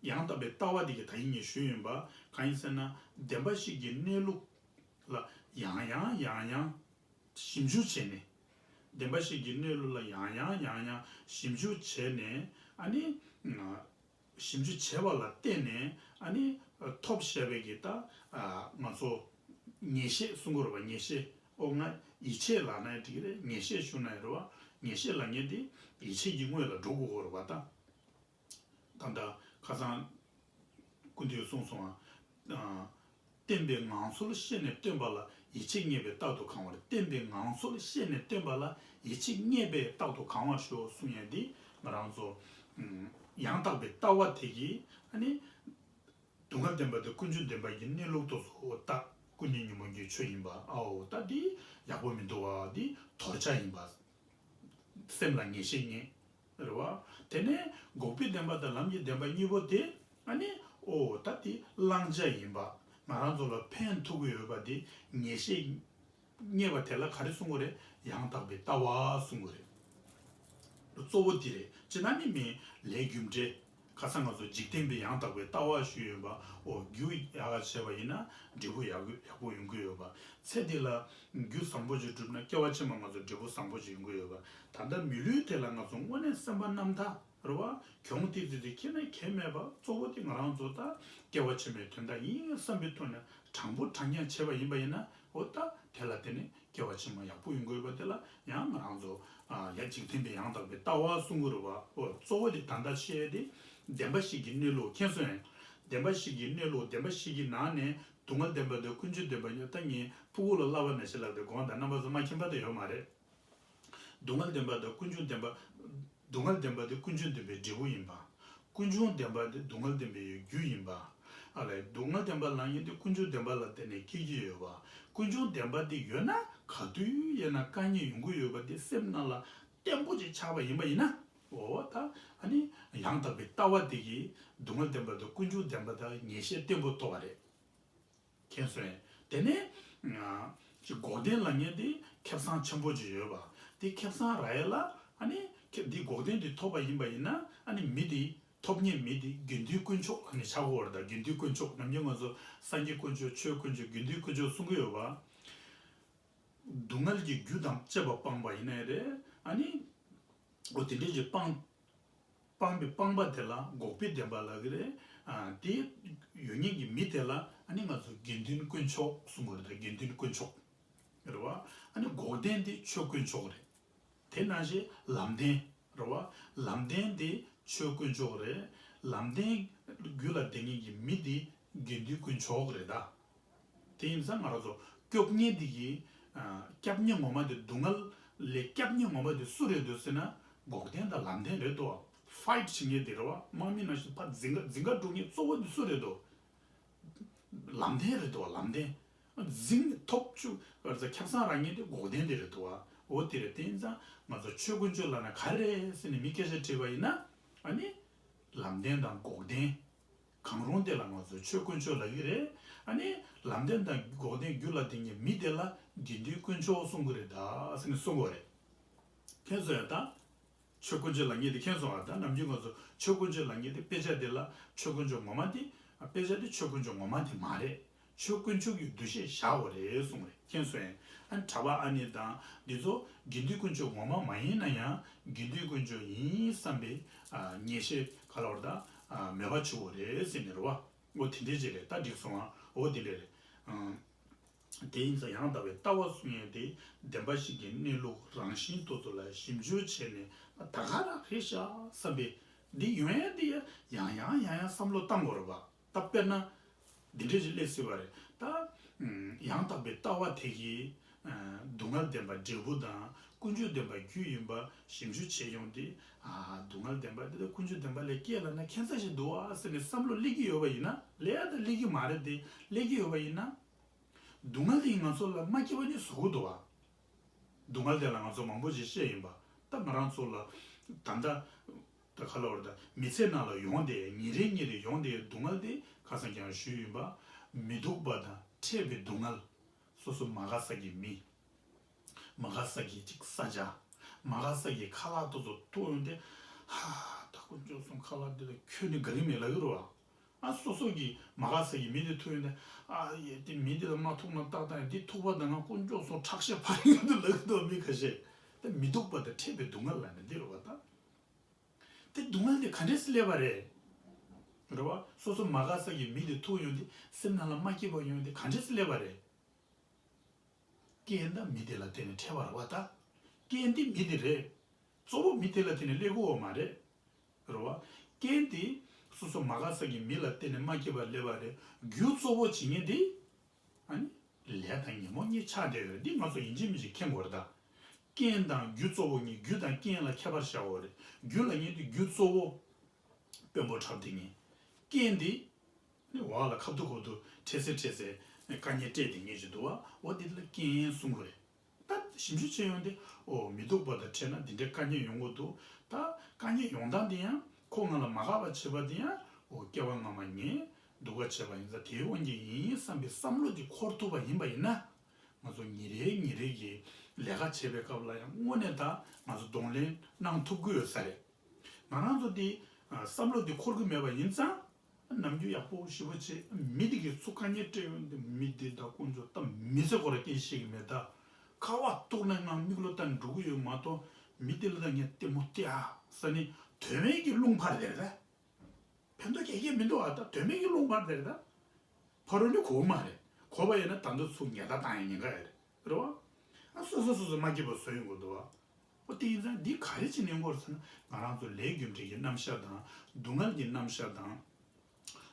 ཡང་དག་པའི་ལྟ་བ་འདི་གི་ད་ཡིན་ངས་ཞུས་ཡིན་པ་གང་ཡིན་ཟེར་ན། བདེན་པ་བཞི་གི་གནས་ལུགས་ལ་ཡང་ཡང་ཡང་ཡང་ཞིབ་འཇུག་བྱས་ནས། བདེན་པ་བཞི་གི་གནས་ལུགས་ལ་ཡང་ཡང་ཡང་ཡང་ཞིབ་འཇུག་བྱས་ནས། ཨ་ནི། ཨ། ཞིབ་འཇུག་བྱས་པ་ལ་བརྟེན་ནས། ཨ་ནི། ཨ། ཐོབ་བཞག་པའི་གི་ད། ཨ། ང་ཚོ་ངེས་ཤེས་གསུང་གི་རེད་བ། ངེས་ཤེས། ཨོ་ང་ཡིད་ཆེས་ལབ་ན་ཡང་འགྲིག་གི་རེད། ངེས་ཤེས་ཞུ་ན་ཡང་རེད་བ། ངེས་ཤེས་ལབ་མཁན་དེ་ཡིད་ཆེས་ཀྱི་ངོས་ལ་འགྲོ་དགོས་ཀྱི་རེད་བ་ད། ད་ལྟ་ཁ་སང་སྐུ་མདུན་གསུངས་སོང་ང་། ཨ། བརྟན་པའི་ངང་ཚུལ་ཤེས་ནས་སྟོན་པ་ལ། ཡིད་ཆེས་རྙེད་པས་རྟག་ཏུ་གང་བར། བརྟན་པའི་ངང་ཚུལ་ཤེས་ནས་སྟོན་པ་ལ། ཡིད་ཆེས་རྙེད་པས་རྟག་ཏུ་གང་བར་ཤོག་གསུང་ཡས་འདི་ང་རང་ཚོ། ཨ། ཡང་དག་པའི་ལྟ་བ་དེ་གིས་ཨ་ནི་སྡུག་བསྔལ་བདེན་པ་དང་ཀུན་འབྱུང་བདེན་པ་གི་གནས་ལུགས་དེ་ཚོ་ད་ཀུན་ནས་ཉོན་མོངས་ཀྱི་ཆོས་ཡིན་པ། ཨའོ་ད་འདི་ཡག་པོ་མི་འདུག་བ། འདི་དོར་བྱ་ཡིན་པ། སེམས་ལ་ངེས་ཤེས་རྙེད། རེད་བ། དེ་ནས་འགོག་པའི་བདེན་པ་དང་ལམ་གྱི་བདེན་པ་གཉིས་པོ་དེ། ཨ་ནི། ཨོ་ད་དེ་བླང་བྱ་ཡིན་པ། ང་རང་ཚོ་ལ་ཕན་ཐོགས་ཀྱི་ཡོད་པ་དེ་ངེས་ཤེས་རྙེད་པ་དེ་ལ་ག་རེ་གསུང་གི་རེད། ཡང་དག་པའི་ལྟ་བ་གསུང་གི་རེད། གཙོ་བོ་དེ་རེད། ཅི་ན་ནི་མི་ལས་རྒྱུ་འབྲས། ཁ་སང་ང་ཚོ་འཇིག་རྟེན་པའི་ཡང་དག་པའི་ལྟ་བ་ཞུས་ཡོད་པ། ཨོ་རྒྱུ་ཡག་ག་བྱས་པ་ཡིན་ན་འབྲས་བུ་ཡག་ཡག་པོ་ཡོང་གི་ཡོད་པ། ཚེ་འདི་ལ་རྒྱུ་བཟང་པོ་ཞིག་བསྒྲུབས་ན་སྐྱེ་བ་ཕྱི་མ་ང་ཚོ་འབྲས་བུ་བཟང་པོ་ཞིག་ཡོང་གི་ཡོད་པ། ད་ལྟ་མི་ལུས་དེ་ལ་ང་ཚོ་དངོས་གནས་སེམས་པ་རྣམ་དག་རེད་བ། གྱོང་ཏིག་ཙི་དེ་ཁྱེར་ན་ཁྱད་མེད་པ། གཙོ་བོ་དེ་ང་རང་ཚོ་ད་སྐྱེ་བ་ཕྱི་མའི་དོན་དག་ཡིན་བསམ་པའི་ཐོག་ནས་དྲང་པོ་དྲང་རྐྱང་བྱས་པ་ཡིན་པ་ཡིན་ན། འོ་ད་དེ་ལ་བརྟེན་ནས་སྐྱེ་བ་ཕྱི་མ་ཡག་པོ་ཡོང་གི་ཡོད་པ་དེ་ལ་ཡང་ང་རང་ཚོ། ཨ། ཡ་འཇིག་རྟེན་པའི་ཡང་དག་པའི་ལྟ་བ་གསུང་གི་རེད་བ། འོ་གཙོ་བོ་དེ་ད་ལྟ་བཤད་དེ་བདེན་པ་བཞི་གི་གནས་ལུགས། མཁྱེན་སོང་ངས། བདེན་པ་བཞི་གི་གནས་ལུགས། བདེན་པ་བཞི་གི་ནང་ནས་སྡུག་བསྔལ་བདེན་པ་དང་ཀུན་འབྱུང་བདེན་པ་གཉིས། ད་ངས་ཕྲུ་གུ་ལ་བསླབ་པ་ནང་བཞིན་ལབ་དེ་དགོངས་དག་རྣམ་པ་ཚོ་མ་མཁྱེན་པ་དེ་ཡོད་མ་རེད། སྡུག་བསྔལ་བདེན་པ་དང་ཀུན་འབྱུང་བདེན་པ། སྡུག་བསྔལ་བདེན་པ་དེ་ཀུན་འབྱུང་བདེན་པའི་འབྲས་བུ་ཡིན་པ། ཀུན་འབྱུང་བདེན་པ་དེ་སྡུག་བསྔལ་བདེན་པའི་རྒྱུ་ཡིན་པ། ཨ་ལས་སྡུག་བསྔལ་བདེན་པ་ལབ་མཁན་དེ་ཀུན་འབྱུང་བདེན་པ་ལ་བརྟེན་ནས་སྐྱེ་གི་ཡོད་པ། ཀུན་འབྱུང་བདེན་པ་དེ་ཡོད་ན་ག་དུས་ཡིན་ན་དཀའ་ངལ་ཡོང་གི་ཡོད་པ་དེ་སེམས་ནང་ལ་བརྟན་པོ་ཅིག་ཆགས་པ་ཡིན་པ་ཡིན་ན། འོ་ད་ཨ་ནི་ཡང་དག་པའི་ལྟ་བ་དེ་གིས་སྡུག་བསྔལ་བདེན་པ་དང་ཀུན་འབྱུང་བདེན་པ་དང་ངེས་ཤེས་བརྟན་པོ་ཐོབ་པ་རེད། མཁྱེན་སོང་། དེ་ནས་ཅིག་འགོག་བདེན་ལབ་མཁན་དེ་ཁེ་བཟང་ཆེན་པོ་ཅིག་ཡོད་པ། དེ་ཁེ་བཟང་རག་ཡས་ལ་ཨ་ནི་ཁེ་འདི་འགོག་བདེན་དེ་ཐོབ་པ་ཡིན་པ་ཡིན་ན་ཨ་ནི་མི་དེ་ཐོབ་མཁན་མི་དེ་དགེ་འདུན་དཀོན་མཆོག་ཨ་ནི་ཆགས་ཀྱི་ཡོད་རེད། ད་དགེ་འདུན་དཀོན་མཆོག་ནམ་རྒྱུན་ང་ཚོ་སངས་རྒྱས་དཀོན་མཆོག་ཆོས་དཀོན་མཆོག་དགེ་འདུན་དཀོན་མཆོག་གསུང་གི་ཡོད་པ། སྡུག་བསྔལ་གྱི་རྒྱུ་དང་བཅས་པ་སྤངས་པ་ཡིན་ནའི་རེད། ཨ་ནི་འོ་དེ་འདྲའི་གི་སྤངས་སྤངས་པའི་སྤངས་པ་དེ་ལ་འགོག་པའི་བདེན་པ་ལབ་ཀྱི་རེད། ཨ་དེ་ཡོད་མཁན་གྱི་མི་དེ་ལ་ཨ་ནི་ང་ཚོ་དགེ་འདུན་དཀོན་མཆོག་གསུང་གི་རེད། ད་དགེ་འདུན་དཀོན་མཆོག་རེད་བ། ཨ་ནི་འགོག་བདེན་དེ་ཆོས་དཀོན་མཆོག་རེད། དེ་ནང་བཞིན་ལམ་བདེན་རེད་བ། ལམ་བདེན་དེ་ཆོས་དཀོན་མཆོག་རེད། ལམ་བདེན་རྒྱུད་ལ་ལྡན་མཁན་གྱི་མི་དེ་དགེ་འདུན་དཀོན་མཆོག་རེད་ད། དེ་ཡིན་ཙང་ང་རང་ཚོ་སྐྱོབ་མཁན་དེ་གིས་ཨ་སྐྱོབ་མཁན་ངོ་མ་དེ་སྡུག་བསྔལ་ལས་སྐྱོབ་མཁན་ངོ་མ་དེ་སུ་རེད་འདུག་ཟེར་ན་འགོག་བདེན་དང་ལམ་བདེན་རེད་འདུག་ཕའིཊ་བྱེད་མཁན་དེ་རེད་བ། དམག་མི་ནང་བཞིན་ཕར་འཛིང་ག་འཛིང་ག་འགྲོ་མཁན་གཙོ་བོ་དེ་སུ་རེད་འདུག་ལམ་བདེན་རེད་འདུག་བ། ལམ་བདེན། འཛིང་ཐོབ་བཅུག་ཁེ་བཟང་རག་མཁན་དེ་འགོག་བདེན་དེ་རེད་འདུག་བ། འོ་དེ་རེད། དེ་ཡིན་ཙང་ང་ཚོ་ཆོས་དཀོན་མཆོག་ལབ་ན་ག་རེ་རེད་ཟེར་ནས་མི་སྐད་ཆ་དྲིས་པ་ཡིན་ན་ཨ་ནི་ལམ་བདེན་དང་འགོག་བདེན། གང་རུང་དེ་ལ་ང་ཚོ་ཆོས་དཀོན་མཆོག་ལབ་ཀྱི་རེད། ཨ་ནི་ལམ་བདེན་དང་འགོག་བདེན་རྒྱུད་ལ་ལྡན་མཁན་མི་དེ་ལ་དགེ་འདུན་དཀོན་མཆོག་གསུང་གི་རེད་ད་ཟེར་ནས་གསུང་གི་རེད། མཁྱེན་སོང་ཡ་ད། ཆོས་དཀོན་མཆོག་ལབ་མཁན་དེ་མཁྱེན་སོང་ཨ། ད་ནམ་རྒྱུན་ང་ཚོ་ཆོས་དཀོན་མཆོག་ལབ་མཁན་དེ་དཔེ་ཆ་དེ་ལ་ཆོས་དཀོན་མཆོག་ངོ་མ་དེ་དཔེ་ཆ་དེ་ཆོས་དཀོན་མཆོག་ངོ་མ་དེ་མ་རེད། ཆོས་དཀོན་མཆོག་གི་འདུ་ཤེས་བཞག་དགོས་རེད་གསུངས་རེད། མཁྱེན་སོང་ཨེ། ཨ་ནི་གྲྭ་པ་ཨ་ནེ་དང་འདི་ཚོ་དགེ་འདུན་དཀོན་མཆོག་ངོ་མ་མ་ཡིན་ན་ཡང་དགེ་འདུན་དཀོན་མཆོག་ཡིན་བསམ་པའི་ཨ་ངེས་ཤེས་ག་ལ་བར་ད་ཨ་མོས་པ་བྱེད་དགོས་རེད་ཟེར་ནས་རེད་བ། འོ་དེ་འདྲས་ཅིག་རེད། ད་འགྲིག་སོང་ཨ། འོ་དེ་འདྲས་རེད། ཨང་། དེ་ཡིན་ཙང་ཡང་དག་པའི་ལྟ་བ་གསུང་ཡས་དེ་བདེན་པ་བཞི་གི་གནས་ལུགས་རང་བཞིན་དེ་ཚོ་ལ་ཞིབ་འཇུག་བྱས་ནས་ད་ག་རང་རེད་ཤག་བསམ་པའི་འདི་ཡོང་ཡས་དེ་ཡང་ཡང་ཡང་ཡང་བསམ་བློ་བཏང་དགོས་རེད་བ། ད་དཔེར་ན། འདི་འདྲས་ཅིག་སླེབས་སྲིད་པ་རེད་ད། ཨམ། ཡང་དག་པའི་ལྟ་བ་དེ་གིས། ཨ། སྡུག་བསྔལ་བདེན་པ་འབྲས་བུ་དང་ཀུན་འབྱུང་བདེན་པ་རྒྱུ་ཡིན་པ་ཞིབ་འཇུག་བྱས་ཡོང་དུས། ཨ། སྡུག་བསྔལ་བདེན་པ་འདི་ལ་ཀུན་འབྱུང་བདེན་པ་ལས་སྐྱེ་ལབ་ན་ཁྱད་མཚར་ཞིག་འདུག་ཨ་ཟེར་ནས་བསམ་བློ་སླེབས་ཀྱི་ཡོད་པ་ཡིན་ན། སླེབས་ཡ་ད་སླེབས་ཀྱི་མ་རེད་དེ། སླེབས་ཀྱི་ཡོད་པ་ཡིན་ན། སྡུག་བསྔལ་དེ་ང་ཚོ་ལ་མ་སྐྱེས་པ་ནི་བཟོ་གི་འདུག་བ། སྡུག་བསྔལ་དེ་ལ་ང་ཚོ་མང་པོ་ཞིག་བཤད་ཡིན་པ། ད་ང་རང་ཚོ་ལ་ད་ལྟ་ད་ག་ལ་བར་ད་མི་ཚེ་ནང་ལ་ཡོང་བསྡད་ཉིན་རེ་ཉིན་རེ་ཡོང་བསྡད་སྡུག་བསྔལ་དེ་ཁ་སང་ཀྱང་ཞུས་ཡིན་པ། མི་སྡུག་པ་དང་འཕྲད་པའི་སྡུག་བསྔལ། སོ་སོ་མ་དགའ་ས་གི་མི། མ་དགའ་ས་གི་ཅིག་ས་ཆ། མ་དགའ་ས་གི་ཁ་ལག་དེ་ཚོ་ཐུག་ཡོང་དུས། ཧ། ད་དཀོན་མཆོག་གསུམ་ཁ་ལག་འདི་ལ་ཁྱོན་ནས་དགའ་གི་མེད་ལབ་ཀྱི་རེད་བ། ཨ། སོ་སོ་གི་མ་དགའ་ས་གི་མི་དེ་ཐུག་ཡོང་དུས། ཨ་ཡེ། དེ་མི་དེ་ལ་མ་ཐུག་ན་ཏག་ཏག་ཡིན། དེ་ཐུག་པ་དང་ང་དཀོན་མཆོག་གསུམ་ཁྲག་ཤེད་འཕར་ཡོང་དུས་ལབ་ཀྱི་འདུག་མི་ཁ་ཤས། དེ་མི་སྡུག་པ་དང་འཕྲད་པའི་སྡུག་བསྔལ་ལབ་ནས་འདི་རེད་བ་ད། དེ་སྡུག་བསྔལ་དེ་ག་འདྲས་སེ་སླེབས་པ་རེད། རེད་བ། སོ་སོ་མ་དགའ་ས་གི་མི་དེ་ཐུག་ཡོང་དུས་སེམས་ནང་ལ་མ་སྐྱིད་པ་ཡོང་དུས་ག་འདྲས་སེ་སླེབས་པ་རེད། རྐྱེན་དང་མི་དེ་ལ་བརྟེན་ནས་འཕྲད་པ་རེད་བ་ད། རྐྱེན་དེ་མི་དེ་རེད། གཙོ་བོ་མི་དེ་ལ་བརྟེན་ནས་སླེབས་ཀྱི་ཡོད་མ་རེད། རེད་བ། རྐྱེན་དེ་སོ་སོ་མ་དགའ་ས་གི་མི་ལ་བརྟེན་ནས་མ་སྐྱིད་པ་སླེབས་པ་རེད། རྒྱུ་གཙོ་བོ་བྱེད་མཁན་དེ། ཨ་ནི། ལས་དང་ཉོན་མོངས་གཉིས་ཆགས་བསྡད་ཡོད་རེད། འདི་ང་ཚོ་ཡིན་གཅིག་མིན་གཅིག་མཁྱེན་དགོས་རེད་ད། རྐྱེན་དང་རྒྱུ་གཙོ་བོ་གཉིས། རྒྱུ་དང་རྐྱེན་ལ་ཁྱད་པར་བཞག་དགོས་རེད། རྒྱུ་ལབ་མཁན་དེ་རྒྱུ་གཙོ་བོ། དཔོན་པོ་འཁྲབ་སྟེ་ངེས། རྐྱེན་དེ། ནི་འོག་ལ་ཁ་བསྡུ་ཁོ་བསྡུ་འཕྲད་སེ་འཕྲད་སེ་དཀའ་ངལ་སྤྲད་དེ་ངེས་ཅིག་འདུག་བ། འོ་དེ་ལ་རྐྱེན་གསུང་གི་རེད། ད་ཞིབ་འཇུག་བྱས་ཡོང་དུས་ཨོ་མི་སྡུག་པ་དང་འཕྲད་ན་འདི་འདྲའི་དཀའ་ངལ་ཡོང་གི་འདུག་ད་དཀའ་ངལ་ཡོང་སྟངས་དེ་ཡང་ཁོ་ང་ལ་མ་དགའ་བ་བྱེད་པ་དེ་ཡང་ཨོ་སྐྱེ་བ་སྔ་མ་ངས་སྡུག་པ་བྱས་པ་ཡིན་ཙང་དེའི་དབང་གིས་ཡིན་བསམ་པའི་བསམ་བློ་དེ་འཁོར་ཐུབ་པ་ཡིན་པ་ཡིན་ན། ང་ཚོ་ཉིན་རེ་ཉིན་རེ་གི་ལས་ཀ་བྱེད་པའི་སྐབས་ལ་ཡང་དངོས་གནས་ད་ང་ཚོ་གདོང་ལེན་གནང་ཐུབ་ཀྱི་ཡོད་ས་རེད། ང་རང་ཚོ་འདི་བསམ་བློ་འདི་འཁོར་གྱི་མེད་པ་ཡིན་ཙང་། ནམ་རྒྱུན་ཡག་པོ་ཞེ་པོ་བྱེད། མི་འདི་གིས་ཚུར་དཀའ་ངལ་སྤྲད་ཡོང་དུས་མི་འདི་དང་དཀོན་མཆོག་ད་མི་ཚེ་སྐོར་ལ་སྐད་ཆ་བཤད་ཀྱི་མེད་ད། ཁ་བ་གཏུགས་ནས་ངང་མིག་ལོག་ལྟ་ནས་འགྲོ་གི་ཡོད་མ་གཏོགས་མི་འདི་ལ་ད་ངས་ལྟད་མོ་སྟེར་ཨ་ཟེར་ནས་དོན་མེད་ཀྱི་རླུང་འཕར་བསྡད་རེད་ད། ཕན་ཐོགས་ག་གེ་མི་འདུག་ཨ། ད་དོན་མེད་ཀྱི་རླུང་འཕར་བསྡད་རེད་ད། ཕ་རོལ་ནི་གོ་མ་རེད། གོ་བ་ཡིན་ན་ད་འདི་ཚུར་ཉེས་རྡུང་བཏང་ཡ་ཉེན་ཁ་ཡོད་རེད། རེད་བ། ཨ་སོ་སོ་སོ་སོ་མ་སྐྱིད་པ་བཟོ་ཡོང་གི་འདུག་བ། ཨོ་དེ་ཡིན་ཙང་འདི་ག་རེ་བྱེད་ནས་འགོར་ཟེར་ན་ང་རང་ཚོ་ལས་རྒྱུ་འབྲས་ཀྱི་རྣམ་གཞག་དང་སྡུག་བསྔལ་གྱི་རྣམ་གཞག་དང་།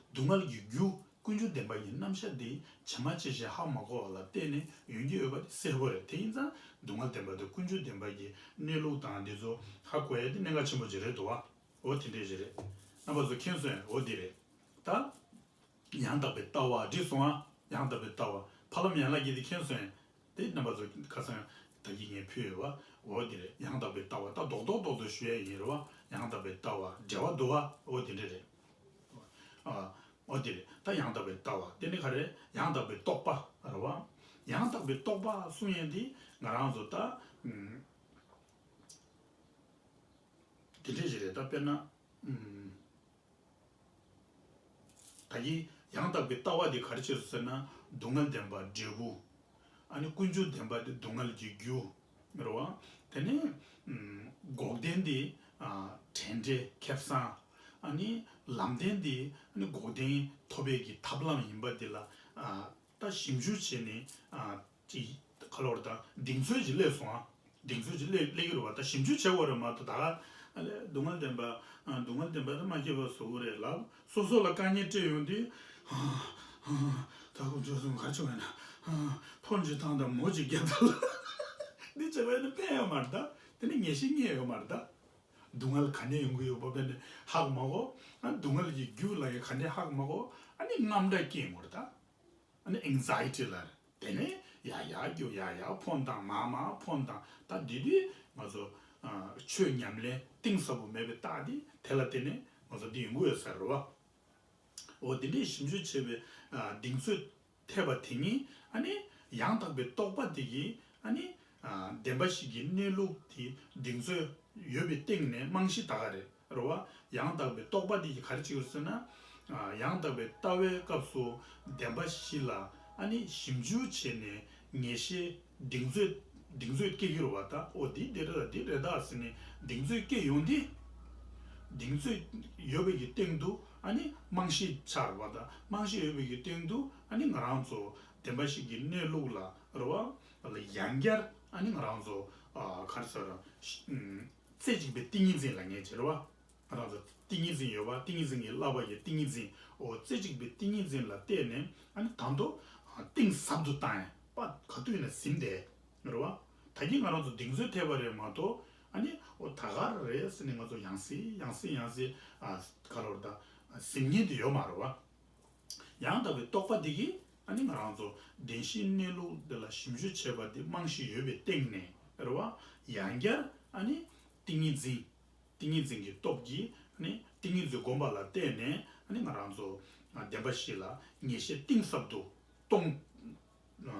སྡུག་བསྔལ་གྱི་རྒྱུ་ ཀུན་འབྱུང་བདེན་པ་ཡི་རྣམ་གཞག་འདི་ཇི་མ་ཇི་བཞིན་ཧ་མ་གོ་བ་ལ་བརྟེན་ནས་ཡོང་གི་ཡོད་པ་དེ་གསལ་པོ་རེད། དེ་ཡིན་ཙང་སྡུག་བསྔལ་བདེན་པ་དང་ཀུན་འབྱུང་བདེན་པ་གི་གནས་ལུགས་དང་འདི་ཚོ་ཧ་གོ་ཡ་དེ་གནད་འགག་ཆེན་པོ་ཅིག་རེད་འདུག་བ། འོ་དེ་འདྲས་ཞིག་རེད། རྣམ་པ་ཚོ་མཁྱེན་སོང་ཡ། འོ་དེ་རེད། ད་ཡང་དག་པའི་ལྟ་བ་འགྲིག་སོང་ཨ། ཡང་དག་པའི་ལྟ་བ་ཕ་ལམ་ཡན་ལག་བརྒྱད་དེ་མཁྱེན་སོང་ཡ། དེ་རྣམ་པ་ཚོ་ཁ་སང་ད་གིན་ངས་ཕུལ་ཡོད་བ། འོ་དེ་རེད། ཡང་དག་པའི་ལྟ་བ་ད་རྡོག་རྡོག་རྡོག་རྡོག་ཞུ་ཡ་ཡིན་རེད་བ། ཡང་དག་པའི་ལྟ་བ་འབྲེལ་བ་འདུག་བ། འོ་དེ་འདྲས་རེད། ཨ། འོ་དེ་རེད། ད་ཡང་དག་པའི་ལྟ་བ་དེ་ནི་ག་རེ། ཡང་དག་པའི་རྟོག་པ་རེད་བ། ཡང་དག་པའི་རྟོག་པ་གསུང་ཡས་འདི་ང་རང་ཚོ་ད་ཨུམ། དེ་འདྲས་ཞིག་རེད། ད་དཔེར་ན་ཨུམ། ད་གིན་ཡང་དག་པའི་ལྟ་བ་དེ་ག་རེ་བྱས་སོང་ཟེར་ན། སྡུག་བསྔལ་བདེན་པ་འབྲས་བུ། ཨ་ནི་ཀུན་འབྱུང་བདེན་པ་དེ་སྡུག་བསྔལ་གྱི་རྒྱུ། རེད་བ། དེ་ནས་ཨུམ། འགོག་བདེན་དེ་ཨ། འབྲས་བུ་ཁེ་བཟང་། ཨ་ནི་ལམ་བདེན་དེ་ཨ་ནི་འགོག་བདེན་ཐོབ་པའི་གི་ཐབས་ལམ་ཡིན་པ་དེ་ལ་ཨ། ད་ཞིབ་འཇུག་བྱས་ནས་ཨ། ཅི་ག་ལོར་ད་གདེང་ཚོད་ཅིག་སླེབས་སོང་ཨ། གདེང་ཚོད་ཅིག་སླེབས་སླེབས་ཀྱི་རེད་བ། ད་ཞིབ་འཇུག་བྱེད་དགོས་རེད་མ་གཏོགས་ད་ག་ཨ་ལས་སྡུག་བསྔལ་བདེན་པ་ཨ། སྡུག་བསྔལ་བདེན་པ་དེ་མ་སྐྱེས་པ་བཟོ་གི་རེད་ལབ། སོ་སོ་ལ་དཀའ་ངལ་སྤྲད་ཡོང་དུས། ད་ཁོ་ཚོ་ག་ཆོག་ཡིན་ན། ཕོན་ཅིག་བཏང་དང་མོ་ཅིག་བརྒྱབ་དང་ལ། འདི་བྱས་པ་ཡིན་ན་ཕན་ཡོད་མ་རེད་ད། དེ་ནི་ངེས་ཤེས་རྙེད་ཡོད་མ་རེད་ད། སྡུག་བསྔལ་ག་ནས་ཡོང་གི་ཡོད་པ་དཔེར་ན་ཧ་གོ་མ་གོ། ཨ། སྡུག་བསྔལ་གྱི་རྒྱུ་ལ་ཡང་ག་ནས་ཧ་གོ་མ་གོ། ཨ་ནི་དངངས་སྐྲག་སྐྱེ་ཡོང་གི་རེད་ད། ཨ་ནི་ཨེང་ཛའི་ཊི་ལབ་རེད། དེ་ནས་ཡར་ཡར་རྒྱུག་ཡར་ཡར་ཕོན་བཏང་མར་མར་ཕོན་བཏང་། ད་དེ་དུས་ང་ཚོ་ཨ། ཆོས་ཉམས་ལེན་གཏིང་ཟབ་པོ་མེད་པའི་རྟགས་དེ་དེ་ལ་བརྟེན་ནས་ང་ཚོ་འདི་ཡོང་གི་ཡོད་ས་རེད་བ། འོ་དེ་འདྲའི་ཞིབ་འཇུག་བྱས་པའི་ཨ། གདེང་ཚོད་ཐེབས་པ་དེ་ཉིད་ཨ་ནི་ཡང་དག་པའི་རྟོག་པ་དེ་གིས་ཨ་ནི་ཨ། བདེན་པ་བཞི་གི་གནས་ལུགས་དེ་གདེང་ཚོད་ཡོད་པའི་སྟེང་ནས་རྨང་གཞི་ད་ག་རེད། རེད་བ། ཡང་དག་པའི་རྟོག་པ་དེ་གིས་ག་རེ་བྱེད་ཀྱི་ཡོད་ཟེར་ན། ཨ། ཡང་དག་པའི་ལྟ་བའི་སྐབས་སུ་བདེན་པ་བཞི་ལ་ཨ་ནི་ཞིབ་འཇུག་བྱས་ནས་ངེས་ཤེས་གདེང་ཚོད་གདེང་ཚོད་སྐྱེ་གི་རེད་བ། ད་འོ་འདི་འདི་རེད་ད་འདི་རེད་ད་ཟེར་ནས་གདེང་ཚོད་སྐྱེ་ཡོང་དུས། གདེང་ཚོད་ཡོད་པའི་གི་སྟེང་དུ་ཨ་ནི་རྨང་གཞི་ཆགས་རེད་བ། ད་རྨང་གཞི་ཡོད་པའི་གི་སྟེང་དུ་ཨ་ནི་ང་རང་ཚོ་བདེན་པ་བཞི་གི་གནས་ལུགས་ལ་རེད་བ། ལ་ཡང་བསྐྱར་ཨ་ནི་ང་རང་ཚོ་ཨ། ག་རེ་ཟེར། ཨ། རྩེ་གཅིག་པའི་ཏིང་ངེ་འཛིན་ལབ་མཁན་ཅིག་རེད་བ། ང་རང་ཚོ་ཏིང་ངེ་འཛིན་ཡོད་པ། ཏིང་ངེ་འཛིན་གྱིས་བསླབ་པ་ཡི་ཏིང་ངེ་འཛིན། འོ་རྩེ་གཅིག་པའི་ཏིང་ངེ་འཛིན་ལ་བརྟེན་ནས་ཨ་ནི་ད་དུང་གཏིང་ཟབ་ཏུ་བཏང་ཡ་པ་ག་དུས་ཡིན་ན་ཟིན་བསྡད་རེད་བ། ད་གིན་ང་རང་ཚོ་གདེང་ཚོད་ཐེབས་པ་རེད་མ་གཏོགས་ཨ་ནི་འོ་ད་ག་རེད་ཟེར་ནས་ང་ཚོ་ཡང་སེ་ཡང་སེ་ཡང་སེ་ཨ། ག་ལོར་ད་ཟིན་མཁན་དེ་ཡོད་མ་རེད་བ། ཡང་དག་པའི་རྟོག་པ་འདི་གིས་ཨ་ནི་ང་རང་ཚོ་བདེན་བཞིའི་གནས་ལུགས་འདི་ལ་ཞིབ་འཇུག་བྱེད་པ་འདི་རྨང་གཞི་ཡོད་པའི་སྟེང་ནས་རེད་བ། ཡང་བསྐྱར་ཨ་ནི་ཏིང་ངེ་འཛིན། ཏིང་ངེ་འཛིན་གྱི་སྟོབས་ཀྱིས་ཨ་ནི་ཏིང་ངེ་འཛིན་སྒོམ་པ་ལ་བརྟེན་ནས་ཨ་ནི་ང་རང་ཚོ་ཨ། བདེན་པ་བཞི་ལ་ངེས་ཤེས་གཏིང་ཟབ་ཏུ་གཏོང་།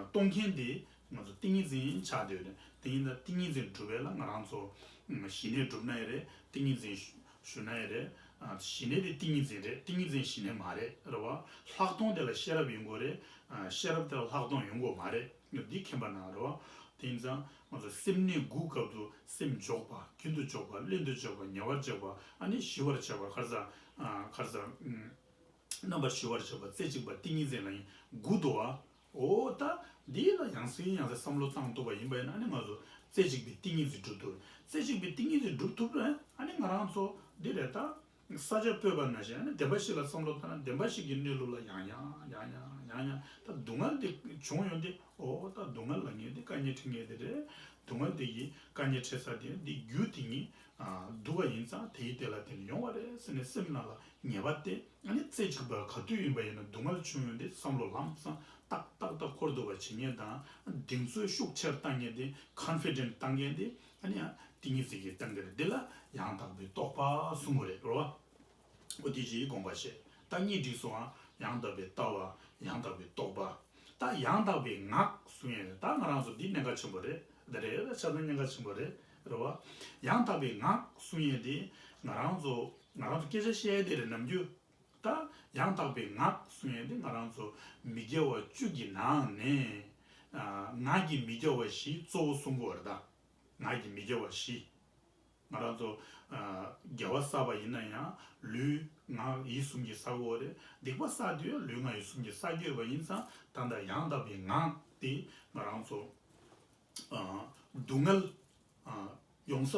གཏོང་མཁན་དེ་ང་ཚོ་ཏིང་ངེ་འཛིན་ཆགས་བསྡད་ཡོད་རེད། དེ་ཡིན་ན་ཏིང་ངེ་འཛིན་སྒྲུབ་པ་ལ་ང་རང་ཚོ་ཞི་གནས་སྒྲུབ་ན་ཡང་རེད། ཏིང་ངེ་འཛིན་ཞུ་ན་ཡང་རེད། ཞི་གནས་དེ་ཏིང་ངེ་འཛིན་རེད། ཏིང་ངེ་འཛིན་ཞི་གནས་མ་རེད། རེད་བ། ལྷག་མཐོང་དེ་ལ་ཤེས་རབ་ཡོང་དགོས་རེད། ཤེས་རབ་དེ་ལ་ལྷག་མཐོང་ཡོང་དགོས་མ་རེད། འདི་མཁྱེན་པ་ན་རེད་བ། དེ་ཡིན་ཙང་ང་ཚོ་སེམས་གནས་དགུའི་སྐབས་སུ་སེམས་འཇོག་པ། རྒྱུན་དུ་འཇོག་པ། བླན་དུ་འཇོག་པ། ཉེ་བར་འཇོག་པ། ཨ་ནི་ཞི་བར་འཇོག་པ། ག་རེ་ཟ། ག་རེ་ཟ། རྣམ་པར་ཞི་བར་བྱེད་པ། རྩེ་གཅིག་པ་ཏིང་ངེ་འཛིན་ལ་ཡིན་དགུ་འདུག་བ། འོ་ད་འདི་ལ་ཡང་སེ་ཡང་སེ་བསམ་བློ་བཏང་ཐུབ་པ་ཡིན་པ་ཡིན་ན་ཨ་ནི་ང་ཚོ་རྩེ་གཅིག་པའི་ཏིང་ངེ་འཛིན་སྒྲུབ་ཐུབ། རྩེ་གཅིག་པའི་ཏིང་ངེ་འཛིན་སྒྲུབ་ཐུབ་རེད། ཨ་ནི་ང་རང་ཚོ་འདི་རེད་ད། ས་ཆ་སྤོས་པ་ནང་བཞིན་ཨ་ནི་བདེན་པ་བཞི་ལ་བསམ་བློ་བཏང་ན་བདེན་པ་བཞི་གི་གནས་ལུགས་ལ་ཡང་ཡང་ཡང་ཡང་ཡང་ཡང་ད་སྡུག་བསྔལ་འདི་བྱུང་ཡོང་དུས་འོ་ད་སྡུག་བསྔལ་ལབ་མཁན་འདི་དཀའ་ངལ་འཕྲད་མཁན་འདི་རེད། སྡུག་བསྔལ་འདི་ཡི་དཀའ་ངལ་འཕྲད་ས་དེ་འདི་རྒྱུ་དེ་ཉིད་སྡུག་པ་ཡིན་ཙང་དེ་ཡི་དེ་ལ་བརྟེན་ནས་ཡོང་བ་རེད་ཟེར་ནས་སེམས་ནང་ལ་ངེས་པ་དེ། ཨ་ནི་རྩེ་གཅིག་པ་ག་དུས་ཡིན་པ་ཡིན་ན་སྡུག་བསྔལ་བྱུང་ཡོང་དུས་བསམ་བློ་ལམ་སང་ཏག་ཏག་ཏག་འཁོར་འདུག་པ་བྱེད་མཁན་དང་གདེང་ཚོད་ཤུགས་ཆེར་བཏང་མཁན་དེ་ཀོན་ཕི་ཌེན་ཊི་བཏང་མཁན་དེ་ཨ་ནི་ཡང་ཏིང་ངེ་འཛིན་གྱི་སྟེང་དེ་རེད། འདི་ལ་ཡང་དག་པའི་རྟོག་པ་གསུང་གི་རེད་རོ། འོ་དེ་ཅིག་དགོངས་པ་བཞེས། ད་གཉིས་འགྲིག་སོང་ཨ། ཡང་དག་པའི་ལྟ་བ། ཡང་དག་པའི་རྟོག་པ། ད་ཡང་དག་པའི་ངག་གསུང་ཡས་རེད། ད་ང་རང་ཚོ་འདི་གནད་འགག་ཆེན་པོ་རེད། འདི་རེད་ཆ་ཚང་གནད་འགག་ཆེན་པོ་རེད་རོ། ཡང་དག་པའི་ངག་གསུང་ཡས་དེ་ང་རང་ཚོ་ང་རང་ཚོ་སྐད་ཆ་བཤད་ཡས་དེ་རེད་ནམ་རྒྱུན། ད་ཡང་དག་པའི་ངག་གསུང་ཡས་དེ་ང་རང་ཚོ་མི་དགེ་བ་བཅུ་གི་ནང་ནས་ཨ་ངག་གི་མི་དགེ་བ་བཞི་གཙོ་བོ་གསུང་གི་ཡོད་རེད་ད། ངག་གི་མི་དགེ་བ་བཞི། ང་རང་ཚོ་ཨ་དགེ་བ་བསགས་པ་ཡིན་ན་ཡང་ལུས་ངག་ཡིད་གསུམ་གྱིས་བསགས་ཀྱི་ཡོད་རེད། སྡིག་པ་བསགས་དུས་ལུས་ངག་ཡིད་གསུམ་གྱིས་བསགས་ཀྱི་ཡོད་པ་ཡིན་ཙང་ད་ལྟ་ཡང་དག་པའི་ངག་དེ་ང་རང་ཚོ་ཨ་སྡུག་བསྔལ་ཨ་ཡོང་ས་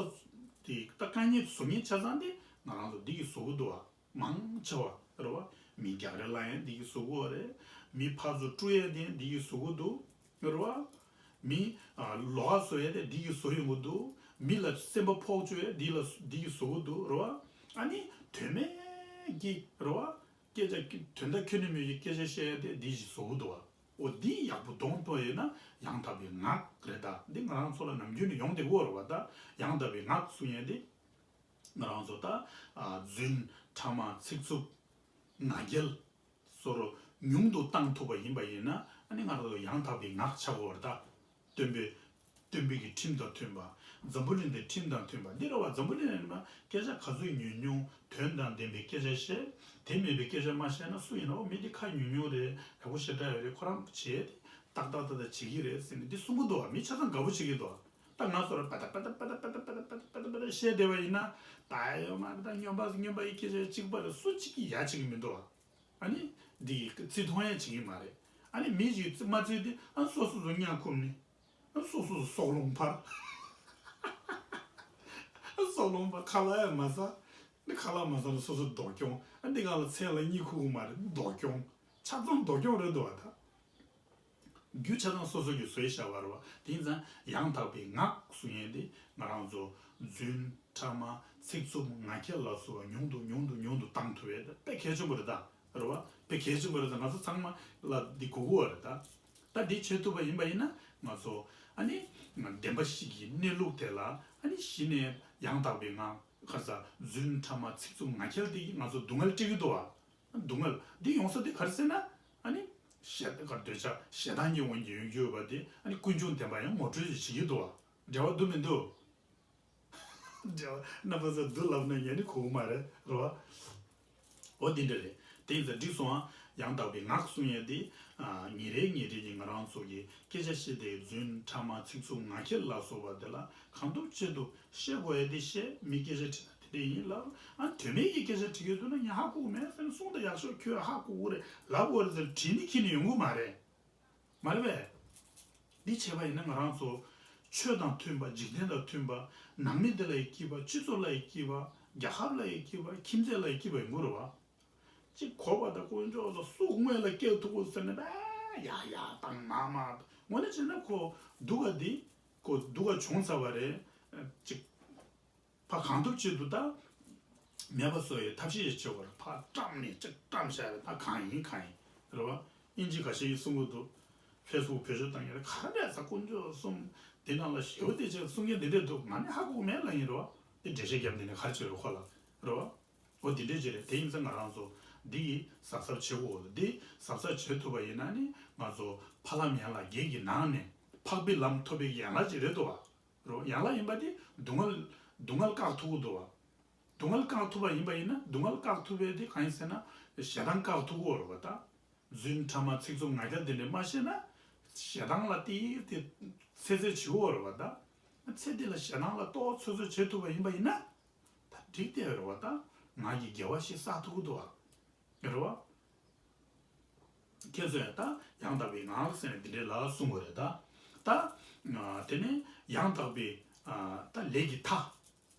དེ་ད་དཀའ་ངལ་བཟོ་མཁན་ཆ་ཚང་དེ་ང་རང་ཚོ་འདི་གིས་བཟོ་གི་འདུག་བ། མང་ཆེ་བ་རེད་བ། མི་རྒྱག་རེས་ལ་ཡང་འདི་གིས་བཟོ་གི་ཡོད་རེད། མི་ཕར་ཚུར་དཀྲུག་ཡས་དེ་འདི་གིས་བཟོ་གི་འདུག་རེད་བ། མི་ཨ་ལོགས་ཀ་བཟོ་ཡས་དེ་འདི་གིས་བཟོ་ཡོང་གི་འདུག་མི་ལ་སེམས་པ་ཕོག་བཅུག་ཡས་འདི་ལ་འདི་གིས་བཟོ་གི་འདུག་རེད་བ། ཨ་ནི་དོན་མེད་ཀྱི་རེད་བ། སྐད་ཆ་དོན་དག་ཁྱོན་ནས་མེད་ཀྱི་སྐད་ཆ་བཤད་ཡས་དེ་འདི་གིས་བཟོ་གི་འདུག་བ། འོ་འདི་ཡག་པོ་གདོང་ཐོག་ཡོད་ན་ཡང་དག་པའི་ངག་རེད་ད། འདི་ང་རང་ཚོ་ལ་ནམ་རྒྱུན་ནས་ཡོང་བསྡད་ཀྱི་ཡོད་རེད་བ། ད་ཡང་དག་པའི་ངག་གསུང་ཡས་དེ། ང་རང་ཚོ་ད་ཨ་རྫུན་ཕྲ་མ་ཚིག་རྩུབ་ང་རྒྱལ་སོགས་ཉུང་དུ་བཏང་ཐུབ་པ་ཡིན་པ་ཡིན་ན། ཨ་ནི་ང་རང་ཚོ་ཡང་དག་པའི་ངག་ཆགས་ཀྱི་ཡོད་རེད་ད། སྟོན་པའི་སྟོན་པའི་གི་ཁྲིམས་དང་མཐུན་པ། འཛམ་བུ་གླིང་འདིའི་ཁྲིམས་དང་མཐུན་པ་འདི་རེད་བ། འཛམ་བུ་གླིང་ནང་ནས་སྐད་ཆ་ག་ཚོད་ཉུང་ཉུང་དོན་དང་ལྡན་པའི་སྐད་ཆ་བཤད། དེ་མེད་པའི་སྐད་ཆ་མ་བཤད་ན་སུ་ཡིན་ན། འོ་མི་འདི་ཁ་ཉུང་ཉུང་རེད། ཡག་པོ་ཞེ་དྲག་ཡོད་རེད། ཁོ་རང་བྱས་ཏེ་ཏག་ཏག་ཏག་ཏག་བྱེད་ཀྱི་རེད་ཟེར་ནས་འདི་གསུང་གི་འདུག་བ། མི་ཆ་ཚང་དགའ་པོ་བྱེད་ཀྱི་འདུག་བ། ད་ང་ཚོ་ལ་པ་ཏ་པ་ཏ་པ་ཏ་བཤད་བསྡད་པ་ཡིན་ན། ད་ཡོད་མ་རེད། ད་སྨྱོན་པ་སྨྱོན་པ་ཡི་སྐད་ཆ་གཅིག་པ་རེད། སུ་གཅིག་གིས་ཡ་བྱེད་ཀྱི་མི་འདུག་བ། ཨ་ནི་འདི་གི་བརྩི་མཐོང་ཡ་བྱེད་ཀྱི་མ་རེད། ཨ་ནི་མི་གཅིག་མ་བརྩིས་ཏེ་ཨ་སོ་སོ་སོ་གཉའ་ཁུམ་ནས། ཨ་སོ་སོ་སོ་སྲོག་རླུང་འཕར། ཨ་སྲོག་རླུང་འཕར། ཁ་ལག་ཡང་མ་ཟ། འདི་ཁ་ལག་མ་ཟ་ན་སོ་སོ་སྡུག་གྱོང་། ཨ་འདི་གང་ལ་མཚན་ལ་གཉིད་ཁུག་གི་མ་རེད། སྡུག་གྱོང་། ཆ་ཚང་སྡུག་གྱོང་རེད་འདུག་བ། ད་རྒྱུ་ཆ་ཚང་སོ་སོ་གིས་བཟོས་བཞག་པ་རེད་བ། དེ་ཡིན་ཙང་ཡང་དག་པའི་ངག་གསུང་ཡས་དེ་ང་རང་ཚོ་རྫུན་ཕྲ་མ་ཚིག་རྩུབ་ངག་འཁྱལ་ལ་སོགས་པ་ཉུང་དུ་ཉུང་དུ་ཉུང་དུ་བཏང་ཐུབ་ཡས་དེ་དཔེ་གལ་ཆེན་པོ་རེད་ད། རེད་བ། དཔེ་གལ་ཆེན་པོ་རེད་ད། ང་ཚོ་ཚང་མ་ལ་འདི་དགོས་ཀྱི་ཡོད་རེད་ད། ད་འདི་བྱེད་ཐུབ་པ་ཡིན་པ་ཡིན་ན་ང་ཚོ་ཨ་ནི་བདེན་པ་བཞི་གི་གནས་ལུགས་དེ་ལ་ཨ་ནི་གཞི་ནས་ཡང་དག་པའི་ངག་ག་རེ་ཟ། རྫུན་ཕྲ་མ་ཚིག་རྩུབ་ངག་འཁྱལ་དེ་གིས་ང་ཚོ་སྡུག་བསྔལ་སྤྲད་ཀྱི་འདུག་བ། སྡུག་བསྔལ་འདི་ཡོང་ས་དེ་ག་རེ་ཟེར་ན། ཨ་ནི་ཞེ་ག་འདོད་ཆགས་ཞེ་སྡང་གི་དབང་གིས་ཡོང་རྒྱུ་ཡོད་པ་དེ་ཨ་ནི་ཀུན་འབྱུང་བདེན་པ་ཡང་ངོ་སྤྲོད་ཅིག་བྱེད་ཀྱི་འདུག་བ། འབྲེལ་བ་འདུག་མི་འདུག་འབྲེལ་བ་རྣམ་པ་ཚོ་འདུག་ལབ་ན་ངས་ནི་གོ་གི་མ་རེད། རེད་བ། འོ་འདི་འདྲ་རེད། དེ་ཡིན་ཙང་འགྲིག་སོང་ཨ། ཡང་དག་པའི་ངག་གསུང་ཡས་དེ། ཉིན་རེ་ཉིན་རེ་གི་ང་རང་ཚོ་གི་སྐད་ཆ་བཤད་དེ་རྫུན་ཕྲ་མ་ཚིག་རྩུབ་ངག་འཁྱལ་ལ་སོགས་པ་དེ་ལ་གང་ཐུབ་ཅི་ཐུབ་བཤད་དགོས་ཡས་དེ་བཤད། མི་སྐད་ཆ་དྲིས་ན་དེ་འདྲ་ཡིན་ལབ། ཨ་དོན་མེད་ཀྱི་སྐད་ཆ་དྲི་གི་འདུག་ན་ངས་ཧ་གོ་གི་མེད་ཟེར་ནས་གསུངས་ད་ཡག་ཤོས། ཁྱོད་ཧ་གོ་གི་རེད་ལབ་དགོས་རེད་ཟེར་དྲིས་ནས་ཁྱེར་ནས་ཡོང་གི་མ་རེད། མ་རེད་པས། འདི་བྱས་པ་ཡིན་ན་ང་རང་ཚོ་ཆོས་དང་མཐུན་པ། འཇིག་རྟེན་དང་མཐུན་པ། ནང་མི་དེ་ལ་ཡི་སྐྱིད་པ། སྤྱི་ཚོགས་ལ་ཡི་སྐྱིད་པ། རྒྱལ་ཁབ་ལ་ཡི་སྐྱིད་པ། ཁྱིམ་མཚེས་ལ་ཡི་སྐྱིད་པ་ཡོང་གི་རེད་བ། གཅིག་གོ་བ་དང་དཀོན་མཆོག་ལ་སུ་དངོས་ལ་སྐྱེལ་ཐུབ་གོ་ཟེར་ནས་པ་ཡ་ཡ་དང་མ་མ་དངོས་གནས་བྱས་ན་ཁོ་སྡུག་ག་འདི་ཁོ་སྡུག་ག་བྱུང་ཚར་བ་རེད། གཅིག་ཕ་གང་ཐུབ་ཅི་ཐུབ་ད་མེད་པ་བཟོ་ཡའི་ཐབས་ཤེས་ཡི་བྱེད་དགོས་རེད། ཕ་བཀྲམ་ནས་གཅིག་བཀྲམ་བཞག་རེད། ད་གང་ཡིན་གང་ཡིན་རེད་བ། ཨིན་ཇི་ཁ་ཤས་ཀྱིས་གསུང་གི་འདུག་ཕེ་སི་བུག་བེད་སྤྱོད་བཏང་ཡ་རེད། ག་རེ་ཟ་དཀོན་མཆོག་གསུམ་དེ་ནང་ལ་ཞེ་པོ་དེ་ཅིག་གསུང་མཁན་དེ་འདྲས་འདུག་ང་ནི་ཧ་གོ་མེད་ལབ་ཡིན་རེད་བ། དེ་འགྲེལ་བཤད་རྒྱབ་དེ་ནས་ག་རེ་བྱེད་རེད་ཁོ་ལ་རེད་བ། འོ་དེ་འདྲས་ཅིག་རེད། དེ་ཡིན་ཙང་ང་རང་ཚོ་འདི་གི་གཟབ་གཟབ་བྱེད་དགོས། འདི་གཟབ་གཟབ་བྱེད་ཐུབ་པ་ཡིན་ན་ནི་ང་ཚོ་ཕ་ལམ་ཡན་ལག་བརྒྱད་ཀྱི་ནང་ནས་འཕགས་པའི་ལམ་ཐོབ་པའི་ཡན་ལག་ཅིག་རེད་འདུག་བ། རོ། ཡན་ལག་ཡིན་པ་དེ་སྡུག་བསྔལ་སྡུག་བསྔལ་བཀག་ཐུབ་ཀྱི་འདུག་བ། སྡུག་བསྔལ་བཀག་ཐུབ་པ་ཡིན་པ་ཡིན་ན། སྡུག་བསྔལ་བཀག་ཐུབ་པའི་དེ་གང་ཡིན་ཟེར་ན། ཞེ་སྡང་བཀག་ཐུབ་ཀྱི་ཡོད་རེད་བ་ད། རྫུན་ཕྲ་མ་ཚིག་རྩུབ་ངག་འཁྱལ་དེ་འདྲས་མ་བཤད་ན། ཞེ་སྡང་ལ་དེ་དེ་ཚོད་ཚོད་བྱེད་ཀྱི་ཡོད་རེད་བ་ད། ཚེ་འདི་ལ་ཞེ་སྡང་ལ་ལྟོ་ཚོད་ཚོད་བྱེད་ཐུབ་པ་ཡིན་པ་ཡིན་ན། ད་འགྲིག་བསྡད་ཡོད་རེད་བ་ད། ངག་གི་དགེ་བ་ཞིག་བསགས་ཐུབ་ཀྱི་འདུག་བ། རེད་བ། ཁྱེད་ཚོས་ད་ཡང་དག་པའི་ངག་ཟེར་ནས་འདི་འདྲའི་ལ་གསུང་དགོས་རེད་ད། ད། དེ་ནས་ཡང་དག་པའི་ད་ལས་ཀྱི་མཐའ།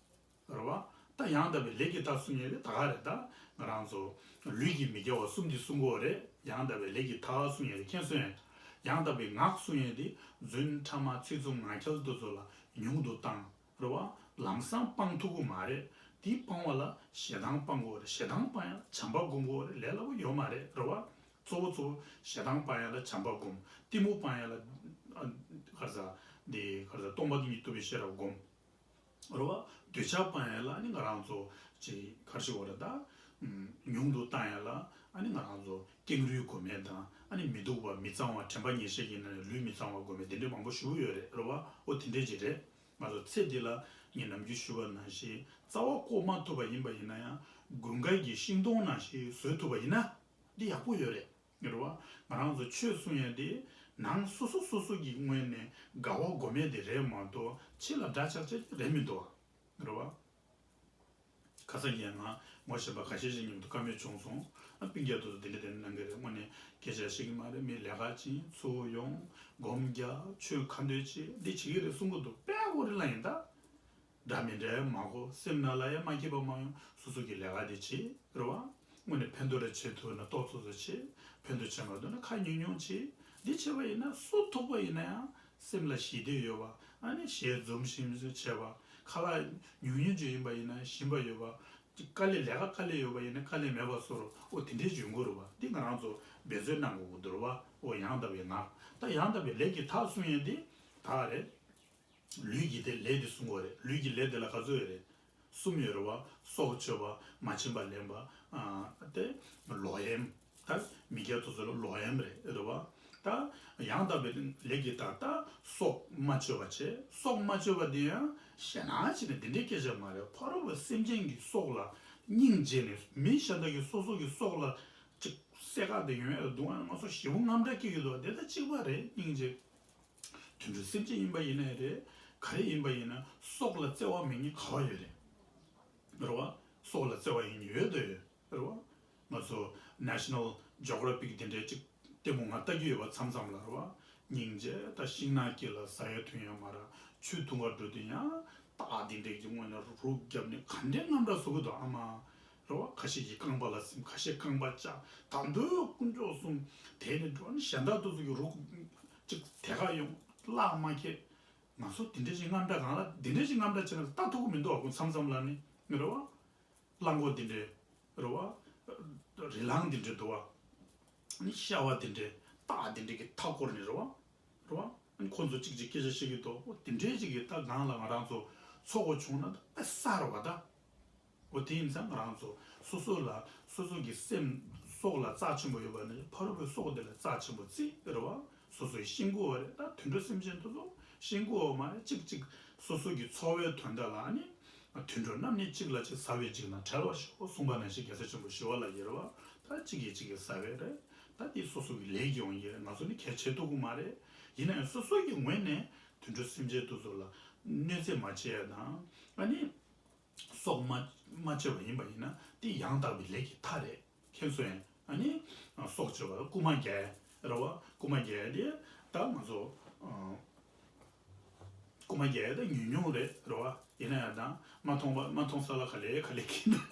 རེད་བ། ད་ཡང་དག་པའི་ལས་ཀྱི་མཐའ་གསུང་ཡས་དེ་ད་ག་རེད་ད། ང་རང་ཚོ་ལུས་ཀྱི་མི་དགེ་བ་གསུམ་འདི་གསུང་དགོས་རེད། ཡང་དག་པའི་ལས་ཀྱི་མཐའ་གསུང་ཡས་དེ་ཁྱེད་ཚོས་ཡང་དག་པའི་ངག་གསུང་ཡས་དེ་རྫུན་ཕྲ་མ་ཚིག་རྩུབ་ངག་འཁྱལ་དེ་ཚོ་ལ་ཉུང་དུ་བཏང་། རེད་བ། ལམ་སང་སྤང་ཐུབ་ཀྱི་མ་རེད། དེ་སྤང་བ་ལ་ཞེ་སྡང་སྤང་དགོས་རེད། ཞེ་སྡང་སྤང་ཡ་ལ་བྱམས་པ་སྒོམ་དགོས་རེད། ལས་སླ་པོ་ཡོད་མ་རེད། རེད་བ། གཙོ་བོ་གཙོ་བོ་ཞེ་སྡང་སྤང་ཡ་ལ་བྱམས་པ་སྒོམ། གཏི་མུག་སྤང་ཡ་ལ་ཨ་ག་རེ་ཟ། འདི་ག་རེ་ཟ། སྟོང་པ་ཉིད་རྟོགས་པའི་ཤེས་རབ་སྒོམ། རེད་བ། འདོད་ཆགས་སྤང་ཡ་ལ་ཨ་ནི་ང་རང་ཚོ་ཅིག་ག་རེ་ཞིག་དགོས་རེད་ད། ཉུང་དུ་བཏང་ཡ་ལ་ཨ་ནི་ང་རང་ཚོ་ཀེང་རུས་སྒོམ་ཡ་དང་། ཨ་ནི་མི་སྡུག་པ་མི་གཙང་བ་དྲན་པ་ཉེར་ཞི་ཡིན་ན་ནི་ལུས་མི་གཙང་བ་སྒོམ་ཡ་དེ་འདྲའི་མང་པོ་ཞེ་པོ་ཡོད་རེད། རེད་བ། འོ་དེ་འདྲས་ཅིག་རེད། ང་ཚོ་ཚེ་འདི་ལ་ངས་ནམ་རྒྱུན་ཞུ་བ་ནང་བཞིན་རྩ་བ་བཀོག་མ་ཐུབ་པ་ཡིན་པ་ཡིན་ན་ཡང་། དགུན་ཁ་གི་ཤིང་སྡོང་ནང་བཞིན་བཟོ་ཐུབ་པ་ཡིན་ན་འདི་ཡག་པོ་ཡོད་རེད། རེད་བ། ང་རང་ཚོ་ཆོས་གསུང་ཡས་དེ་ནང་སོ་སོ་སོ་སོ་གི་ངོས་ནས་དགའ་བ་སྒོམ་ཡས་དེ་རེད་མ་གཏོགས་ཕྱི་ལ་འདྲ་ཆགས་ཆགས་རེད་མི་འདུག་བ། རེད་བ། ཁ་སང་ཡང་ང་ངོ་ཤེས་པ་ཁ་ཤས་ཤིག་མཉམ་དུ་བཀའ་མོལ་བྱུང་སོང་། ཨ་སྤུན་ཀྱག་དེ་ཚོ་དེ་འདྲ་དེ་འདྲ་གནང་གི་རེད། དངོས་གནས་སྐད་ཆ་བཤད་ཀྱི་མ་རེད། མི་ལས་ཀ་བྱེད། ཚུར་ཡོང་། སྒོམ་རྒྱག་ཆོས་ཁ་འདོན་བྱེད། འདི་བྱེད་ཀྱི་རེད་གསུང་གི་འདུག་དཔེ་ཡག་པོ་རེད་ལབ་ཡིན་ད། འདྲ་མི་འདྲ་མ་གོ། སེམས་ནང་ལ་ཡང་མ་སྐྱིད་པ་མ་ཡོང་། སོ་སོ་གི་ལས་ཀ་དེ་བྱེད། རེད་བ། དངོས་གནས་ཕན་ཐོགས་རེ་བྱེད་ཐུབ་ན་ཏོག་ཙམ་ཙམ་བྱེད། ཕན་ཐོགས་བྱེད་མ་ཐུབ་ན་ཁ་ཉུང་ཉུང་བྱེད། འདི་བྱས་པ་ཡིན་ན་སུ་ཐུག་པ་ཡིན་ན་ཡང་སེམས་ལ་ཞི་བདེ་ཡོད་པ། ཨ་ནི་ཞལ་འཛུམ་ཞིམ་ཞིམ་བྱས་པ། ཁ་ལག་ཉུང་ཉུང་ཅིག་ཡིན་པ་ཡིན་ན་ཞིམ་པ་ཡོད་པ། དཀའ་ལས་ལས་ཀ་དཀའ་ལས་ཡོད་པ་ཡིན་ན་དཀའ་ལས་མེད་པ་བཟོ་རོགས། འོ་དེ་འདྲས་ཅིག་ཡོང་གི་རེད་པ། འདི་ང་རང་ཚོ་འབད་བརྩོན་གནང་དགོས་ཀྱི་འདུག་རེད་པ། འོ་ཡང་དག་པའི་ངག་ད་ཡང་དག་པའི་ལས་ཀྱི་མཐའ་གསུམ་ཡོད་འདི་ད་རེད། ལུས་ཀྱི་དེ་ལས་དེ་གསུང་གི་རེད། ལུས་ཀྱི་ལས་དེ་ལ་ག་ཚོད་ཡོད་རེད། གསུམ་ཡོད་རེད་པ། སྲོག་གཅོད་པ། མ་བྱིན་པ་ལེན་པ། ཨ་དེ་ལོག་གཡེམ། ད་མི་སྐྱ་དེ་ཚོ་ལ་ལོག་གཡེམ་རེད་རེད་པ། ད་ཡང་དག་པའི་ལས་ཀྱི་མཐའ་ད་སྲོག་མ་གཅོད་པ་བྱས། སྲོག་མ་གཅོད་པ་དེ་ཡང་ཞེད་སྣང་བྱས་ནས་དེ་འདྲའི་སྐད་ཆ་མ་རེད། ཕ་རོལ་པོ་སེམས་ཅན་གྱི་སྲོག་ལ་སྙིང་རྗེ་ནས་མི་གཞན་དག་གི་སོ་སོ་གི་སྲོག་ལ་ཅིག་སེ་ཀ་དེ་ཡོང་ཡ་ལ་སྡུག་བསྔལ་ང་ཚོ་ཞེ་པོ་དངངས་སྐྲག་སྐྱེ་གི་འདུག་དེ་ད་གཅིག་པ་རེད། སྙིང་རྗེ། དུད་འགྲོ་སེམས་ཅན་ཡིན་པ་ཡིན་ནའི་རེད། ག་རེ་ཡིན་པ་ཡིན་ན་སྲོག་ལ་བརྩེ་བ་མེད་མཁན་ག་བ་ཡོད་རེད། རེད་པ། སྲོག་ལ་བརྩེ་བ་ཡིན་མཁན་ཡོད་དོ་ཡོད་རེད་པ། ང་ཚོ་National Geographic དེ་འདྲའི་ཅིག་ལྟད་མོ་ང་ལྟ་རྒྱུ་ཡོད་པ་མཚམས་མཚམས་ལ་རེད་པ། སྙིང་རྗེ། ད་ཤིང་ནགས་དཀྱིལ་ལ་ཟ་ཡ་འཐུང་ཡ་མ་རག་ཆུ་འཐུང་ག་འགྲོ་དུས་ཡང་སྟག་དེ་འདྲས་ཀྱི་སྔོན་ནས་རུབ་རུབ་བརྒྱབ་ནས་ག་འདྲའི་དངངས་སྐྲག་བཟོ་གི་འདུག་ཨ་མ། རེད་པ། ཁ་ཤས་ཀྱིས་རྐང་པ་ལ་ཟིན། ཁ་ཤས་རྐང་པ་བཅག་ད་དུང་དཀོན་མཆོག་གསུམ། དེ་ནས་འགྲོ་ནས་གཞན་དག་དེ་ཚོ་གི་རུག་ཅིག་དེ་ག་ཡོང་གླགས་མ་ཁེལ། ང་ཚོ་དེ་འདྲ་ཞིག་དངངས་སྐྲག་གང་ལ་དེ་འདྲ་ཞིག་དངངས་སྐྲག་བྱས་ན་ལྟ་ཐུབ་ཀྱི་མི་འདུག་པ། ཁོ་མཚམས་མཚམས་ལ་ནི་རེད་པ། གླང་མགོ་དེ་འདྲས་རེད་པ། རི་གླང་དེ་འདྲས་འདུག་པ། ནི་ཤ་བ་དེ་འདྲས། སྟག་དེ་འདྲས་ཀྱིས་མཐའ་བསྐོར་ནས་རེད་པ། རེད་པ། ཁོ་ཚོ་གཅིག་གཅིག་སྐད་ཆ་བཤད་ཀྱི་འདུག་འོ་དེ་འདྲའི་ཅིག་གི་ད་སྒང་ལ་ང་རང་ཚོ་ཚོགས་པ་བྱུང་ན་ད་དཔེ་གསར་བ་ད། འོ་དེ་ཡིན་ཙང་ང་རང་ཚོ་སོ་སོ་ལ་སོ་སོ་གི་སེམས་སྲོག་ལ་རྩ་ཆེན་པོ་ཡོད་པ་ནི་ཕ་རོལ་པོའི་སྲོག་དེ་ལ་རྩ་ཆེན་པོ་བརྩི་རེད་པ། སོ་སོའི་ཤེས་དགོས་པ་རེད། ད་དུད་འགྲོ་སེམས་ཅན་དེ་ཚོ་ཤེས་དགོས་པ་མ་རེད། གཅིག་གཅིག་སོ་སོ་གི་འཚོ་བའི་དོན་དག་ལ་ནི། དུད་འགྲོ་རྣམས་ནི་གཅིག་ལ་གཅིག་ཟ་བའི་འཇིགས་དང་བྲལ་བར་ཤོག་གསུངས་པ་ནང་བཞིན་རྒྱལ་སྲས་ཆེན་པོ་ཞི་བ་ལྷ་ཡིས་རེད་པ། ད་གཅིག་གིས་གཅིག་གི་ཟ་བའི་རེད། ད་འདི་སོ་སོ་གི་ལས་ཀྱི་དབང་གིས་རེད། ང་ཚོ་ནི་གལ་ཆེ་ཐུབ་ཀྱི་མ་རེད། ཡིན་ན་ཡང་སོ་སོ་གི་ངོས་ནས་དུད་འགྲོ་སེམས་ཅན་དེ་ཚོ་ལ་གནོད་འཚེ་མ་བྱེད་ཡ་དང་། ཨ་ནི་སྲོག་མ་མ་གཅོད་པ་ཡིན་པ་ཡིན་ན་འདི་ཡང་དག་པའི་ལས་ཀྱི་མཐའ་རེད། མཁྱེན་སོང་ངས། ཨ་ནི་སྲོག་གཅོད་པ་རྐུ་མ་རྒྱག་ཡ་རེད་པ། རྐུ་མ་རྒྱག་ཡ་དེ་ད་ང་ཚོ་རྐུ་མ་རྒྱག་ཡ་ད་ཉུང་ཉུང་རེད་རེད་པ། ཡིན་ན་ཡང་ད་མ་མཐོང་པ་མ་མཐོང་ས་ལ་ག་ལེ་ག་ལེ་གིན་རེད་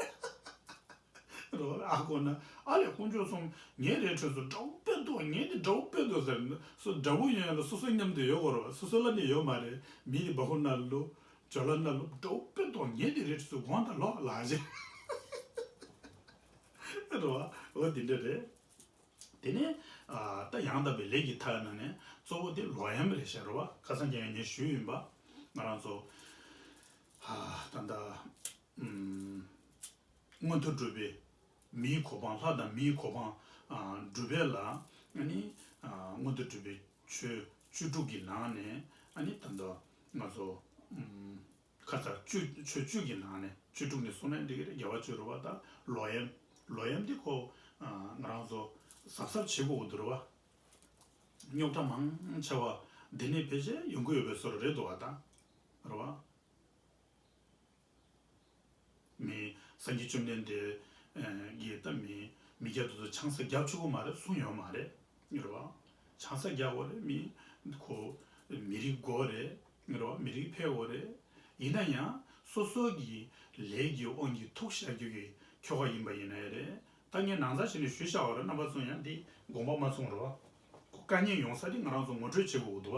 པ། ཨ་ཁོ་ན་ཨ་ལས་དཀོན་མཆོག་གསུམ། ངའི་རས་ཁྲོད་སུ་དགྲ་བོ་དཔེ་འདུག་ངའི་འདི་དགྲ་བོ་དཔེ་འདུག་ཟེར་ན་སོ་དགྲ་བོ་ཡོང་ཡ་ལ་སོ་སོ་མཉམ་དུ་ཡོད་དགོས་རེད་པ། སོ་སོ་ལ་ནི་ཡོད་མ་རེད། མི་ནི་སྦ་ཁུག་ནང་ལུག་ཇོ་ལ་ནང་ལུག་དགྲ་བོ་དཔེ་འདུག་ངའི་འདི་རས་ཁྲོད་སུ་དགོངས་དག་ལོག་ལགས་ཅེ་རེད་པ། འོ་དེ་འདྲ་རེད། དེ་ནས་ཨ་ད་ཡང་དག་པའི་ལས་ཀྱི་མཐའ་ནང་ནས་གཙོ་བོ་དེ་ལོག་གཡེམ་རེད་ཤག་རེད་པ། ཁ་སང་ཀྱང་ངས་ཞུས་ཡིན་པ། ང་རང་ཚོ་ཨ་ད་ལྟ་ཨམ་མངོན་མཐོ་གྲུབ་པའི་མིའི་གོ་འཕང་། ལྷ་དང་མིའི་གོ་འཕང་ཨ་སྒྲུབ་པ་ལ་ཨ་ནི་ཨ་མངོན་མཐོ་གྲུབ་པའི་ཆོས་བཅུ་དྲུག་གི་ནང་ནས་ཨ་ནི་ད་ལྟ་ང་ཚོ་ཨམ། ཁ་ཚ་བཅུ་ཆོས་བཅུ་གི་ནང་ནས་བཅུ་དྲུག་ནས་གསུངས་ན་འགྲིག་གི་རེད། རྒྱལ་བ་བཅུ་རེད་པ། ད་ལོག་གཡེམ། ལོག་གཡེམ་འདི་ཁོ་ང་རང་ཚོ་གཟབ་གཟབ་བྱེད་དགོས་ཀྱི་འདུག་རེད་པ། རྙོག་དྲ་མང་ཆེ་བ་འདི་ནས་ཕལ་ཆེར་ཡོང་གི་ཡོད་པའི་བཟོ་འདྲ་རེད་འདུག་པ། ད་རེད་པ། མི་སངས་རྒྱས་བཅོམ་ལྡན་འདས་ཀྱིས་ད་མི་མི་སྐྱ་དེ་ཚོ་ཆང་ས་རྒྱག་ཆོག་གི་མ་རེད་གསུངས་ཡོད་མ་རེད། རེད་པ། ཆང་ས་རྒྱག་དགོས་རེད། མི་ཁོ་མི་རིགས་དགོས་རེད། རེད་པ། མི་རིགས་འཕེལ་དགོས་རེད། ཡིན་ན་ཡང་སོ་སོ་གི་ལས་ཀྱི་དབང་གིས་ཐུག་བཞག་རྒྱུ་གི་ཁྱོ་ག་ཡིན་པ་ཡིན་ནའི་རེད། ད་ངས་ནང་ཚགས་བྱས་ནས་ཞུས་བཞག་པ་རེད། རྣམ་པ་ཚོ་ཡང་འདི་དགོངས་པ་མ་ཚོམ་རེད་པ། ཁོ་དཀའ་ངལ་ཡོང་ས་དེ་ང་རང་ཚོ་ངོ་སྤྲོད་བྱེད་དགོས་ཀྱི་འདུག་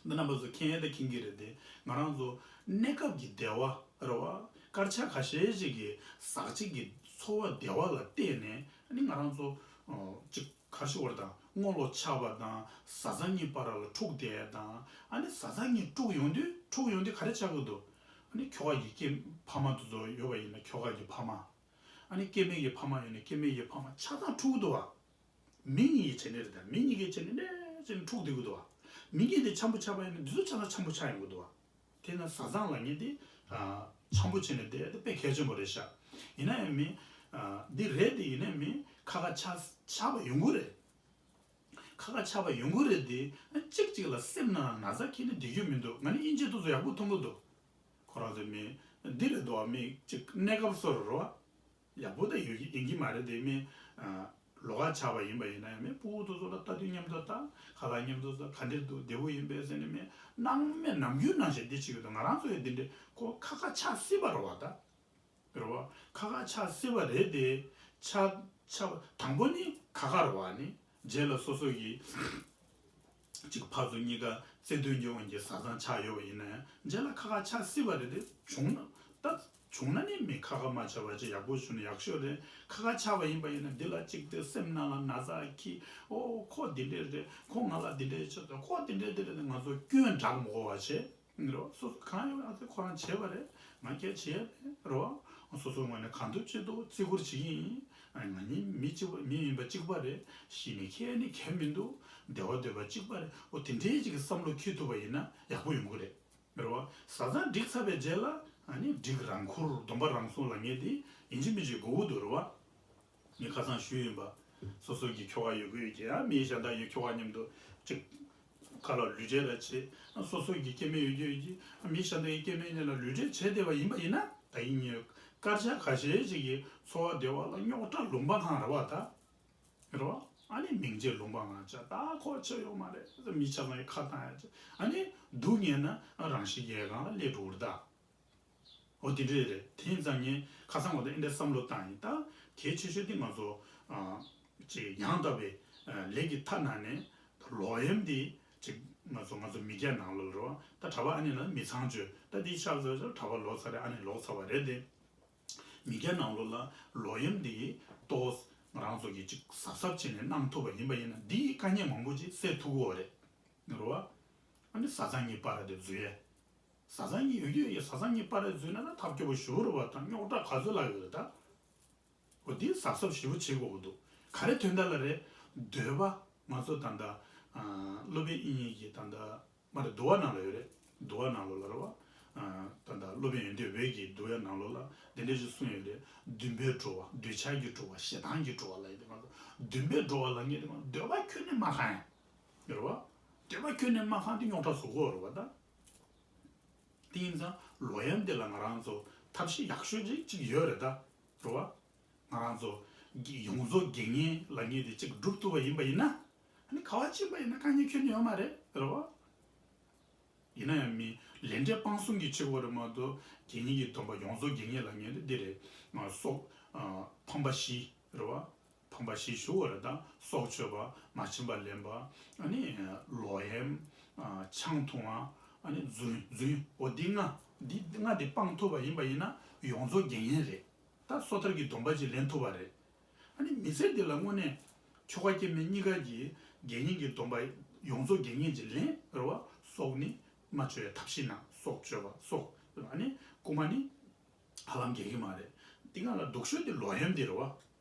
པ། འདི་རྣམ་པ་ཚོ་མཁྱེན་ཡས་དང་མཁྱེན་གྱི་རེད་དེ། ང་རང་ཚོ་གནས་སྐབས་ཀྱི་བདེ་བ་རེད་པ། སྐར་ཆ་ཁ་ཤས་ཤིག་གི་ཟག་བཅས་ཀྱི་འཚོ་བ་བདེ་བ་ལ་བལྟས་ནས་ཨ་ནི་ང་རང་ཚོ་ཨ་ཅིག་ག་རེ་ཞུ་དགོས་རེད། ད་རྔོག་ལོག་ཆགས་པ་དང་བཟའ་ཚང་གཉིས་བར་ལ་འཁྲུག་བསྡད་དང་། ཨ་ནི་བཟའ་ཚང་གཉིས་འཁྲུག་ཡོང་དུས་འཁྲུག་ཡོང་དུས་ག་རེ་ཆགས་ཀྱི་འདུག་ཨ་ནི་ཁྱོ་ག་གི་སྐྱེ་ཕ་མ་དེ་ཚོ་ཡོད་པ་ཡིན་ན་ཁྱོ་ག་གི་ཕ་མ། ཨ་ནི་སྐྱེ་དམན་གྱི་ཕ་མ་ཡོད་ན་སྐྱེ་དམན་གྱི་ཕ་མ་ཆ་ཚང་འཁྲུག་འདུག་པ། མི་གཉིས་ཀྱི་བྱས་ནས་རེད། ད་མི་གཉིས་ཀྱི་བྱས་ནས་ནས་བྱས་ནས་འཁྲུག་བསྡད་ཀྱི་འདུག་པ། མི་གཉིས་དེ་འཆམ་པོ་ཆགས་པ་ཡིན་ན་འདི་ཚོ་ཆ་ཚང་འཆམ་པོ་ཆགས་ཡོང་གི་འདུག་པ། དེས་ན་བཟའ་ཚང་ལ་ངས་འདི་ཨ་འཆམ་པོ་བྱས་ནས་བསྡད་དེ་དཔེ་གལ་ཆེན་པོ་རེད་ཤག་ཡིན་ན་ཡང་མི་ཨ་འདི་རེད་དེ་ཡིན་ན་མི་ཁ་ཁ་ཆགས་ཆགས་པ་ཡོང་གི་རེད། ཁ་ཁ་ཆགས་པ་ཡོང་གི་རེད་དེ། གཅིག་གཅིག་ལ་སེམས་ནང་ན་ཚ་འཁྱེར་ནས་བསྡད་རྒྱུ་མི་འདུག་ང་ནི་དབྱིན་ཇི་དེ་ཚོ་ཡག་པོ་མཐོང་གི་འདུག་ཁོ་རང་ཚོའི་མི་འདི་རེད་འདུག་པ། མི་གཅིག་གནས་སྐབས་སོ་རེད་པ། ཡག་པོ་ད་ཡོད་ཀྱི་ཡིན་གྱི་མ་རེད་དེ། མི་ཨ་ལོགས་ཀ་ཆགས་པ་ཡིན་པ་ཡིན་ན་ཡང་མི་ཕྲུ་གུ་དེ་ཚོ་ལ་ལྟ་དུས་མཉམ་དུ་ལྟ། ཁ་ལག་མཉམ་དུ་ཟ། ག་འདྲས་འདུག་བདེ་པོ་ཡིན་པས་ཟེར་ནས་མི་སྣང་མེད་ནམ་རྒྱུན་ནང་བཞིན་འདི་བྱེད་ཀྱི་འདུག་ང་རང་ཚོ་ཡང་འདི་འདྲས་ཁོ་ཁ་ཁ་ཆགས་སྲིད་པ་རེད་པ། ད་རེད་པ། ཁ་ཁ་ཆགས་སྲིད་པ་རེད་དེ། ཆགས་ཆགས་དང་པོ་ནི་ཁ་ཁ་རེད་བ། ནི་རྗེས་ལ་སོ་སོ་གི་གཅིག་ཕར་ཚུར་གཉིས་ཀ་བརྩེ་དུང་གི་དབང་གིས་བཟའ་ཚང་ཆགས་ཡོད་པ་ཡིན་ན་ཡང་། རྗེས་ལ་ཁ་ཁ་ཆགས་སྲིད་པ་རེད་དེ། བྱུང་ན་ད་བྱུང་ན་ནི་མི་ཁ་ཁ་མ་ཆགས་པ་ཅིག་ཡག་པོ་བྱུང་ན་ཡག་ཤོས་རེད། ཁ་ཁ་ཆགས་པ་ཡིན་པ་ཡིན་ན་འདི་ལ་གཅིག་དེ་སེམས་ནང་ལ་ན་ཚ་འཁྱེར། ཨོ་ཁོ་འདི་འདྲས་རེད། ཁོ་ང་ལ་འདི་འདྲས་བྱས་སོང་། ཁོ་འདི་འདྲས་འདི་འདྲས་རེད། ང་ཚོ་སྐྱོན་འདྲ་མི་དགོས་པ་བྱས། རོ། སོ་སོ་གང་ཡོད་ཨ་ཙི་ཁོ་རང་བྱས་པ་རེད། ང་སྐད་བྱས་པ་རེད། རོ། སོ་སོ་ངོས་ནས་གང་ཐུབ་ཅི་ཐུབ་བརྩི་བཀུར་བྱེད་ཀྱི་ཡིན། ཨ་ང་གཉིས་མི་གཅིག་པ་མི་ཡིན་པ་གཅིག་པ་རེད། གཞི་ནས་ཁྱད་ནི་ཁྱད་མི་འདུག་བདེ་བ་འདོད་པ་གཅིག་པ་རེད། འོ་དེ་འདྲའི་ཅིག་གི་བསམ་བློ་འཁྱེར་ཐུབ་པ་ཡིན་ན་ཡག་པོ་ཡོང་གི་རེད། རོ། བཟའ་ཚང་འགྲིག་ཚར་བའི་རྗེས་ལ་ཨ་ནི་འགྲིག་རང་ཁུར་སྡོམ་པ་རང་སྲུང་ལབ་མཁན་དེ་ཡིན་གཅིག་མིན་གཅིག་དགོས་ཀྱི་འདུག་རོ། ངས་ཁ་སང་ཞུས་ཡིན་པ། སོ་སོ་གི་ཁྱོ་ག་ཡོད་དགོས་ཀྱི་ཡང་མིའི་གཞན་དག་གི་ཁྱོ་ག་མཉམ་དུ་གཅིག་ཁ་ལ་ལུས་འབྲེལ་ལ་བྱེད། སོ་སོ་གི་སྐྱེ་དམན་ཡོད་རྒྱུ་ཡོད་ཀྱི་མིའི་གཞན་དག་གི་སྐྱེ་དམན་གཉིས་ལ་ལུས་འབྲེལ་བྱས་བསྡད་པ་ཡིན་པ་ཡིན་ན། ད་ཡིན་ཉོན་སྐར་ཆ་ཁ་ཤས་ཅིག་གི་འཚོ་བ་བདེ་བ་ལ་རྙོག་དྲ་ལུང་པ་གང་རེད་བ་ད། རེད་བ། ཨ་ནི་མིང་རྗེས་ལུང་པ་གང་ཆ་ད་ཁོ་ཆེ་ཡོད་མ་རེད། མི་ཆ་ཚང་གི་ཁ་བཏང་ཡ་ཆེ། ཨ་ནི་སྡུག་བསྔལ་ན་རང་བཞིན་གྱིས་གང་ལ་སླེབས་འགྲོ་གི་རེད་ད། འོ་དེ་འདྲས་རེད། དེ་ཡིན་ཙང་ངས་ཁ་སང་བ་དང་ཨེ་འདྲས་བསམ་བློ་བཏང་ཡིན། ད་གལ་ཆེ་ཤོས་དེ་ང་ཚོ་ཨ་ཅིག་ཡང་དག་པའི་ཨ་ལས་ཀྱི་མཐའ་ན་ནས་ལོག་གཡེམ་དེ་ཅིག་ང་ཚོ་ང་ཚོ་མི་སྐྱ་ནང་ལོགས་རེད་བ། ད་གྲྭ་པ་ཨ་ནི་ལ་མི་ཚང་བཅོས་ད་དེ་ཆགས་ཚར་ཚར་གྲྭ་པ་ལོག་ཚར་རེད། ཨ་ནི་ལོག་ཚར་བ་རེད་དེ། མི་སྐྱ་ནང་ལོགས་ལ་ལོག་གཡེམ་དེ་ཏོག་ང་རང་ཚོ་གིས་ཅིག་གཟབ་གཟབ་བྱས་ནས་གནང་ཐུབ་པ་ཡིན་པ་ཡིན་ན་འདིའི་དཀའ་ངལ་མང་པོ་ཅིག་སེལ་ཐུབ་ཀྱི་ཡོད་རེད། རེད་བ། ཨ་ནི་བཟའ་ཚང་གཉིས་བར་དེ་འཛུལ་ཡས། བཟའ་ཚང་གཉིས་ཡོད་རྒྱུ་ཡོད་ཀྱི་བཟའ་ཚང་གཉིས་བར་འཛུལ་ན་ད་ཐབས་སྐྱོ་པོ་ཞེ་པོ་རེད་བ། ད་རྙོག་དྲ་ག་ཚོད་ལ་ཡོད་རེད་ད། འོ་འདི་གཟབ་གཟབ་ཞེ་པོ་བྱེད་དགོས་ཀྱི་འདུག་ག་རེ་དོན་དག་ལ་རེད། འདོད་པ་ང་ཚོ་ད་ལྟ་ཨ་སློབ་དཔོན་དབྱིག་གཉེན་གྱིས་ད་ལྟ་མ་རེད་འདུལ་བ་ནང་ལ་ཡོད་རེད། འདུལ་བ་ནང་ལོགས་ལ་རེད་བ། ཨ་ད་ལྟ་སློབ་དཔོན་ཡོན་ཏན་འོད་ཀྱིས་འདུལ་བའི་ནང་ལོགས་ལ་འདི་འདྲ་ཞིག་གསུངས་ཡོད་རེད། འདུན་པས་འགྲོ་བ་འདོད་ཆགས་ཀྱིས་འགྲོ་བ་ཞེ་སྡང་གིས་འགྲོ་བ་ལ་ཡོད་དེ། ང་ཚོ་འདུན་པས་འགྲོ་བ་ལ་ངེས་དེ་ང་ཚོ་འདོད་པ་ཁྱོན་ནས་མ་ཁེངས་ཡོད་རེད་བ། འདོད་པ་ཁྱོན་ནས་མ་ཁེངས་དེ་རྙོག་དྲ་བཟོ་གི་ཡོད་རེད་བ་ད། དེ་ཡིན་ཙང་ལོག་གཡེམ་དེ་ལ་ང་རང་ཚོ་ཐབས་ཤེས་ཡག་ཤོས་ཅིག་ཅིག་ཡོད་རེད་ད། རེད་བ། ང་རང་ཚོ་གི་ཡོངས་རྫོགས་དགེ་བསྙེན་ལབ་མཁན་དེ་ཅིག་སྒྲུབ་ཐུབ་པ་ཡིན་པ་ཡིན་ན། ཨ་ནི་ག་བ་ཕྱིན་པ་ཡིན་ན་དཀའ་ངལ་ཁྱོན་ནས་ཡོད་མ་རེད། རེད་བ། ཡིན་ན་ཡང་མི་ལས་འབྲས་སྤངས་གསུམ་གྱི་ཆེད་དུ་རེད་མ་གཏོགས་དགེ་བསྙེན་གྱི་སྡོམ་པ་ཡོངས་རྫོགས་དགེ་བསྙེན་ལབ་མཁན་དེ་འདི་རེད། ང་སོགས་ཨ་ཕམ་པ་བཞི་རེད་བ། ཕམ་པ་བཞི་ཞུ་བ་རེད་ད། སྲོག་གཅོད་པ། མ་བྱིན་པ་ལེན་པ། ཨ་ནི་ལོག་གཡེམ། ཨ་ཆང་འཐུང་བ། ཨ་ནི་རྫུན་རྫུན། འོ་འདི་ལྔ། འདི་ལྔ་འདི་སྤང་ཐུབ་པ་ཡིན་པ་ཡིན་ན་ཡོངས་རྫོགས་དགེ་བསྙེན་རེད། ད་སོ་ཐར་གྱི་སྡོམ་པ་ཅིག་ལེན་ཐུབ་པ་རེད། ཨ་ནི་མི་ཚེ་འདི་ལ་དངོས་གནས་ཆོ་ག་སྐྱེ་དམན་གཉིས་ཀ་གིས་དགེ་བསྙེན་གྱི་སྡོམ་པ་ཡོངས་རྫོགས་དགེ་བསྙེན་ཅིག་ལེན་རེད་བ། སྲོག་ནི་མ་གཅོད་ཡ་ཐབས་ཤེས་གནང་། སྲོག་གཅོད་པ་སྲོག་ཨ་ནི་རྐུན་མ་ནི་ཧ་ལམ་འགལ་གྱི་མ་རེད། འདི་ང་ལ་སྡུག་ཤོས་དེ་ལོག་གཡེམ་དེ་རེད་བ།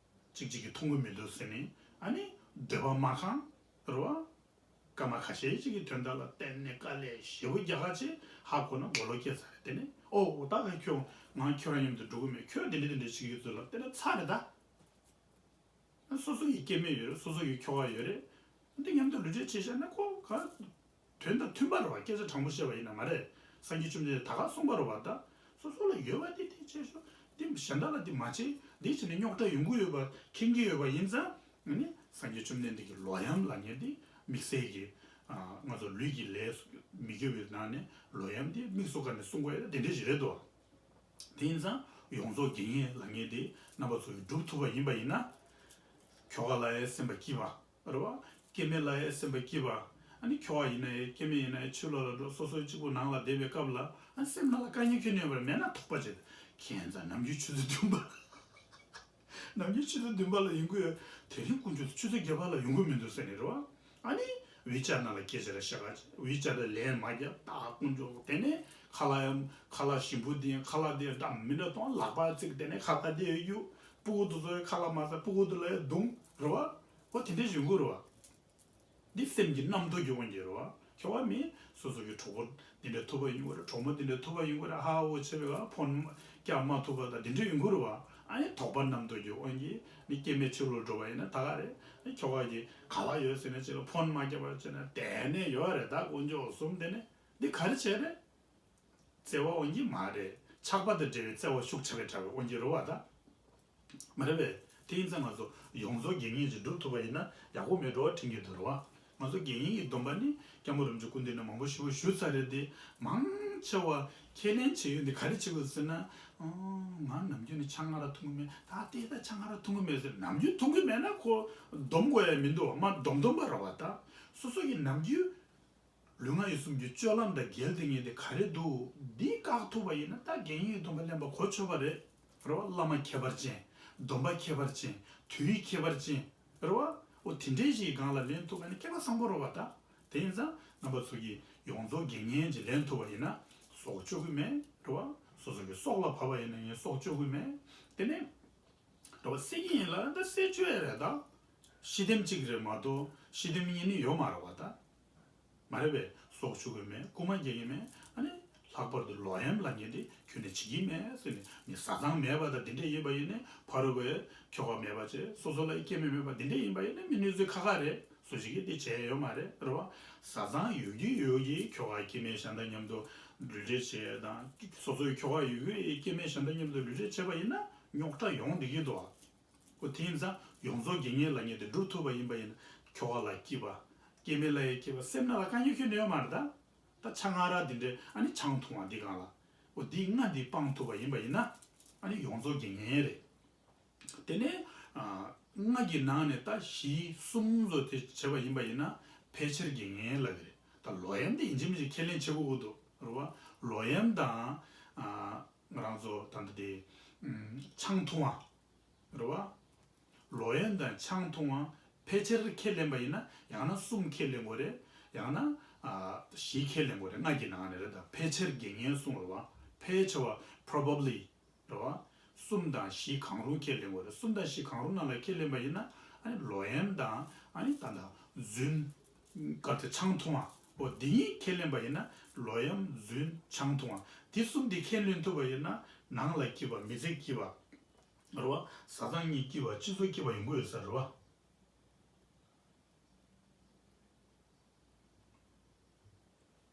གཅིག་གཅིག་གིས་མཐོང་གི་མི་འདུག་ཟེར་ནས་ཨ་ནི་འདོད་པ་མ་ཁེངས་རེད་བ། སྐར་མ་ཁ་ཤས་ཅིག་གི་དོན་དག་ལ་གཏན་ནས་དཀའ་ལས་ཞེ་པོ་རྒྱག་ཁ་ཆེ་ཧ་གོ་ན་མགོ་ལོག་སྐྱེས་ཚར་རེད། དེ་ནས་ཨོ་ད་ག་ཁྱོད་ང་ཁྱོད་རང་མཉམ་དུ་འགྲོ་གི་མེད། ཁྱོད་འདི་འདྲ་འདི་འདྲ་བྱེད་ཀྱི་ཡོད་ཚུལ་ལ་དེ་ནས་ཚར་རེད་ད། སོ་སོ་ཡི་སྐྱེ་དམན་ཡོད་རེད། སོ་སོ་ཡི་ཁྱོ་ག་ཡོད་རེད། འདི་མཉམ་དུ་ལུས་འབྲེལ་བྱས་བཞག་ན་ཁོ་ག་དོན་དང་མཐུན་པ་རེད་བ། སྐད་ཆ་དྲང་པོ་བཤད་པ་ཡིན་ན་མ་རེད། སངས་རྒྱས་བཅོམ་ལྡན་འདས་ད་ག་གསུངས་པ་རེད་བ་ད། སོ་སོ་ལ་ཡོད་པ་དེ་དེ་བྱས་ཤོག་དེ་གཞན་དག་ལ་དེ་མ་བྱེད། དེ་བྱས་ནས་རྙོག་དྲ་ཡོང་གི་ཡོད་པ་མཁྱེན་གྱི་ཡོད་པ་ཡིན་ཙང་ནི་སངས་རྒྱས་བཅོམ་ལྡན་འདས་ཀྱིས་ལོག་གཡེམ་ལབ་མཁན་དེ་དམིགས་བསལ་གྱི་ང་ཚོ་ལུས་ཀྱི་ལས་མི་དགེ་བའི་ནང་ནས་ལོག་གཡེམ་དེ་དམིགས་སུ་བཀར་ནས་གསུང་གི་ཡོད་དེ་འདྲ་ཞིག་རེད་དོ། དེ་ཡིན་ཙང་ཡོངས་རྫོགས་དགེ་བསྙེན་ལབ་མཁན་དེ་རྣམ་པ་ཚོ་ཡིས་སྒྲུབ་ཐུབ་པ་ཡིན་པ་ཡིན་ན། ཁྱོ་ག་ལ་ཡང་སེམས་པ་སྐྱིད་པ། རེད་བ། སྐྱེ་དམན་ལ་ཡང་སེམས་པ་སྐྱིད་པ། ཨ་ནི་ཁྱོ་ག་ཡིན་ན་ཡང་སྐྱེ་དམན་ཡིན་ན་ཡང་ཕྱི་ལོགས་ལ་འགྲོ་སོ་སོའི་གཅིག་པུ་ནང་ལ་བསྡད་པའི་སྐབས་ལ་ཨ་སེམས་ནང་ལ་དཀའ་ངལ་ཁྱོན་ནས་ཡོད་པ་མེད་ན་དོགས་པ་བྱེད། ཁྱེད་ཚོ་ནམ་རྒྱུན་ཆུ་ཚོད་བདུན་པ། ནམ་རྒྱུན་ཆུ་ཚོད་བདུན་པ་ལ་ཡོང་གི་ཡོད། དེ་རིང་དཀོན་མཆོག་ཆུ་ཚོད་བརྒྱད་པ་ལ་ཡོང་གི་མི་འདུག་ཟེར་ནས་རེད་བ། ཨ་ནི་ཝི་ཅར་ནང་ལ་སྐད་ཆ་རེ་བཤད་ག་ཝི་ཅར་ལ་ལན་མ་རྒྱབ་ད་དཀོན་མཆོག་དེ་ནས་ཁ་ལག་ཡང་ཁ་ལག་ཞིམ་པོ་འདི་ཡང་ཁ་ལག་འདི་ཡང་འདྲ་མི་འདྲ་གཏོང་ལག་པ་བརྩིགས་དེ་ནས་ཁ་ལག་འདི་ཡང་གཡུག་སྤུ་གུ་དེ་ཚོ་ཡང་ཁ་ལག་མ་ཟ་སྤུ་གུ་དེ་ལ་ཡང་རྡུང་རེད་བ། ཨོ་དེ་འདྲ་ཡོང་གི་རེད་བ། འདི་སེམས་ཀྱི་རྣམ་རྟོག་གི་དབང་གིས་རེད་བ། ཁྱོད་བ་མིན་སོ་སོ་གི་གྲོགས་པོ་འདི་འདྲ་ཐུབ་པ་ཡོང་གི་རེད། གྲོགས་མོ་འདི་འདྲ་ཐུབ་པ་ཡོང་གི་རེད། ཧ་ཧ་འོ་བྱས་པའི་ག་ཕོན་རྒྱག་མ་ཐུབ་པ་དང་འདི་འདྲ་ཡོང་གི་རེད་བ། ཨ་ནི་དོགས་པ་རྣམ་རྟོག་གི་དབང་གིས་ནི་སྐྱེ་དམན་ཕྱི་ལོགས་འགྲོ་བ་ཡིན་ན་ད་ག་རེད། ཨ་ནི་ཁྱོད་བ་གི་ག་བ་ཡོད་ཟེར་ན་ཅི་ལ་ཕོན་མ་རྒྱབ་པ་བྱས་ན་དེ་ནས་ཡོད་རེད། ད་དཀོན་མཆོག་གསུམ་དེ་ནས་འདི་ག་རེ་བྱས་རེད། བརྩེ་བ་དབང་གིས་མ་རེད། ཆགས་པ་དང་འབྲེལ་བའི་བརྩེ་བ་ཤུགས་ཆེ་བའི་དྲག་པའི་དབང་གིས་རེད་བ་ད། མ་རེད་པས། དེ་ཡིན་ཙང་ང་ཚོ་ཡོངས་རྫོགས་དགེ་བསྙེན་ཅིག་སྒྲུབ་ཐུབ་པ་ཡིན་ན་ཡག་པོ་མེད་འགྲོ་བ་དྲན་གྱི་འདུག་རེད་བ། ང་ཚོ་དགེ་བསྙེན་གྱི་སྡོམ་པ་ནི་སྐྱབས་མགོན་རིན་པོ་ཆེ་སྐུ་མདུན་ནས་མང་པོ་ཞེ་པོ་ཞུས་ཚར་རེད་དེ། མང་ ཆེ་བ་ཁས་ལེན་བྱེད་ཡུལ་འདི་ག་རེ་བྱེད་དགོས་ཟེར་ན། ཨང་། ང་ནམ་རྒྱུན་ནས་ཆང་ང་ར་འཐུང་གི་མེད། ད་ལྟའི་ད་ཆང་ང་ར་འཐུང་གི་མེད་ཟེར། ནམ་རྒྱུན་འཐུང་གི་མེད་ན་ཁོ་སྡོམ་དགོས་ཡ་མི་འདུག་བ། མ་སྡོམ་སྡོམ་པ་རེད་བ། ད་སོ་སོ་གི་ནམ་རྒྱུན་ལུས་ངག་ཡིད་གསུམ་གྱི་སྤྱོད་ལམ་དང་འགལ་བསྡད་མཁན་དེ་ག་རེ་འདུག་འདི་བཀག་ཐུབ་པ་ཡིན་ན། ད་དགེ་བསྙེན་གྱི་སྡོམ་པ་ལེན་པ་གོ་ཆོད་པ་རེད། རེད་བ། བླ་མ་ཁྱད་པར་ཅན། སྡོམ་པ་ཁྱད་པར་ཅན། དུས་ཁྱད་པར་ཅན། རེད་བ། འོ་དེ་འདྲའི་ཞིག་སྒང་ལ་ལེན་ཐུབ་པ་ཡིན་ན་ཁྱད་པར་བཟང་པོ་རེད་བ། ད་དེ་ཡིན་ཙང་རྣམ་པ་ཚོ་གིས་ཡོངས་རྫོགས་དགེ་བསྙེན་ཅིག་ལེན་ཐུབ་པ་ཡིན་ན་སྲོག་གཅོད་ཀྱི་མེད། རེད་བ། སོ་སོ་གི་སྲོག་ལ་བབ་པ་ཡིན་ན་ཡང་སྲོག་གཅོད་ཀྱི་མེད། དེ་ནས་རེད་བ། བསད་ཀྱི་ཡིན་ལབ་ན་ད་བསད་བཅུག་ཡ་རེད། ད་ཤི་དམ་གཅིག་རེད་མ་གཏོགས་ཤི་དམ་གཉིས་ནི་ཡོད་མ་རེད་བ། ད། མ་རེད་པས། སྲོག་གཅོད་ཀྱི་མེད། རྐུ་མ་རྒྱག་གི་མེད། ཨ་ནི་ལྷག་པར་དུ་ལོག་གཡེམ་ལབ་མཁན་དེ་ཁྱོན་ནས་བྱེད་ཀྱི་མེད་ཟེར་ནས། མི་བཟའ་ཚང་མེད་པ་དང་དེ་འདྲས་ཡིན་པ་ཡིན་ནའི་ཕ་རོལ་པོའི་ཁྱོ་ག་མེད་པ་བྱས། སོ་སོ་ལ་སྐྱེ་དམན་མེད་པ་དེ་འདྲས་ཡིན་པ་ཡིན་ནའི་མི་ནུས་ཚོད་ཁག་ཁག་རེད། སུ་ཞིག་གིས་དེ་བྱས་ཡོད་མ་རེད། རེད་བ། བཟའ་ཚང་ཡོད་ཀྱི་ཡོད་ཀྱི་ཁྱོ་ག་སྐྱེ་དམན་གཞན་དང་མཉམ་དུ་ལུས་འབྲེལ་བྱས་དང་། སོ་སོའི་ཁྱོ་ག་ཡོད་ཀྱི་སྐྱེ་དམན་གཞན་དང་མཉམ་དུ་ལུས་འབྲེལ་བྱས་པ་ཡིན་ན་རྙོག་དྲ་ཡོང་བསྡད་ཀྱི་འདུག་བ། འོ་དེ་ཡིན་ཙང་ཡོངས་རྫོགས་དགེ་བསྙེན་ལབ་མཁན་དེ་སྒྲུབ་ཐུབ་པ་ཡིན་པ་ཡིན་ན། ཁྱོ་ག་ལ་སྐྱིད་པ། སྐྱེ་དམན་ལ་ཡང་སྐྱིད་པ། སེམས་ནང་ལ་དཀའ་ངལ་ཁྱོན་ནས་ཡོད་མ་རེད་ད། ད་ཆང་ང་ར་འདི་འདྲས། ཨ་ནི་ཆང་འཐུང་བ་འདི་སྒང་ལ། འོ་འདི་ལྔ་འདི་སྤང་ཐུབ་པ་ཡིན་པ་ཡིན་ན། ཨ་ནི་ཡོངས་རྫོགས་དགེ་བསྙེན་རེད། དེ་ནས་ཨ་ལྔ་གི་ནང་ནས་ད་བཞི་གསུམ་བཟོ་དེ་བྱས་པ་ཡིན་པ་ཡིན་ན་ཕལ་ཆེར་དགེ་བསྙེན་ལབ་ཀྱི་རེད། ད་ལོག་གཡེམ་དེ་ཡིན་གཅིག་མིན་གཅིག་ཁས་ལེན་བྱེད་དགོས་ཀྱི་འདུག། རེད་བ། ལོག་གཡེམ་དང་ཨ་ང་རང་ཚོ་ད་ལྟ་དེ་ཨམ་ཆང་འཐུང་བ། རེད་བ། ལོག་གཡེམ་དང་ཆང་འཐུང་བ་ཕལ་ཆེར་ཁས་ལེན་པ་ཡིན་ན་ཡང་ན་གསུམ་ཁས་ལེན་དགོས་རེད། ཡང་ན་ཨ་བཞི་ཁས་ལེན་དགོས་རེད། ལྔ་གི་ནང་ནས་རེད། ད་ཕལ་ཆེར་དགེ་བསྙེན་གསུངས། རེད་བ། ཕལ་ཆེ་བ་probably། རེད་བ། གསུམ་དང་བཞི་གང་རུང་ཁས་ལེན་དགོས་རེད། གསུམ་དང་བཞི་གང་རུང་ནང་ལ་ཁས་ལེན་པ་ཡིན་ན། ཨ་ནི་ལོག་གཡེམ་དང་། ཨ་ནི་ད་ལྟ་རྫུན། ག་དེ་ཆང་འཐུང་བ། འོ་འདི་གཉིས་ཁས་ལེན་པ་ཡིན་ན་ལོག་གཡེམ་རྫུན་ཆང་འཐུང་བ་འདི་གསུམ་འདི་ཁས་ལེན་ཐུབ་པ་ཡིན་ན་ནང་ལ་སྐྱིད་པ། མི་ཚེ་སྐྱིད་པ། རེད་བ། བཟའ་ཚང་གཉིས་སྐྱིད་པ། སྤྱི་ཚོགས་སྐྱིད་པ་ཡོང་གི་ཡོད་ས་རེད་བ།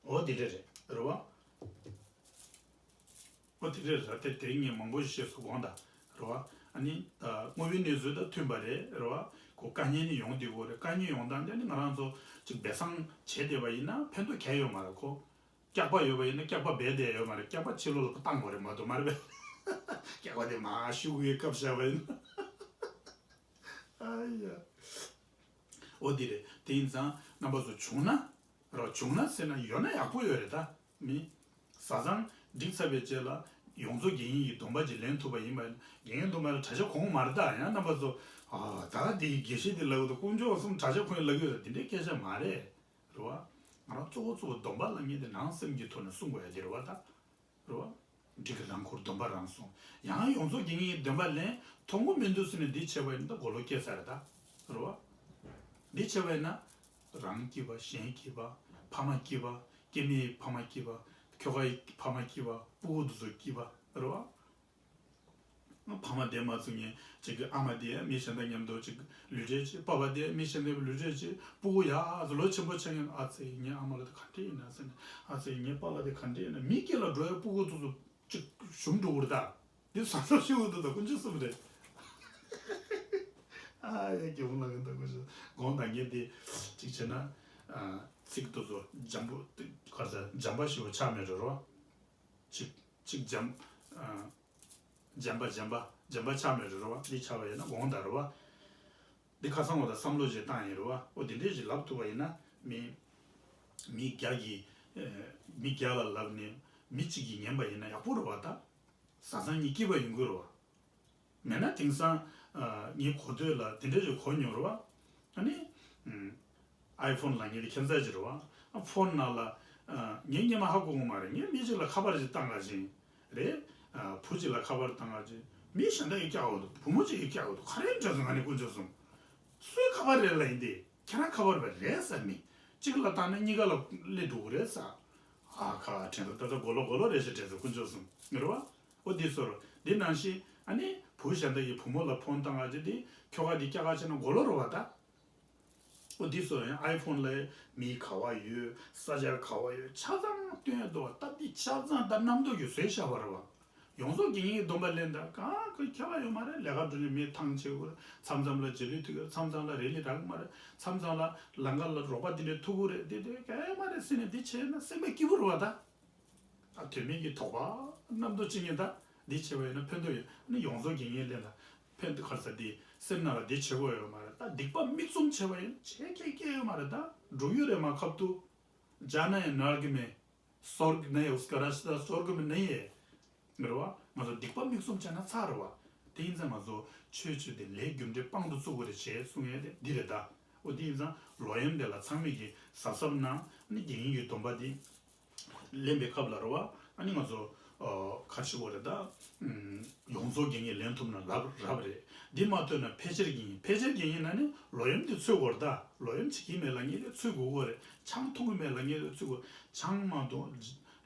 འོ་དེ་འདྲ་རེད། རེད་བ། འོ་དེ་འདྲ་རེད། དེ་དེ་རིང་ངས་མང་པོ་ཞིག་བཤད་སོང་དགོངས་དག། རེད་བ། ཨ་ནི་ད་དངོས་པོའི་གནས་ཚུལ་དང་མཐུན་པ་རེད། རེད་བ། ཁོ་དཀའ་ངལ་ནི་ཡོང་བསྡད་ཀྱི་ཡོད་རེད། དཀའ་ངལ་ཡོང་སྟངས་དེ་ནི་ང་རང་ཚོ་ཅིག་སྦས་གསང་བྱས་བསྡད་པ་ཡིན་ན་ཕན་ཐོགས་གང་ཡང་ཡོད་མ་རེད། ཁོ་སྐྱག་པ་ཡོད་པ་ཡིན་ན་སྐྱག་པ་སྦས་བསྡད་ཡོད་མ་རེད། སྐྱག་པ་ཕྱི་ལོགས་ལ་བཏང་དགོས་རེད་མ་གཏོགས། མ་རེད་པས། སྐྱག་པ་དེ་མར་ཤུ་གུའི་སྐབས་བཞག་པ་ཡིན་ན། ཨ་ཡ། འོ་དེ་རེད། དེ་ཡིན་ཙང་རྣམ་པ་ཚོ་བྱུང་ན། རོ། བྱུང་ན་ཟེར་ན་ཡོད་ན་ཡག་པོ་ཡོད་རེད། ད་མི་བཟའ་ཚང་འགྲིག་ཚར་བའི་རྗེས་ལ་ཡོངས་རྫོགས་དགེ་བསྙེན་གྱི་སྡོམ་པ་ཅིག་ལེན་ཐུབ་པ་ཡིན་པ། དགེ་བསྙེན་སྡོམ་པ་ལ་གྲྭ་ཆས་གོན་མ་རེད། ད་ཡང་རྣམ་པ་ཚོ། ཨ། ད་དེ་དགེ་བཤེས་དེ་ལབ་འདུག། དཀོན་མཆོག་གསུམ་གྲྭ་ཆས་གོན་ལབ་ཡོད་རེད། དེ་འདྲའི་སྐད་ཆ་མ་རེད། རེད་བ། ང་རང་གཙོ་བོ་གཙོ་བོ་སྡོམ་པ་ལབ་མཁན་དེ་ནང་སེམས་ཀྱི་ཐོག་ནས་སྲུང་དགོས་ཡ་དེ་རེད་བ། ད། རེད་བ། འགྲིག་གི། རང་འཁོར་སྡོམ་པ་རང་སྲུང་། ཡང་ཡོངས་རྫོགས་དགེ་བསྙེན་གྱི་སྡོམ་པ་ལེན་ཐུབ་ཀྱི་མི་འདུག་ཟེར་ནས་འདི་བྱས་པ་ཡིན་ན་ད་མགོ་ལོག་སྐྱེས་ས་རེད་ད། རེད་བ། འདི་བྱས་པ་ཡིན་ན་རང་སྐྱིད་པ། གཞན་སྐྱིད་པ། ཕ་མ་སྐྱིད་པ། སྐྱེ་དམན་ཕ་མ་སྐྱིད་པ། ཁྱོ་གའི་ཕ་མ་སྐྱིད་པ། སྤུ་གུ་དེ་ཚོ་སྐྱིད་པ། རེད་བ། ཕ་མ་བདེ་མ་བཅུག་མཁན་ཅིག་གི་ཨ་མ་དེ་མི་གཞན་དང་མཉམ་དུ་ཅིག་ལུས་འབྲེལ་བྱེད། པ་ཕ་དེ་མི་གཞན་དང་ལུས་འབྲེལ་བྱེད། སྤུ་གུ་ཡ་ལོ་ཆེན་པོ་ཆགས་མཁན། ཨ་ཙི་ངའི་ཨ་མ་ལགས་དེ་ག་འདྲ་ཡིན་ན་ཟེར་ནས། ཨ་ཙི་ངའི་པཱ་ལགས་དེ་ག་འདྲ་ཡིན་ན། མི་སྐྱིད་ལ་འགྲོ་ཡ་སྤུ་གུ་དེ་ཚོ་ཅིག་ཞུམ་འགྲོ་གི་རེད་ད། འདི་བཟང་ཐབས་ཤེས་འོང་འདུག། ད་དཀོན་མཆོག་གསུམ་རེད། ཨ་ཡ། སྐྱེ་བོ་ལ་ངན་ད་དཀོན་མཆོག། དགོངས་དག། ངས་འདི་ཅིག་བྱས་ན། ཨ། ཚིག་དེ་ཚོ་འཇམ་པོ། ག་རེ་ཟ། འཇམ་པ་ཞེ་པོ་ཆགས་མེད་རེད་རོ། ཅིག་ཅིག་འཇམ། ཨ། འཇམ་པ་འཇམ་པ་འཇམ་པ་ཆགས་མེད་རེད་རོ། འདི་ཆགས་པ་ཡིན་ན་དགོངས་དག་རེད་བ། འདི་ཁ་སང་བ་དང་བསམ་བློ་ཞིག་བཏང་ཡིན་རེད་བ། འོ་དེ་འདྲས་ཞིག་ལབ་ཐུབ་པ་ཡིན་ན། མི་མི་རྒྱ་གི། ཨ། མི་རྒྱ་ལ་ལབ་ནས་མི་གཅིག་གིས་ཉན་པ་ཡིན་ན་ཡག་པོ་རེད་བ། ད། བཟའ་ཚང་གཉིས་སྐྱིད་པ་ཡོང་གི་རེད་བ། མེད་ན་དེང་སང་། ཨ། ངས་གོ་ཐོས་ལ་དེ་འདྲ་ཞིག་གོ་མྱོང་རེད་བ། ཨ་ནི། ཨུམ། ཨའི་ཕོན་ལབ་མཁན་དེ་ཁྱད་མཚར་ཅིག་རེད་བ། ཨ། ཕོན་ནང་ལ། ཨ། ངས་སྔོན་མ་ཧ་གོ་གི་མ་རེད། ངས་མི་གཅིག་ལ་ཁ་པར་ཅིག་བཏང་ག་ཅིག་རེད། ཨ། བུ་གཅིག་ལ་ཁ་པར་བཏང་ག་ཅིག་མི་གཞན་དག་གིས་བཀྱག་འོ་འདུག། བུ་མོ་གཅིག་གིས་བཀྱག་འོ་འདུག། ག་རེ་འདྲ་སོང་། ང་ནི་དཀོན་མཆོག་གསུམ། སུའི་ཁ་པར་རེད་ལབ་ཡིན་ཏེ། ཁྱེད་རང་ཁ་པར་བ་རེད་ཟེར་ནི། གཅིག་ལ་བཏང་ན་གཉིས་ཀ་ལ་སླེབས་འགྲོ་གི་རེད་ཟེར། ཨ་ཁ། དྲན་ཐོ་ད་ལྟ་མགོ་ལོག་མགོ་ལོག་རེད་ཤག། དྲན་ཐོ་དཀོན་མཆོག་གསུམ་རེད་བ། ཨོ་འདི་ཚོར་འདི་ནང་བཞིན། ཨ་ནི་བུ་གཞན་དག་གིས་བུ་མོ་ལ་ཕོན་བཏང་ག་ཅིག་འདི་ཁྱོ་ག་འདི་སྐྱག་ག་བྱས་ན་མགོ་ལོག་རེད་བ་ད། ཨོ་འདི་ཚོར་ཡང་ཨའི་ཕོན་ལ་མི་ག་བ་ཡོད། ས་ཆ་ག་བ་ཡོད། ཆ་ཚང་སྟོན་ཡ་འདུག་བ། ད་འདི་ཆ་ཚང་ད་རྣམ་རྟོག་གིས་བཟོས་བཞག་པ་རེད་བ། ཡོངས་རྫོགས་དགེ་བསྙེན་གྱི་སྡོམ་པ་ལེན་དང་གང་གི་ཁྱད་པར་ཡོད་མ་རེད། ལས་ཀ་འགྲོ་ནས་མི་ཐང་ཆད་དགོས་རེད། མཚམས་མཚམས་ལ་རྗེས་ལུས་ཐུག་གི་རེད། མཚམས་མཚམས་ལ་རེ་ལི་རག་གི་མ་རེད། མཚམས་མཚམས་ལ་ལམ་ཁ་ལ་རོགས་པ་འདི་འདྲས་ཐུག་གི་རེད། འདི་འདྲས་གང་ཡང་མ་རེད་ཟེར་ནས་འདི་བྱས་ན་སེམས་པ་སྐྱིད་པོ་རེད་བ་ད། དོན་མེད་ཀྱི་དོགས་པ་རྣམ་རྟོག་ཅི་ཉིད་ད་འདི་བྱས་པ་ཡིན་ན་ཕན་ཐོགས་ཡོད། ཨ་ནི་ཡོངས་རྫོགས་དགེ་བསྙེན་ལེན་ལ་ཕན་ཐོགས་ག་རེ་ཟེར། འདི་སེམས་ནང་ལ་འདི་བྱེད་དགོས་ཡོད་མ་རེད། ད་སྡིག་པ་མིག་བཙུམ་བྱས་པ་ཡིན་ན་བྱེད་ཁེ་ཁེ་ཡོད་མ་རེད། ད་འགྲོ་ཡུལ་རེད་མ། ཁབ་ཏུ་ཇཱ་ན་ཡ་ནར་གི་མེ། སོར་གི་ནེ་ཡོ་སྐ་ར་ཤི་ད་སོར་གི་མེ་ནེ་ཡེ། རེད་བ། ང་ཚོ་སྡིག་པ་མིག་བཙུམ་བྱས་ན་ཚར་རེད་བ། དེ་ཡིན་ཙང་ང་ཚོ་ཆོས་བྱེད་དེ་ལས་རྒྱུ་འབྲས་དཔང་དུ་བཙུགས་དགོས་རེད་བྱས་གསུང་ཡས་དེ་འདི་རེད་ད། འོ་དེ་ཡིན་ཙང་ལོག་གཡེམ་དེ་ལ་ཚང་མས་ཀྱི་གཟབ་གཟབ་གནང་། ཨ་ནི་དགེ་བསྙེན་གྱི་སྡོམ་པ་དེ་ལེན་པའི་སྐབས་ལ་རེད་བ། ཨ་ནི་ང་ཚོ་ཨོ་ག་རེ་བྱེད་དགོས་རེད་ད། ཨུམ། ཡོངས་རྫོགས་དགེ་བསྙེན་ལེན་ཐུབ་ན་རབ་རབ་རེད། འདི་མ་ཐུབ་ན་ཕལ་ཆེར་དགེ་བསྙེན། ཕལ་ཆེར་དགེ་བསྙེན་ན་ནི་ལོག་གཡེམ་དེ་འཚོལ་དགོས་རེད་ད། ལོག་གཡེམ་བྱེད་ཀྱི་མེད་ལབ་མཁན་དེ་འཚོལ་དགོས་ཀྱི་རེད། ཆང་འཐུང་གི་མེད་ལབ་མཁན་དེ་འཚོལ་དགོས། ཆང་མ་འཐུང་།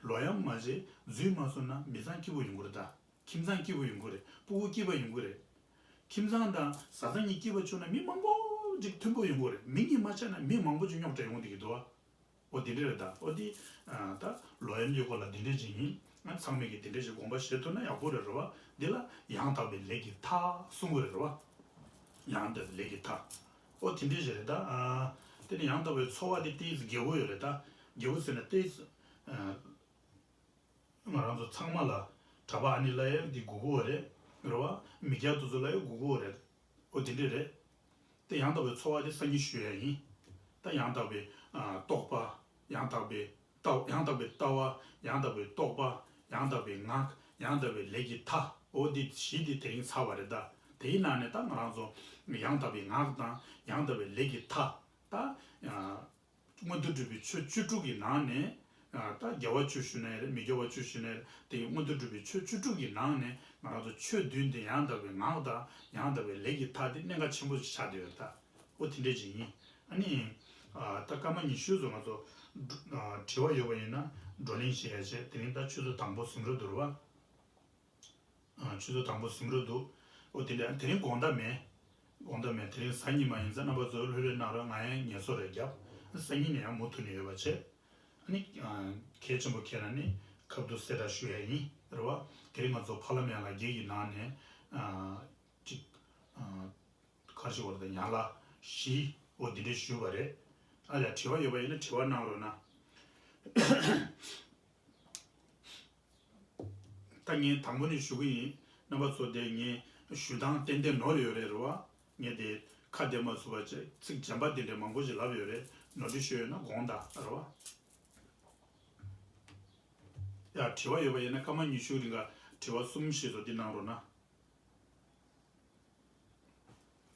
ལོག་གཡེམ་མ་བྱེད། རྫུན་མ་གསུང་ན་མི་ཚང་སྐྱིད་པོ་ཡོང་གི་རེད་ད། ཁྱིམ་ཚང་སྐྱིད་པོ་ཡོང་གི་རེད། སྤུ་གུ་སྐྱིད་པ་ཡོང་གི་རེད། ཁྱིམ་ཚང་དང་བཟའ་ཚང་གཉིས་སྐྱིད་པ་བྱུང་ན་མི་མང་པོ་ཅིག་མཐུན་པོ་ཡོང་གི་རེད། མི་གཉིས་མ་ཆགས་ན་མི་མང་པོ་ཅིག་རྙོག་དྲ་ཡོང་བསྡད་ཀྱི་འདུག་བ། འོ་དེ་འདྲ་རེད་ད། འོ་དེ་ཨ་ད་ལོག་གཡེམ་གྱི་སྐོར་ལ་དེ་འདྲ་ཅིག་ཡིན། ཨ་ཚང་མས་ཀྱི་དེ་འདྲ་ཅིག་དགོངས་པ་བཞེས་ཐུབ་ན་ཡག་པོ་རེད། རེད་བ། འདི་ལ་ཡང་དག་པའི་ལས་ཀྱི་མཐའ་གསུང་གི་རེད། རེད་བ། ཡང་དག་པའི་ལས་ཀྱི་མཐའ། འོ་དེ་འདྲ་ཅིག་རེད་ད། ཨ་དེ་ནས་ཡང་དག་པའི་འཚོ་བ་དེ་ཏོག་ཙམ་རྒྱས་པོ་ཡོད་རེད་ད། རྒྱས་པོ་ཟེར་ན་ཏོག་ཙམ་ཨ། ང་རང་ཚོ་ཚང་མ་ལ་གྲྭ་པ་ཨ་ནི་ལབ་ཡས་འདི་དགོས་ཀྱི་རེད། རེད་བ། མི་སྐྱ་དེ་ཚོ་ལབ་ཡས་དགོས་ཀྱི་རེད། འོ་དེ་འདྲ་རེད། དེ་ཡང་དག་པའི་འཚོ་བ་དེ་སང་ཉིན་ཞུ་ཡས་ཡིན། ད་ཡང་དག་པའི་ཨ་རྟོགས་པ། ཡང་དག་པའི་ལྟ། ཡང་དག་པའི་ལྟ་བ། ཡང་དག་པའི་རྟོགས་པ། ཡང་དག་པའི་ངག། ཡང་དག་པའི་ལས་ཀྱི་མཐའ། འོ་འདི་བཞི་དེ་དེ་རིང་ཚར་བ་རེད་ད། དེའི་ནང་ནས་ད་ང་རང་ཚོ་ཡང་དག་པའི་ངག་དང་ཡང་དག་པའི་ལས་ཀྱི་མཐའ། ད་ཨ། མངོན་མཐོ་གྲུབ་པའི་ཆོས་བཅུ་དྲུག་གི་ནང་ནས། ཨ་ད་དགེ་བ་བཅུ་ཞུ་ན་ཡང་རེད། མི་དགེ་བ་བཅུ་ཞུ་ན་ཡང་རེད། དེ་ཡི་མངོན་མཐོ་གྲུབ་པའི་ཆོས་བཅུ་དྲུག་གི་ནང་ནས་ང་རང་ཚོ་ཆོས་བདུན་དེ་ཡང་དག་པའི་ངག་དང་ཡང་དག་པའི་ལས་ཀྱི་མཐའ་དེ་གནད་འགག་ཆེན་པོ་ཞིག་ཆགས་བསྡད་ཡོད་རེད་ད། འོ་དེ་འདྲ་ཅིག་ཡིན། ཨ་ནི་ཨ་ད་སྐར་མ་ཉི་ཤུ་ཙམ་ང་ཚོ་ཨ་དྲི་བ་ཡོད་པ་ཡིན་ན་བགྲོ་གླེང་བྱེད་ཡ་བྱས། དེ་རིང་ད་ཆུ་ཚོད་དང་པོ་ཟིན་འགྲོ་འདུག་རེད་བ། ཨ་ཆུ་ཚོད་དང་པོ་ཟིན་འགྲོ་འདུག་འོ་དེ་འདྲ། དེ་རིང་དགོང་དག་མེད། དགོང་དག་མེད། དེ་རིང་གཟའ་ཉི་མ་ཡིན་ཙང་རྣམ་པ་ཚོ་ལྷོད་ལྷོད་གནང་རོགས། ང་ཡང་ངལ་གསོ་རེ་བརྒྱབ། སང་ཉིན་ནས་ཡང་མུ་མཐུད་ནས་ཡོད་པ་བྱས། ཨ་ནི་ཨ་གལ་ཆེན་པོ་ཁེལ་ན་ནི་ཁ་བསྡུ་གསལ་བསྒྲགས་ཞུ་ཡ་ཡིན། རེད་བ། དེ་རིང་ང་ཚོ་ཕ་ལ་མེ་ལ་བརྒྱད་ཀྱི་ནང་ནས་ཨ་གཅིག་ཨ་ག་རེ་ཞུ་དགོས་རེད་ད། ཡན་ལག་བཞི། འོ་འདི་འདྲ་ཞུས་པ་རེད། ཨ་ཡ་དྲི་བ་ཡོད་པ་ཡིན་ན་དྲི་བ་གནང་རོགས་གནང་། ད་ངས་དང་པོ་ནས་ཞུ་གི་ཡིན། རྣམ་པ་ཚོ་དེ་ངས་ཞུ་སྟངས་ཏན་ཏན་ནོར་ཡོད་རེད། རེད་བ། ངས་དེ་ཁ་བདེ་མ་ཚུགས་པ་བྱས་ཚིག་རྗེན་པ་དེ་འདྲ་མང་པོ་ཞིག་ལབ་ཡོད་རེད། ནོར་འཁྲུལ་ཤོར་ཡོད་ན་དགོངས་དག། རེད་བ། ཡ་དྲི་བ་ཡོད་པ་ཡིན་ན་སྐར་མ་ཉི་ཤུ་རིང་ག་དྲི་བ་གསུམ་བཞི་ཚོ་འདི་གནང་རོགས་གནང་།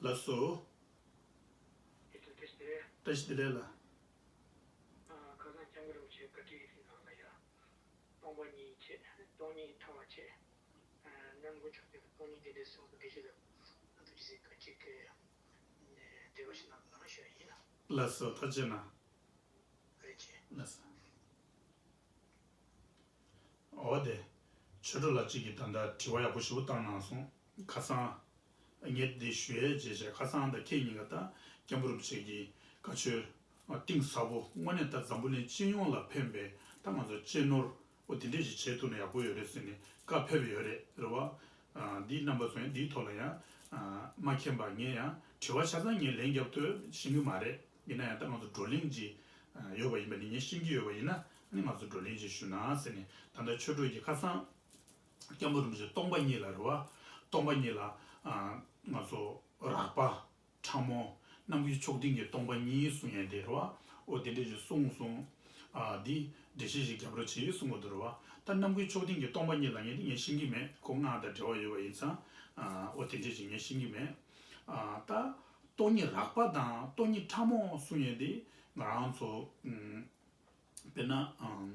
ལགས་སོ། ཡིད་དུ་བདེ་ཞིང་བདེ་ལེགས། བཀྲ་ཤིས་བདེ་ལེགས་ལགས། ཨ་ཁ་སང་སྐྱབས་མགོན་རིན་པོ་ཆེ་བཀའ་ཁྲིད་ནང་ལ་ཡ། སྟོང་པ་ཉིད་ཀྱི་ཆེད། སྟོང་ཉིད་ཐར་བའི་ཆེད། ཨ་རྣམ་ཀུན་མཆོག་ལྡན་སྟོང་ཉིད་བདེ་ལྡན་གསུམ་གྱི་དགེ་བཤེས་ལགས། ཨ་ཐུགས་རྗེ་ཆེ། བཀའ་ཁྲིད་ཀྱི་འགྲེལ་པ་ཞིག་གནང་རོགས་གནང་ཞུ་ཡ་ཡིན་ལགས། ལགས་སོ། ཐུགས་རྗེ་གནང་། ཨེ་ཅེ། ལགས་སོ། འོ་དེ། ཆོས་གྲོགས་ལགས་གཅིག་གིས་ད་ལྟ་དྲི་བ་ཡག་པོ་ཞེ་པོ་བཏང་གནང་སོང་། ཁ་སང་། ངས་འདི་ཞུ་ཡས་བྱས་བྱས་ཁ་སང་ད་ཁྱེད་གཉིས་ཀ་ད་སྐྱབས་མགོན་རིན་པོ་ཆེ་གི་བཀའ་ཆོས་གཏིང་ཟབ་པོ། དངོས་གནས་ད་འཛམ་བུ་གླིང་སྤྱི་ཡོངས་ལ་ཕན་པའི་ད་ང་ཚོ་གཅེས་ནོར་འོ་དེ་འདྲས་ཞིག་བྱེད་ཐུབ་ན་ཡག་པོ་ཡོད་རེད་ཟེར་ནས་བཀའ་ཕེབས་ཡོད་རེད། རེད་བ། ཨ་འདིའི་རྣམ་པ་ཚོ་ཡང་འདིའི་ཐོག་ལ་ཡང་ཨ་མ་མཁྱེན་པ། ངས་ཡང་དྲི་བ་ཆ་ཚང་ངས་ལན་རྒྱབ་ཐུབ་ཤེས་ཀྱི་མ་རེད། ཡིན་ན་ཡང་ད་ང་ཚོ་བགྲོ་གླེང་ཅིག་ཡོད་པ་ཡིན་པ་ནི་ངས་ཤེས་ཀྱི་ཡོད་པ་ཡིན་ན། ཨ་ནི་ང་ཚོ་བགྲོ་གླེང་ཅིག་ཞུ་ན་ཟེར་ནས། ད་ལྟ་ཆོས་གྲོགས་ཀྱིས་ཁ་སང་སྐྱབས་མགོན་རིན་པོ་ཆེ་སྟོང་པ་ཉིད་ལ། རེད་བ། སྟོང་པ་ཉིད་ལ་ཨ་ང་ཚོ་རགས་པ། ཕྲ་མོ། རྣམ་ཀུན་མཆོག་ལྡན་གྱི་སྟོང་པ་ཉིད་གསུང་ཡས་དེ། རེད་བ། འོ་དེ་འདྲས་ཞིག་གསུངས་སོང་། ཨ་འདི་འགྲེལ་བཤད་ཞིག་རྒྱབ་རོགས་བྱེད་གསུང་གི་འདུག། རེད་བ། ད་རྣམ་ཀུན་མཆོག་ལྡན་གྱི་སྟོང་པ་ཉིད་ལབ་མཁན་དེ་ངས་ཤེས་ཀྱི་མེད། ཁོ་སྔགས་དང་འབྲེལ་བ་ཡོད་པ་ཡིན་ཙང་། ཨ་འོ་དེ་འདྲས་ཞིག་ངས་ཤེས་ཀྱི་མེད། ཨ་ད་སྟོང་ཉིད་རགས་པ་དང་སྟོང་ཉིད་ཕྲ་མོ་གསུང་ཡས་དེ་ང་རང་ཚོ་ཨུམ། དཔེར་ན་ཨམ།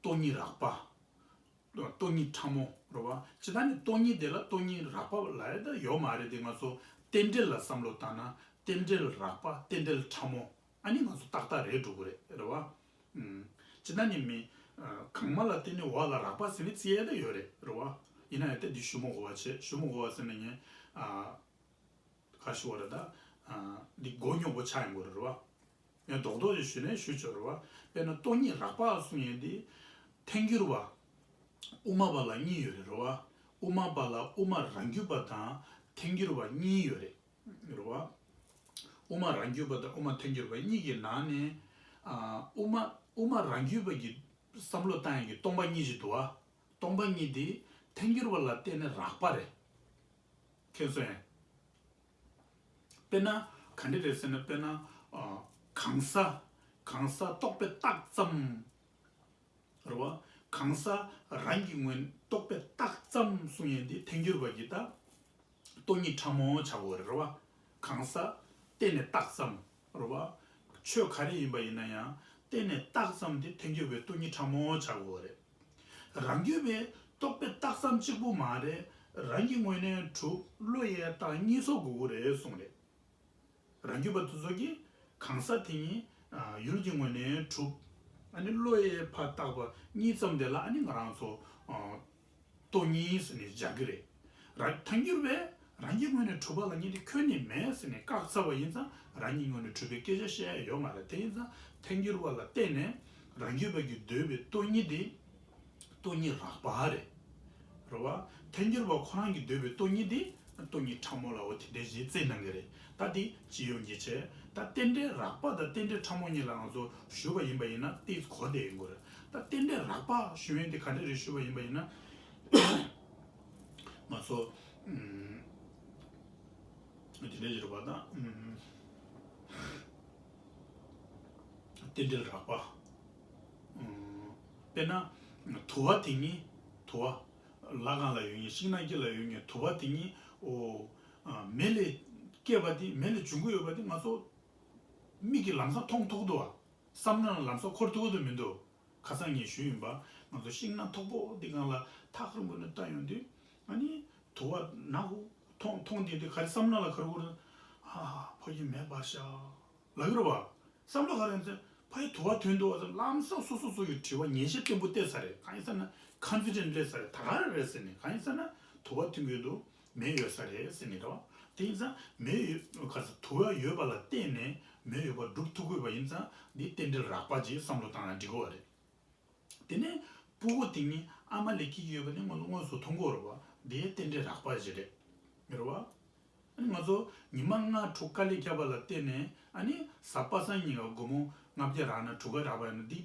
སྟོང་ཉིད་རགས་པ། སྟོང་ཉིད་ཕྲ་མོ། རེད་བ། སྤྱིར་བཏང་ནི་སྟོང་ཉིད་དེ་ལ་སྟོང་ཉིད་རགས་པ་ལབ་ཡ་ད་ཡོད་མ་རེད་དེ། ང་ཚོ་རྟེན་འབྲེལ་ལ་བསམ་བློ་བཏང་ན་རྟེན་འབྲེལ་རགས་པ། རྟེན་འབྲེལ་ཕྲ་མོ། ཨ་ནི་ང་ཚོ་ཏག་ཏག་རེད་འགྲོ་གི་རེད། རེད་བ། ཨུམ། སྤྱིར་བཏང་ནི་མི་ཨ་གང་མ་ལ་བརྟེན་ནས་འོག་ལ་རགས་པ་ཟེར་ནས་བརྩི་ཡ་ད་ཡོད་རེད། རེད་བ། ཡིན་ན་ཡང་ད་འདི་ཞུ་མི་དགོས་པ་བྱས། ཞུ་མི་དགོས་པ་ཟེར་ན་ངས་ཨ། ག་ཞུ་བ་རེད་ད། ཨ་འདི་མགོ་རྙོག་པོ་ཆགས་ཡོང་གི་རེད་བ། ཡང་རྡོག་རྡོག་ཅིག་ཞུས་ནས་ཞུས་ཆོག་རེད་བ། དཔེར་ན་སྟོང་ཉིད་རགས་པ་གསུང་ཡས་འདི། ཐལ་འགྱུར་བ། དབུ་མ་པ་ལ་གཉིས་ཡོད་རེད། རེད་བ། དབུ་མ་པ་ལ་དབུ་མ་རང་རྒྱུད་པ་དང་ཐལ་འགྱུར་བ་གཉིས་ཡོད་རེད། རེད་བ། དབུ་མ་རང་རྒྱུད་པ་དང་དབུ་མ་ཐལ་འགྱུར་བ་གཉིས་ཀྱི་ནང་ནས། ཨ་དབུ་མ་དབུ་མ་རང་རྒྱུད་པ་གི་ བསམ་བློ་བཏང་ཡག་གི་སྟོང་པ་ཉིད་ཅིག་འདུག་བ། སྟོང་པ་ཉིད་དེ་ཐལ་འགྱུར་བ་ལ་བརྟེན་ནས་རགས་པ་རེད། མཁྱེན་སོང་ངས། དཔེར་ན། ག་འདྲ་རེད་ཟེར་ན། དཔེར་ན། ཨ། གང་ཟག་གང་ཟག་རྟོག་པས་བཏགས་ཙམ། རེད་བ། གང་ཟག་རང་གི་ངོས་ནས་རྟོག་པས་བཏགས་ཙམ་གསུང་ཡས་འདི་ཐལ་འགྱུར་བ་གི་ད་སྟོང་ཉིད་ཕྲ་མོ་ཆགས་དགོས་རེད། རེད་བ། གང་ཟག་བརྟེན་ནས་བཏགས་ཙམ། རེད་བ། ཆོས་ག་རེ་ཡིན་པ་ཡིན་ན་ཡང་བརྟེན་ནས་བཏགས་ཙམ་དེ་ཐལ་འགྱུར་བའི་སྟོང་ཉིད་ཕྲ་མོ་ཆགས་དགོས་རེད། རང་རྒྱུད་པའི་རྟོག་པས་བཏགས་ཙམ་གཅིག་པུ་མ་རེད། རང་གི་ངོས་ནས་གྲུབ། བློ་ཡིས་བཏགས་གཉིས་ཚོགས་དགོས་ཀྱི་རེད་གསུངས་རེད། རང་རྒྱུད་པ་དེ་ཚོ་གིས་གང་ཟག་དེ་ཉིད་ཡུལ་གྱི་ངོས་ནས་གྲུབ། ཨ་ནི་བློ་ཡིས་ཕར་བཏགས་པ་གཉིས་ཙམ་དེ་ལ་ཨ་ནི་ང་རང་ཚོ་སྟོང་ཉིད་ཟེར་ནས་སྦྱར་གྱི་རེད། རང་ཐལ་འགྱུར་བས་རང་གི་ངོས་ནས་གྲུབ་པ་ལ་ངས་དེ་ཁྱོན་ནས་མེད་ཟེར་ནས་བཀག་ཚར་བ་ཡིན་ཙང་རང་ཉིད་ངོས་ནས་གྲུབ་པའི་སྐད་ཆ་བཤད་ཡ་ཡོད་མ་རེད། དེ་ཡིན་ཙང་ཐལ་འགྱུར་བ་ལ་བརྟེན་ནས་རང་རྒྱུད་པ་གིས་འདོད་པའི་སྟོང་ཉིད་དེ། སྟོང་ཉིད་རགས་པ་རེད། རེད་བ། ཐལ་འགྱུར་བ་ཁོ་རང་གིས་འདོད་པའི་སྟོང་ཉིད་དེ་སྟོང་ཉིད་ཕྲ་མོ་ལ་འོ་དེ་འདྲའི་ཞིག་བརྩི་གནང་གི་རེད། ད་དེ་སྤྱི་ཡོངས་ཀྱི་བྱས། ད་རྟེན་འབྲེལ་རགས་པ་དང་རྟེན་འབྲེལ་ཕྲ་མོ་གཉིས་ལ་ང་ཚོ་ཞུས་པ་ཡིན་པ་ཡིན་ན་དེ་གོ་བདེ་ཡོང་གི་རེད། ད་རྟེན་འབྲེལ་རགས་པ་ཞུ་ཡས་དེ་ག་འདྲ་རེད་ཞུས་པ་ཡིན་པ་ཡིན་ན། ང་ཚོ་ཨུམ། དེ་འདྲའི་རེད་བ་དང་། ཨུམ། རྟེན་འབྲེལ་རགས་པ། ཨུམ། དཔེར་ན། དུ་བ་དེ་ཉིད། དུ་བ། ལྷ་ཁང་ལ་ཡོད་མཁན་ཤིང་ནགས་དཀྱིལ་ལ་ཡོད་མཁན་དུ་བ་དེ་ཉིད། འོ། ཨ། མེ་ལས་སྐྱེས་པ་དེ། མེ་ལས་འབྱུང་གི་ཡོད་པ་དེ་ང་ཚོ་མིག་གིས་ལམ་སང་མཐོང་ཐུབ་ཀྱི་འདུག་བ། བསམ་བློ་ལ་ལམ་སང་འཁོར་ཐུབ་ཀྱི་འདུག་མི་འདུག་ཁ་སང་ངས་ཞུས་ཡིན་པ། ང་ཚོ་ཤིང་ནགས་མཐོ་པོ་འདི་སྒང་ལ་ཐག་རིང་པོ་ནས་ལྟ་ཡོང་དུས། ཨ་ནི། དུ་བ་ནག་པོ་མཐོང་མཐོང་དེ་དུས་ག་རེ་བསམ་བློ་ལ་ག་རེ་འཁོར། ཨ། ཕ་གི་མེ་འབར་ཤག་ལབ་ཀྱི་རེད་བ། བསམ་བློ་ག་རེ་ཡོང་ཚེ་ཕ་གི་དུ་བ་ཐོན་འདུག་བ་ཚོ་ལམ་སང་སོ་སོ་སོ་ཡི་དྲི་བ་ངེས་ཤེས་བརྟན་པོ་བལྟས་ཚར་རེད། གང་ཡིན་ཟེར་ན་ཀོན་ཕི་ཌེན་ཊི་སླེབས་ཚར་རེད། ད་ག་རེ་རེད་ཟེར་ནས། གང་ཡིན་ཟེར་ན་དུ་བ་ཐོན་གྱི་འདུག་མེ་ཡོད་ས་རེད་ཟེར་ནས་རེད་བ། དེ་ཡིན་ཙང་མེ་ཡོད་ག་ས་དུ་བ་ཡོད་པ་ལ་བརྟེན་ནས་མེ་ཡོད་པ་སྒྲུབ་ཐུབ་དགོས་པ་ཡིན་ཙང་འདི་རྟེན་འབྲེལ་རགས་པ་ཅིག་བསམ་བློ་བཏང་ན་འགྲིག་གི་རེད། དེ་ནས་སྤུ་གུ་དེ་ཉིད་ཨ་མ་ལས་སྐྱེ་གི་ཡོད་པ་ནི་ང་ཚོ་དངོས་སུ་མཐོང་གི་ཡོད་རེད་བ། འདི་རྟེན་འབྲེལ་རགས་པ་ཞིག་རེད། རེད་བ། ཨ་ནི་ང་ཚོ་ཉི་མ་ལྔ་དྲུག་དཀའ་ལས་བརྒྱབ་པ་ལ་བརྟེན་ནས། ཨ་ནི་གཟའ་པ་སངས་ཉིན་ལ་སྒོར་མོ་ལྔ་བརྒྱ་རག་ན་དྲུག་ཀ་རག་པ་ཡིན་ན་འདི་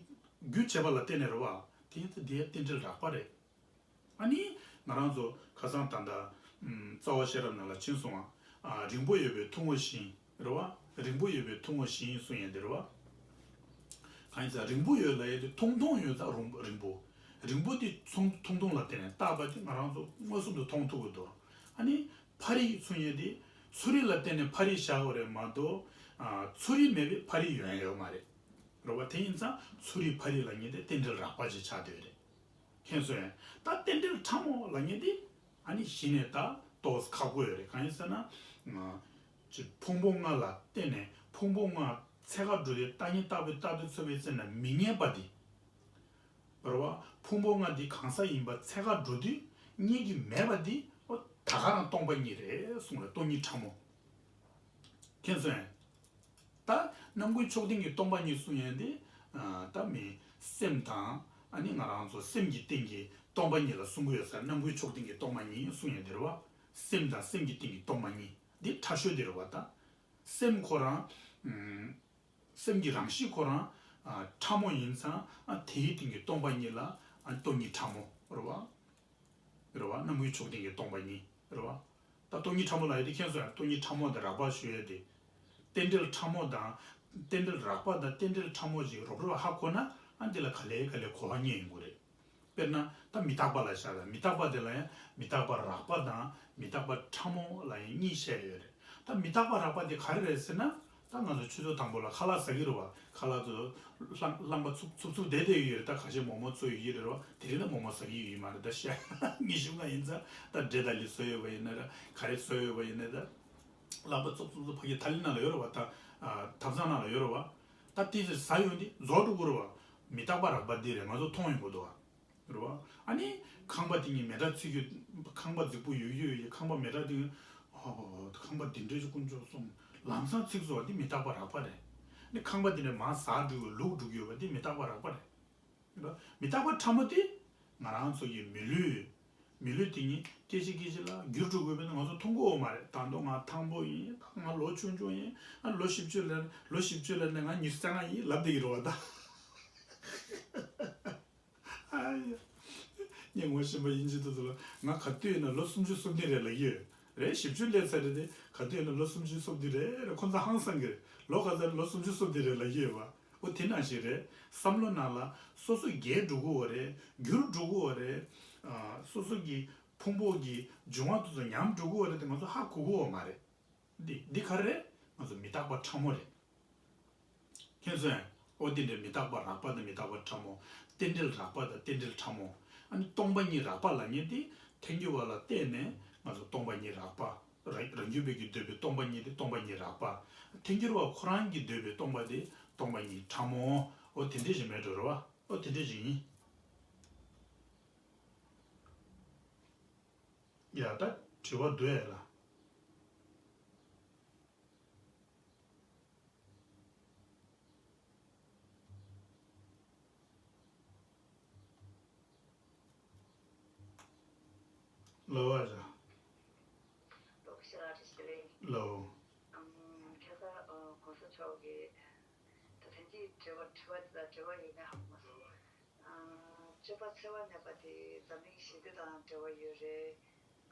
རྒྱུ་བྱས་པ་ལ་བརྟེན་ནས་རེད་བ། དེ་ཡིན་ཙང་འདི་རྟེན་འབྲེལ་རགས་པ་རེད། ཨ་ནི་ང་རང་ཚོ་ཁ་སང་ད་ལྟ་ཨམ། རྩ་བ་ཤེས་རབ་ནང་ལ་ཕྱིན་སོང་ང་། ཨ། རིང་པོ་ཡོད་པའི་ཐུང་ངུ་བཞིན། རེད་བ། རིང་པོ་ཡོད་པའི་ཐུང་ངུ་བཞིན་གསུང་ཡས་དེ་རེད་བ། གང་ཡིན་ཟེར་རིང་པོ་ཡོད་ལབ་ཡས་དེ་ཐུང་ཐུང་ཡོད་ཙང་རིང་པོ། རིང་པོ། རིང་པོ་དེ་ཐུང་ཐུང་ཐུང་ལ་བརྟེན་ནས་བཏགས་པ་དེ་ང་རང་ཚོ་མངོན་སུམ་དུ་མཐོང་ཐུབ་ཀྱི་འདུག་ཨ་ནི་ཕ་རི་གསུང་ཡས་དེ་ཚུར་རིག་ལ་བརྟེན་ནས་ཕ་རི་བཞག་དགོས་རེད་མ་གཏོགས། ཨ། ཚུར་རིག་མེད་པའི་ཕ་རི་ཡོང་ཡས་ཡོད་མ་རེད། རེད་བ། དེ་ཡིན་ཙང་ཚུར་རིག་ཕ་རི་ལབ་མཁན་དེ་རྟེན་འབྲེལ་རགས་པ་ཅིག་ཆགས་བསྡད་ཡོད་རེད། མཁྱེན་སོང་ངས། ད་རྟེན་འབྲེལ་ཕྲ་མོ་ལབ་མཁན་དེ་ཨ་ནི་གཞི་ནས་ད་ཏོག་ཙམ་ཁག་པོ་ཡོད་རེད། གང་ཡིན་ཟེར་ན། ང་ཅིག་ཕུང་པོ་ལྔ་ལ་བརྟེན་ནས་ཕུང་པོ་ལྔ་ཚད་ཀ་འགྲོ་དུས་བཏགས་ཉིད་བཏགས་པའི་བཏགས་དུས་ཚོད་པའི་ཚེ་ན་མི་རྙེད་པ་དེ། རེད་བ། ཕུང་པོ་ལྔ་འདི་གང་ཟག་ཡིན་པ་ཚད་ཀ་འགྲོ་དུས་རྙེད་ཀྱི་མེད་པ་འདི། ཨོ། ད་ག་རང་སྟོང་པ་ཉིད་རེད་གསུངས་རེད། སྟོང་ཉིད་ཕྲ་མོ། མཁྱེན་སོང་ངས། ད་རྣམ་ཀུན་མཆོག་ལྡན་གྱི་སྟོང་པ་ཉིད་གསུང་ཡས་འདི། ཨ། ད་མི་སེམས་དང་ཨ་ནི་ང་རང་ཚོ་སེམས་ཀྱི་སྟེང་གི་སྟོང་པ་ཉིད་ལ་གསུང་གི་ཡོད་ས་རེད། རྣམ་ཀུན་མཆོག་ལྡན་གྱི་སྟོང་པ་ཉིད་གསུང་ཡས་འདི་རེད་བ། སེམས་དང་སེམས་ཀྱི་སྟེང་གི་སྟོང་པ་ཉིད་འདི་ཕྲ་ཤོས་འདི་རེད་བ། ད་སེམས་ཁོ་རང་། ཨུམ། སེམས་ཀྱི་རང་གཤིས་ཁོ་རང་། ཨ། ཕྲ་མོ་ཡིན་ཙང་། ཨ། དེའི་སྟེང་གི་སྟོང་པ་ཉིད་ལ། ཨ། སྟོང་ཉིད་ཕྲ་མོ་རེད་བ། རེད་བ། རྣམ་ཀུན་མཆོག་ལྡན་གྱི་སྟོང་པ་ཉིད་རེད་བ། ད་སྟོང་ཉིད་ཕྲ་མོ་ལབ་ཡས་དེ་མཁྱེན་སོང་ཡ། སྟོང་ཉིད་ཕྲ་མོ་དང་རགས་པ་ཞུ་ཡས་དེ། རྟེན་འབྲེལ་ཕྲ་མོ་དང་། རྟེན་འབྲེལ་རགས་པ་དང་རྟེན་འབྲེལ་ཕྲ་མོ་ཞིག་རོབ་རོབ་ཧ་གོ་ན། ཨ། འདི་ལ་ག་ལེ་ག་ལེ་གོ་བ་རྙེད་ཡོང་གི་རེད། དཔེར་ན་ད་མི་རྟག་པ་ལ་བཞག་ད། མི་རྟག་པ་དེ་ལ་ཡང་མི་རྟག་པ་རགས་པ་དང་མི་རྟག་པ་ཕྲ་མོ་ལབ་ཡས་གཉིས་བཤད་ཡོད་རེད། ད་མི་རྟག་པ་རགས་པ་དེ་ག་རེ་རེད་ཟེར་ན། ད་ང་ཚོ་ཆུ་ཚོད་དང་པོ་ལ་ཁ་ལག་ཟ་གི་རེད་བ། ཁ་ལག་ཚོ་རླངས་རླངས་པ་འཚུབ་འཚུབ་འཚུབ་བསྡད་བསྡད་ཡོད་རེད། ད་ཁ་ཤས་མོག་མོག་ཚོ་ཡོད་ཀྱི་རེད་བ། དེ་རིང་ལ་མོག་མོག་ཟ་གི་ཡོད་མ་རེད། ད་ཤ་ཉི་ཤུ་ལྔ་ཡིན་ཙང་ད་འབྲས་དང་ལི་བཟོས་ཡོད་པ་ཡིན་ན་ར། ག་རེ་བཟོས་ཡོད་པ་ཡིན་ན་ད། རླངས་པ་འཚུབ་འཚུབ་འཚུབ་ཕ་གི་ཐ་ལི་ནང་ལ་ཡོད་རེད་བ། ད་ཐབ་ཚང་ནང་ལ་ཡོད་རེད་བ། ད་དེ་ཚོ་ཟ་ཡོང་དུས་རྫོགས་འགྲོ་གི་རེད་བ། མི་རྟག་པ་རགས་པ་འདི་རེད། ང་ཚོ་མཐོང་ཡོང་གི་འདུག་བ། རེད་བ། ཨ་ནི་ཁང་པ་དེ་ཉིད་མེ་སྲེག་ཚིག་གི། ཁང་པ་རྫིག་པོ་ཡོད་ཀྱི་ཡོད་ཀྱི། ཁང་པ་མེ་སྲེག་དེ། ཨོ་ཧོ་ཧོ། ཁང་པ་འདི་འདྲ་ཞིག་དཀོན་མཆོག་གསུམ། ལམ་སང་ཚིག་བཟོ་བ་འདི་མི་རྟག་པ་རགས་པ་རེད། ཨ་ནི་ཁང་པ་འདི་ནས་མར་ཟག་འགྲོ་གི། ལུག་འགྲོ་གི་ཡོད་པ་འདི་མི་རྟག་པ་རགས་པ་རེད། རེད་བ། མི་རྟག་པ་ཕྲ་མོ་དེ་ང་རང་ཚོ་གི་མི་ལུས། མི་ལུས་དེ་ཉིད་སྐད་ཅིག་སྐད་ཅིག་ལ་འགྱུར་འགྲོ་དགོས་པས་ན་ང་ཚོ་མཐོང་གི་ཡོད་མ་རེད། ད་དུང་ང་ཐང་པོ་ཡིན། ད་ང་ལོ་ཆུང་ཆུང་ཡིན། ཨ། ལོ་བཞི་བཅུ་ལ། ལོ་བཞི་བཅུ་ལ་ནས་ང་ཉི་ཤུ་རྩ་ལྔ་ཡིན་ལབ་བསྡད་ཀྱི་རེད་བ་ད། ངས་ངོ་ཤེས་པ་ཡིན་གཅིག་ཏུ་ལ་ང་ག་དུས་ཡིན་ན་ལོ་སུམ་ཅུ་སོ་བདུན་རེད་ལབ་ཀྱི་ཡོད་རེད། བཞི་བཅུ་སླེབས་ཚར་རེད་དེ། ག་དུས་ཡིན་ན་ལོ་སུམ་ཅུ་སོ་བདུན་རེད་རེད། ཁོ་ཚོ་ཧང་སང་གི་རེད། ལོ་ག་ཚོད་ལོ་སུམ་ཅུ་སོ་བདུན་རེད་ལབ་ཀྱི་ཡོད་པ། འོ་དེ་ནང་བཞིན་རེད། བསམ་བློ་ནང་ལ་སོ་སོ་རྒས་འགྲོ་གི་ཡོད་རེད། འགྱུར་འགྲོ་གི་ཡོད་རེད། ཨ། སོ་སོ་གི་ཕུང་པོ་གི་འབྱུང་བ་དེ་ཚོ་ཉམས་འགྲོ་གི་ཡོད་རེད་དེ་ང་ཚོ་ཧ་གོ་གི་ཡོད་མ་རེད། འདི་འདི་ག་རེ་རེད། ང་ཚོ་མི་རྟག་པ་ཕྲ་མོ་རེད། མཁྱེན་སོང་ངས། འོ་དེ་འདྲའི་མི་རྟག་པ་རགས་པ་དང་མི་རྟག་པ་ཕྲ་མོ། རྟེན་འབྲེལ་རགས་པ་དང་རྟེན་འབྲེལ་ཕྲ་མོ། ཨ་ནི་སྟོང་པ་ཉིད་རགས་པ་ལབ་མཁན་དེ་ཐལ་འགྱུར་བ་ལ་བརྟེན་ནས་ང་ཚོ་སྟོང་པ་ཉིད་རགས་པ། རང་རང་རྒྱུད་པའི་གིས་འདོད་པའི་སྟོང་པ་ཉིད་དེ་སྟོང་པ་ཉིད་རགས་པ། ཐལ་འགྱུར་བ་ཁོ་རང་གིས་འདོད་པའི་སྟོང་པ་དེ་སྟོང་པ་ཉིད་ཕྲ་མོ། འོ་དེ་འདྲ་ཞིག་མེད་འགྲོ་རེད་བ། འོ་དེ་འདྲ་ཞིག་ཡིན། ཡ་ད་དྲི་བ་འདུག་ཡ་ལ། ལོ་བ་ར། ལོ། ཁྱེད་ད་གོང་ས་མཆོག་གིས་ད་ཐེངས་ཀྱི་དྲི་བ་དྲི་བ་དེ་ལ་དྲི་བ་ཡོད་མེད་ཧ་གོ་མ་སོང་། སྤྱོད་པ་འཚེ་བ་མེད་པ་དེ་འཛམ་གླིང་ཞི་བདེ་དང་འབྲེལ་བ་ཡོད་རེད།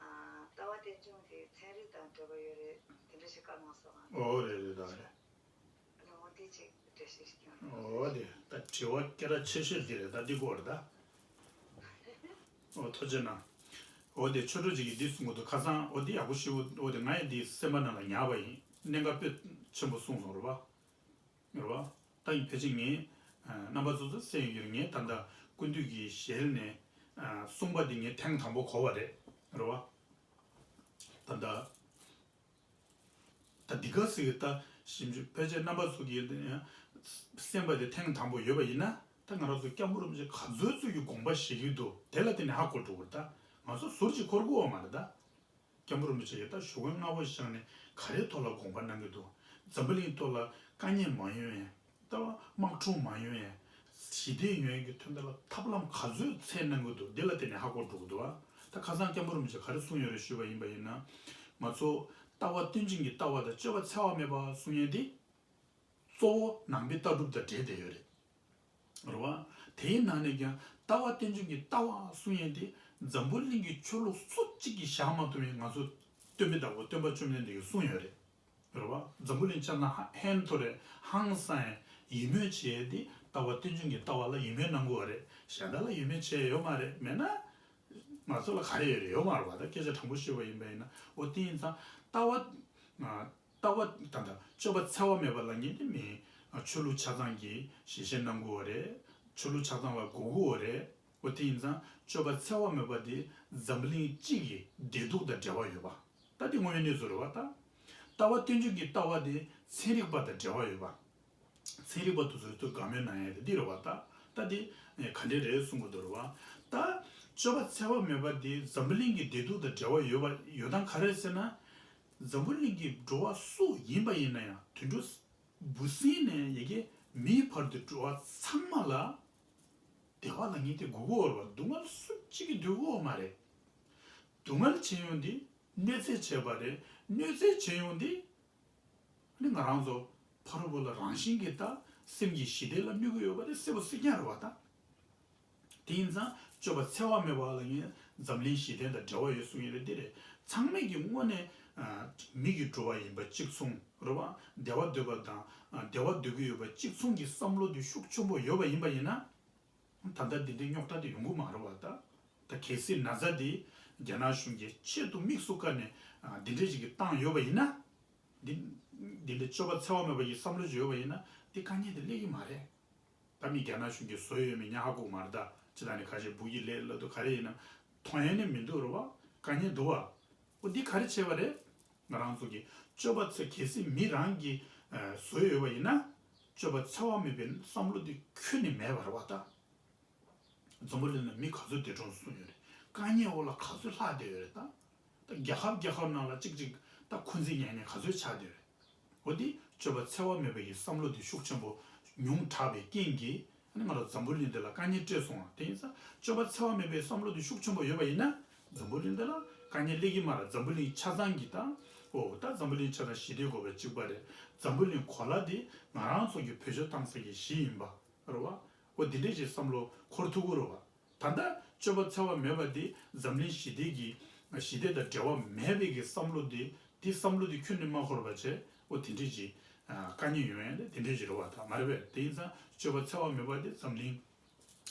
ལྟ་བ་རྟེན་འབྱུང་དེ་ཚན་རིག་དང་འབྲེལ་བ་ཡོད་རེད། དེ་འདྲ་ཞིག་བཀའ་གནང་སོང་ང་། ཨོ་རེད་རེད་ད་རེད། ཨ་ནི་འོ་དེ་ཅིག་འགྲེལ་བཤད་ཞིག་གནང་རོགས། ཨོ་དེ་ད་དྲི་བ་སྐད་གྲགས་ཆེ་ཤོས་དེ་རེད་ད་འདི་སྐོར་རེད་ད། ཨོ་ཐུགས་རྗེ་གནང་། ཨོ་དེ་ཆོས་གྲོགས་ཅིག་གིས་འདི་གསུང་གི་འདུག་ཁ་སང་ཨོ་དེ་ཡག་པོ་ཞེ་པོ་ཨོ་དེ་ང་ཡི་འདི་སེམས་པ་ནང་ལ་ཉར་བ་ཡིན། གནད་འགག་དཔེ་ཆེན་པོ་གསུངས་སོང་རེད་པ། རེད་བ། ད་ཡིན་ཕལ་ཆེར་ངས་རྣམ་པ་ཚོ་ཚོ་གསན་ཡོད་ཀྱི་རེད། ངས་ད་ལྟ་ཀུན་འདུས་ཀྱི་ཞལ་ནས་གསུངས་པ་འདི་ངས་ཐེངས་དང་པོ་གོ་བ་རེད། རེད་བ། ད་ལྟ་ད་འདི་ག་ཟེར་གི་ད་ཞིབ་འཇུག་ཕལ་ཆེར་རྣམ་པ་ཚོ་གིས་གསན་པ་དེ་ཐེངས་དང་པོ་ཡོད་པ་ཡིན་ན་ད་ང་རང་ཚོ་སྐྱབས་མགོན་རིན་པོ་ཆེ་ག་ཚོད་ཚོད་ཀྱི་དགོངས་པ་བཞེས་ཀྱི་འདུག་དེ་ལ་བརྟེན་ནས་ཧ་གོ་འགྲོ་གི་རེད། ད་ང་ཚོ་ཟུར་གཅིག་འཁོར་དགོས་པ་མ་རེད་ད། སྐྱབས་མགོན་རིན་པོ་ཆེ་གིས་ད་ཞུ་སྐུལ་སྔ་པོ་བཞག་ནས་ག་རེའི་ཐོག་ལ་དགོངས་པ་གནང་གི་འདུག་འཛམ་བུ་གླིང་ཐོག་ལ་དཀའ་ངལ་མ་ཡོང་ཡ། ད་དམག་འཁྲུག་མ་ཡོང་ཡ། ཞི་བདེ་ཡོང་ཡ་གི་དོན་དག་ལ་ཐབས་ལམ་ག་ཚོད་འཚོལ་གནང་གི་འདུག་འདི་ལ་བརྟེན་ནས་ཧ་གོ་འགྲོ་གི་འདུག་ཨ། ད་ཁ་སང་སྐྱབས་མགོན་རིན་པོ་ཆེ་ག་རེ་གསུངས་ཡོད་རེད་ཞུས་པ་ཡིན་པ་ཡིན་ན། ང་ཚོ་ལྟ་བ་རྟེན་འབྱུང་གི་ལྟ་བ་དང་སྤྱོད་པ་འཚེ་བ་མེད་པ་གསུང་ཡ་འདི། གཙོ་བོ་ནང་པའི་ལྟ་གྲུབ་དང་འབྲེལ་བསྡད་ཡོད་རེད། རེད་བ། དེའི་ནང་ནས་ཀྱང་ལྟ་བ་རྟེན་འབྱུང་གི་ལྟ་བ་གསུང་ཡས་དེ་འཛམ་བུ་གླིང་གི་ཆོས་ལུགས་སུ་གཅིག་གིས་བཞག་མ་ཐུབ་པའི་ང་ཚོ་སྟོན་པའི་བདག་པོ་སྟོན་པ་བཅོམ་ལྡན་འདས་ཀྱིས་གསུངས་ཡོད་རེད། རེད་བ། འཛམ་བུ་གླིང་ཆ་ཚང་ཧ་ཧན་ཐོར་རེད་ཧང་སང་ཡས་ཡིད་སྨོན་བྱེད་ཡས་དེ་ལྟ་བ་རྟེན་འབྱུང་གི་ལྟ་བ་ལ་ཡིད་སྨོན་གནང་དགོས་པ་རེད། གཞན་དག་ལ་ཡིད་སྨོན་བྱེད་ཡས་ཡོད་མ་རེད། མེད་ན་ང་ཚོ་ལ་ག་རེ་ཡོད་རེད། ཡོད་མ་རེད་བ། ད་སྐད་ཆ་དྲང་པོ་ཤོད་པ་ཡིན་པ་ཡིན་ན་འོ་དེ་ཡིན་ཙང་ལྟ་བ། ལྟ་བ་ད་ལྟ་སྤྱོད་པ་འཚེ་བ་མེད་པ་ལབ་མཁན་དེ་མིན། ཆོས་ལུགས་ཆ་ཚང་གིས་ཞལ་བཞེས་གནང་དགོས་པ་རེད། ཆོས་ལུགས་ཆ་ཚང་ལ་གོ་དགོས་པ་རེད། འོ་དེ་ཡིན་ཙང་སྤྱོད་པ་འཚེ་བ་མེད་པ་དེ་འཛམ་གླིང་སྤྱི་གི་བདེ་སྡུག་དང་འབྲེལ་བ་ཡོད་པ། ད་དེ་དངོས་ཡོད་གནས་ཚུལ་རེད་བ་ད། ལྟ་བ་རྟེན་འབྱུང་གི་ལྟ་བ་དེ་ཚན་རིག་པ་དང་འབྲེལ་བ་ཡོད་པ། ཚན་རིག་པ་དེ་ཚོས་དགའ་མོས་གནང་ཡ་དེ་འདི་རེད་བ་ད། ད་དེ་ག་འདྲས་རེད་གསུང་གི་འདུག་རེད་བ། ད་སྤྱོད་པ་འཚེ་བ་མེད་པ་དེ་འཛམ་བུ་གླིང་གི་བདེ་སྡུག་དང་འབྲེལ་བ་ཡོད་པ་ཡོད་སྟངས་ག་རེ་ཟེར་ན། འཛམ་བུ་གླིང་གི་འགྲོ་བ་སུ་ཡིན་པ་ཡིན་ན་ཡང་དུད་འགྲོ་འབུ་སྲིན་ནས་ཡ་གི་མིའི་བར་དུ་འགྲོ་བ་ཚང་མ་ལ་བདེ་བ་ལབ་མཁན་དེ་དགོས་ཀྱི་ཡོད་རེད་བ། སྡུག་བསྔལ་སུ་གཅིག་གིས་འདོད་ཀྱི་ཡོད་མ་རེད། སྡུག་བསྔལ་བྱེད་ཡོང་དེ་གནོད་འཚེ་བྱས་པ་རེད། གནོད་འཚེ་བྱེད་ཡོང་དེ་ཨ་ནི་ང་རང་ཚོ་ཕ་རོལ་པོ་ལ་རང་བཞིན་གྱིས་ད་སེམས་ཀྱི་ཞི་བདེ་ལ་གནོད་ཀྱི་ཡོད་པ་དེ་གསལ་པོ་གསལ་རྐྱང་རེད་བ་ད། དེ་ཡིན་ཙང་སྤྱོད་པ་འཚེ་བ་མེད་པ་ལབ་མཁན་འཛམ་གླིང་ཞི་བདེ་དང་འབྲེལ་བ་ཡོད་གསུང་ཡོད་རེད། འདི་རེད། ཚང་མས་ཀྱི་དངོས་གནས་ཨ་མི་གི་འགྲོ་བ་ཡིན་པ་གཅིག་མཚུངས་རེད་བ། བདེ་བ་འདོད་པ་དང་ཨ་བདེ་བ་འདོད་ཀྱི་ཡོད་པ་གཅིག་མཚུངས་ཀྱི་བསམ་བློ་དེ་ཤུགས་ཆེན་པོ་ཡོད་པ་ཡིན་པ་ཡིན་ན། ད་ལྟ་འདི་འདྲའི་རྙོག་དྲ་དེ་ཡོང་གི་མ་རེད་བ་ད། ད་གལ་སྲིད་ན་ཚ་འདི་རྒྱ་ནག་གཞུང་གིས་ཆེད་དུ་དམིགས་སུ་བཀར་ནས་ཨ་འདི་འདྲའི་ཞིག་གི་བཏང་ཡོད་པ་ཡིན་ན། འདི་འདི་འདྲའི་སྤྱོད་པ་འཚེ་བ་མེད་པ་ཡི་བསམ་བློ་ཞིག་ཡོད་པ་ཡིན་ན་འདི་དཀའ་ངལ་དེ་སླེབས་ཀྱི་མ་རེད། ད་མི་རྒྱ་ནག་གཞུང་གིས་བཟོས་ཡོད་མེད་ཉག་ཧ་གོ་མ་རེད་ད། ཅི་ད་ནི་ཁ་ཤས་སྦུག་གི་ལས་སླ་དུ་ག་རེ་ཡིན་ན་མཐོང་ཡ་ནི་མི་འདུག་རེད་བ། དཀའ་ངལ་འདུག་བ། འོ་འདི་ག་རེ་བྱས་པ་རེད། ང་རང་ཚོ་གི་སྤྱོད་པ་འཚེ་གལ་སྲིད་མི་རང་གིས་ཨ་བཟོས་ཡོད་པ་ཡིན་ན་སྤྱོད་པ་འཚེ་བ་མེད་པའི་བསམ་བློ་འདི་ཁྱོན་ནས་མེད་པ་རེད་བ་ད། འཛམ་བུ་གླིང་ལ་མི་ག་ཚོད་འདས་གྲོངས་སོང་ཡོད་རེད། དཀའ་ངལ་འོག་ལ་ག་ཚོད་ལྷག་བསྡད་ཡོད་རེད་ད། ད་རྒྱལ་ཁབ་རྒྱལ་ཁབ་ནང་ལ་གཅིག་གཅིག་ད་འཁོན་འཛིན་ཉན་ཉན་ག་ཚོད་ཆགས་བསྡད་ཡོད་རེད། འོ་དེ་སྤྱོད་པ་འཚེ་བ་མེད་པའི་བསམ་བློ་དེ་ཤུགས་ཆེན་པོ་ཉུང་དྲགས་པའི་རྐྱེན་གྱིས་ཨ་ནི་ང་རང་འཛམ་བུ་གླིང་འདི་ལ་དཀའ་ངལ་སྤྲད་སོང་བ་དེ་ཡིན་ཙང་སྤྱོད་པ་འཚེ་བ་མེད་པའི་བསམ་བློ་དེ་ཤུགས་ཆེན་པོ་ཡོད་པ་ཡིན་ན་འཛམ་བུ་གླིང་འདི་ལ་དཀའ་ངལ་སླེབས་ཀྱི་མ་རེད། འཛམ་བུ་གླིང་ཆ་ཚང་གི་ད་འོ་ད་འཛམ་བུ་གླིང་ཆ་ཚང་ཞི་བདེ་དགོས་པ་གཅིག་པ་རེད། འཛམ་བུ་གླིང་གོ་ལ་དེ་ང་རང་ཚོ་གི་བེད་སྤྱོད་བཏང་ས་གི་གཞི་ཡིན་པ། རེད་བ། འོ་འདི་འདྲས་ཞིག་བསམ་བློ་འཁོར་ཐུབ་ཀྱི་རེད་བ། ད་ལྟ་སྤྱོད་པ་འཚེ་བ་མེད་པ་དེ་འཛམ་གླིང་ཞི་བདེ་གི་ཞི་བདེ་དང་འབྲེལ་བ་མེད་པའི་གི་བསམ་བློ་དེ་དེ་བསམ་བློ་དེ་ཁྱོན་ནས་མ་འཁོར་བ་བྱས་འོ་དེ་འདྲས་ཀྱི་དཀའ་ངལ་ཡོང་ཡ་དེ་དེ་འདྲས་ཀྱི་རེད་བ། ད་མ་རེད་པས། དེ་ཡིན་ཙང་སྤྱོད་པ་འཚེ་བ་མེད་པ་དེ་འཛམ་གླིང་